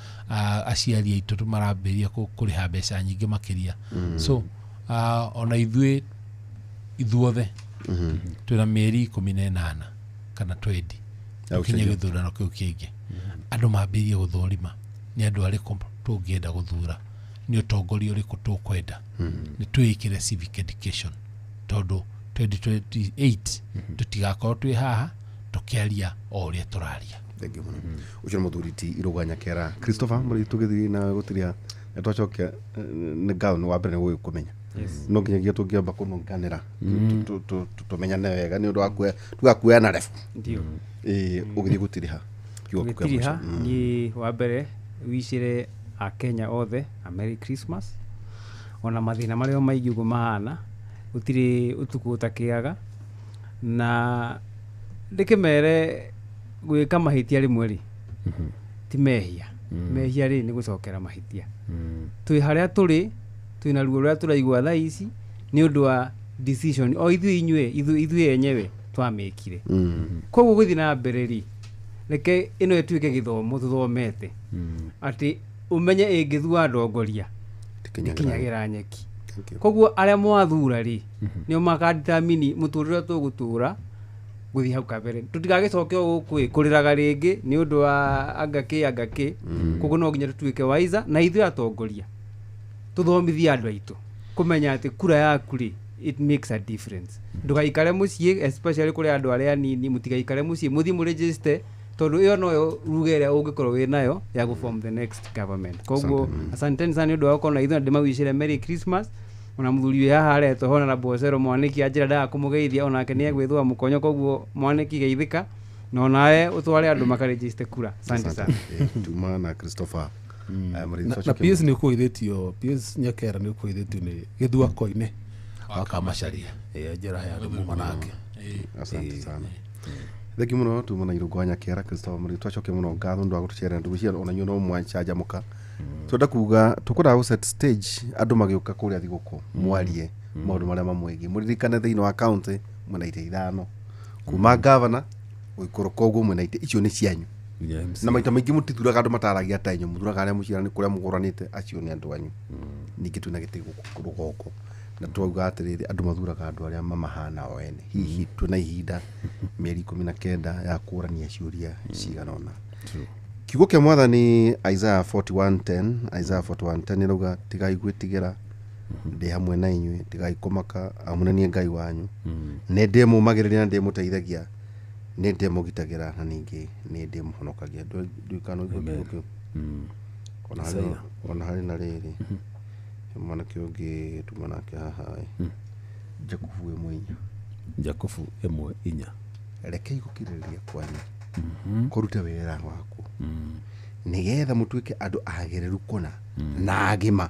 aciari aitũ marambĩrĩria kũrĩha mbeca nyingĩ makĩria. So ona ithuĩ ithuothe twĩna mĩeri 18 kana 20 Ya tũkinye gũcenjia. gĩthurano kĩu kĩngĩ, andũ mambĩrĩrie gũthũrima nĩ andũ arĩkũ tũngĩenda gũthura, nĩ ũtongoria ũrĩkũ tũkwenda, nĩ twĩĩkĩre civic education, tondũ 2028 tũtigakorwo twĩ haha tũkĩaria o ũrĩa tũraria. Thank you mũno. Ũcio nĩ mũthuri ti Irũngũ Nyakera Christopher. Mũrĩ tũgĩthiĩ na gũtiria nĩ twacokia nĩ ngatho nĩ wa mbere nĩ gũgĩkũmenya, no nginyagia tũngĩamba kũnunganĩra tũmenyane wega nĩ ũndũ wa tugakuoyana rebu. Ndio. Ĩĩ, ũgĩthiĩ gũtiriha kiugo gĩaku kĩa Gũtiriha mũico. niĩ wa mbere wicĩre akenya othe a Merry Christmas, ona mathĩna marĩa maingĩ ũguo mahana, gũtirĩ ũtukũ ũtakĩaga, na ndĩkĩmere gwĩka mahĩtia rĩmwe rĩ ti mehia, mehia rĩ nĩ gũcokera mahĩtia. Twĩ harĩa tũrĩ, twĩna ruo rũrĩa tũraigua thaa ici nĩ ũndũ wa decision o ithuĩ inyuĩ ithuĩ enyewe twamĩkire. Koguo gũthiĩ na mbere rĩ, reke ĩno ĩtuĩke gĩthomo tũthomete, atĩ ũmenye ĩngĩthua ndongoria Ndĩkinyagĩra. ndĩkinyagĩra nyeki. Thank you. Koguo arĩa mwathura rĩ, nĩo makadetermine mũtũrĩre ũrĩa tũgũtũra gũthiĩ hau kabere, tũtigagĩcoke o gũkũ ĩ kũrĩraga rĩngĩ nĩ ũndũ wa anga kĩ anga kĩ. Koguo no nginya tũtuĩke wiser na ithuĩ atongoria tũthomithie andũ aitũ kũmenya atĩ kura yaku rĩ, it makes a difference. Ndũgaikare mũciĩ, especially kũrĩ andũ arĩa anini, mũtigaikare mũciĩ, mũthiĩ mũregister, tondũ ĩyo noyo ruga ĩrĩa ũngĩkorwo wĩ nayo ya gũ form the next government. Koguo asanteni sana nĩ ũndũ wa gũkorwo na ithuĩ, na ndĩmawicĩre Merry Christmas. Ona mũthuri wĩ haha aretwo Honorable Osero Mwaniki anjĩra ndaga kũmũgeithia, onake nĩ egwĩthũa mũkonyo. Koguo Mwaniki, geithĩka na onawe ũtware andũ makaregister kura. Asante sana. Tuma na Christopher. Mũrĩithi Na twacokia PS nä å kå ithä PS Nyakera nä å kå ithä tio nä gä thua koine wa Kamacaria njä ra he andå muma nake. Asante sana, thengi muno. Tuma na irungo wa Nyakera Christopher Mũrĩithi, twacokia muno ngatho ndu wa gutucerera. Ndugucia ona inyuĩ no mwacanjamũka. Twenda kuga tukwendaga gũ set stage andũ magĩũka kũrĩa thigũkũ mwarie maũndũ marĩa mamwĩgiĩ. Mũririkane thĩinĩ wa county mwĩna itĩ ithano kuma gavana gũikũrũka ũguo, mwĩna itĩ icio nĩ cianyu. Nginya MC. Na maita maingĩ mũtithuraga andũ mataragia ta inyuĩ, mũthuraga arĩa mũciarani kũrĩa mũgũranĩte, acio nĩ andũ anyu. Ningĩ twĩna gĩtĩ gũkũ rũgongo na twauga atĩrĩrĩ, andũ mathuraga andũ arĩa mamahana o ene. Hihi twĩna ihinda mĩeri 19 ya kũrania ciũria cigana ũna. Kiugo kĩa mwathani Isaiah 41:10, Isaiah 41:10 ĩrauga, tigai gwĩtigĩra, ndĩ hamwe na inyuĩ, tigai kũmaka, amu nĩ niĩ Ngai wanyu, nĩ ndĩmũmagĩrĩria na ndĩmũteithagia, nĩ ndĩmũgitagĩra na ningĩ nĩ ndĩmũhonokagia. Nduikana ũigua kiugo kĩu. Ona harĩ na rĩrĩ mwanake ũngĩ tuma nake haha ĩ, Jakubu 1:4. Jakubu 1:4. Rekei gũkirĩrĩria kwanyu kũrute wĩra waku, nĩgetha mũtuĩke andũ agĩrĩru kũna na agima,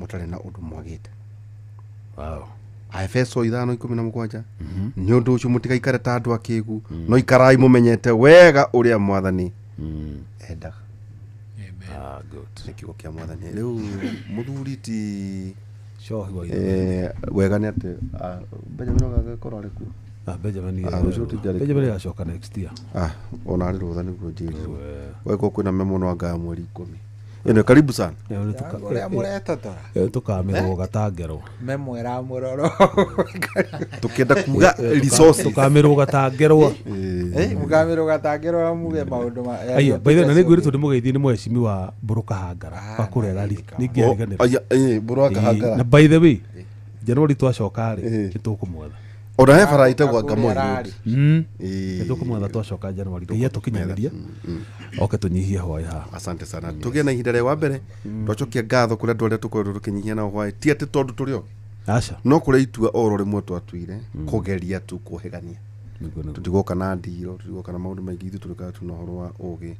mũtarĩ na ũndũ mwagĩte. Wow. Aefeso 5:17, nĩ ũndũ ũcio mũtigaikare ta andũ akĩgu, no ikarai mũmenyete wega ũrĩa mwathani endaga. Ah, good. Nĩ kiugo kĩa mwathani. Rĩu mũthuri ti Cohi wa ithe. Wega nĩ atĩ Benjamin agagĩkorwo arĩ kuo. Ah, Benjamin. Ah, rũciũ tũtiarĩ Benjamin agacoka next year. Ah, ona arĩ rũtha nĩguo njĩrirwo weko kwĩna memo anga ya mweri 10 ĩno. Karibu sana. Ũrĩa mũretotora. Tũkamĩrũga ta ngerwa. Memo ĩramũrora. Tũkĩenda kuga resources. Tũkamĩrũga ta ngerwa. Mũkamĩrũga ta ngerwa muge maũndũ ma Aya, by the way, na nĩ ngwĩrĩtwo ndĩmũgeithie nĩ mwecimi wa Mbũrũ Kahangara wa kũrĩa Rari, nĩ ngĩariganĩrwo. Mbũrũ wa Kahangara. Na by the way, January twacoka rĩ, nĩ tũkũmwetha. Ona he bara ĩtagwo Ngamoi. Kũrĩa Road. Nĩ tũkũmwetha twacoka January. Ngai atũkinyanĩria oke tũnyihie hwaĩ haha. Asante sana. Tũgĩe na ihinda rĩa wa mbere twacokia ngatho kũrĩ andũ arĩa tũkoretwo tũkĩnyihia nao hwaĩ, ti atĩ tondũ tũrĩ ogĩ, aca, no kũrĩ itua oro rĩmwe twatuire kũgeria tu kũhĩgania. Nĩguo, nĩguo. Tũtigoka na ndiro, tũtigoka na maũndũ maingĩ, ithuĩ tũrĩkaga tu na ũhoro wa ũgĩ,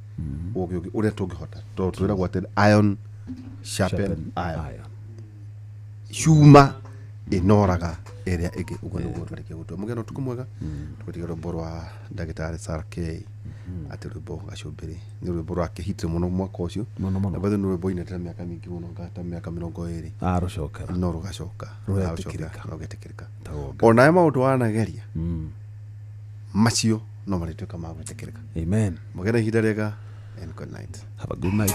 ũgĩ ũgĩ ũrĩa tũngĩhota, tondũ twĩragwo atĩ iron sharpen Sharpen iron, iron. cuma ĩnoraga ĩrĩa ĩngĩ. Ũguo nĩguo twarĩkia gũtua. Mũgĩe na ũtukũ mwega. Tũgũtiga rwĩmbo rwa ndagĩtarĩ Sarah K, atĩ rwĩmbo gacũmbĩrĩ nĩ rwĩmbo rwakĩhitire mũno mwaka ũcio. Mũno, mũno. Na by the way, nĩ rwĩmbo inetera mĩaka mĩingĩ mũno, ta mĩaka 20. Ah, rũcokera. No rũgacoka. Rũretĩkĩrĩka. Rũgetĩkĩrĩka. Tagonga. Onawe maũndũ wanageria macio no marĩtuĩka ma gwĩtĩkĩrĩka. Amen. Mũgĩe na ihinda rĩega and good night. Have a good night.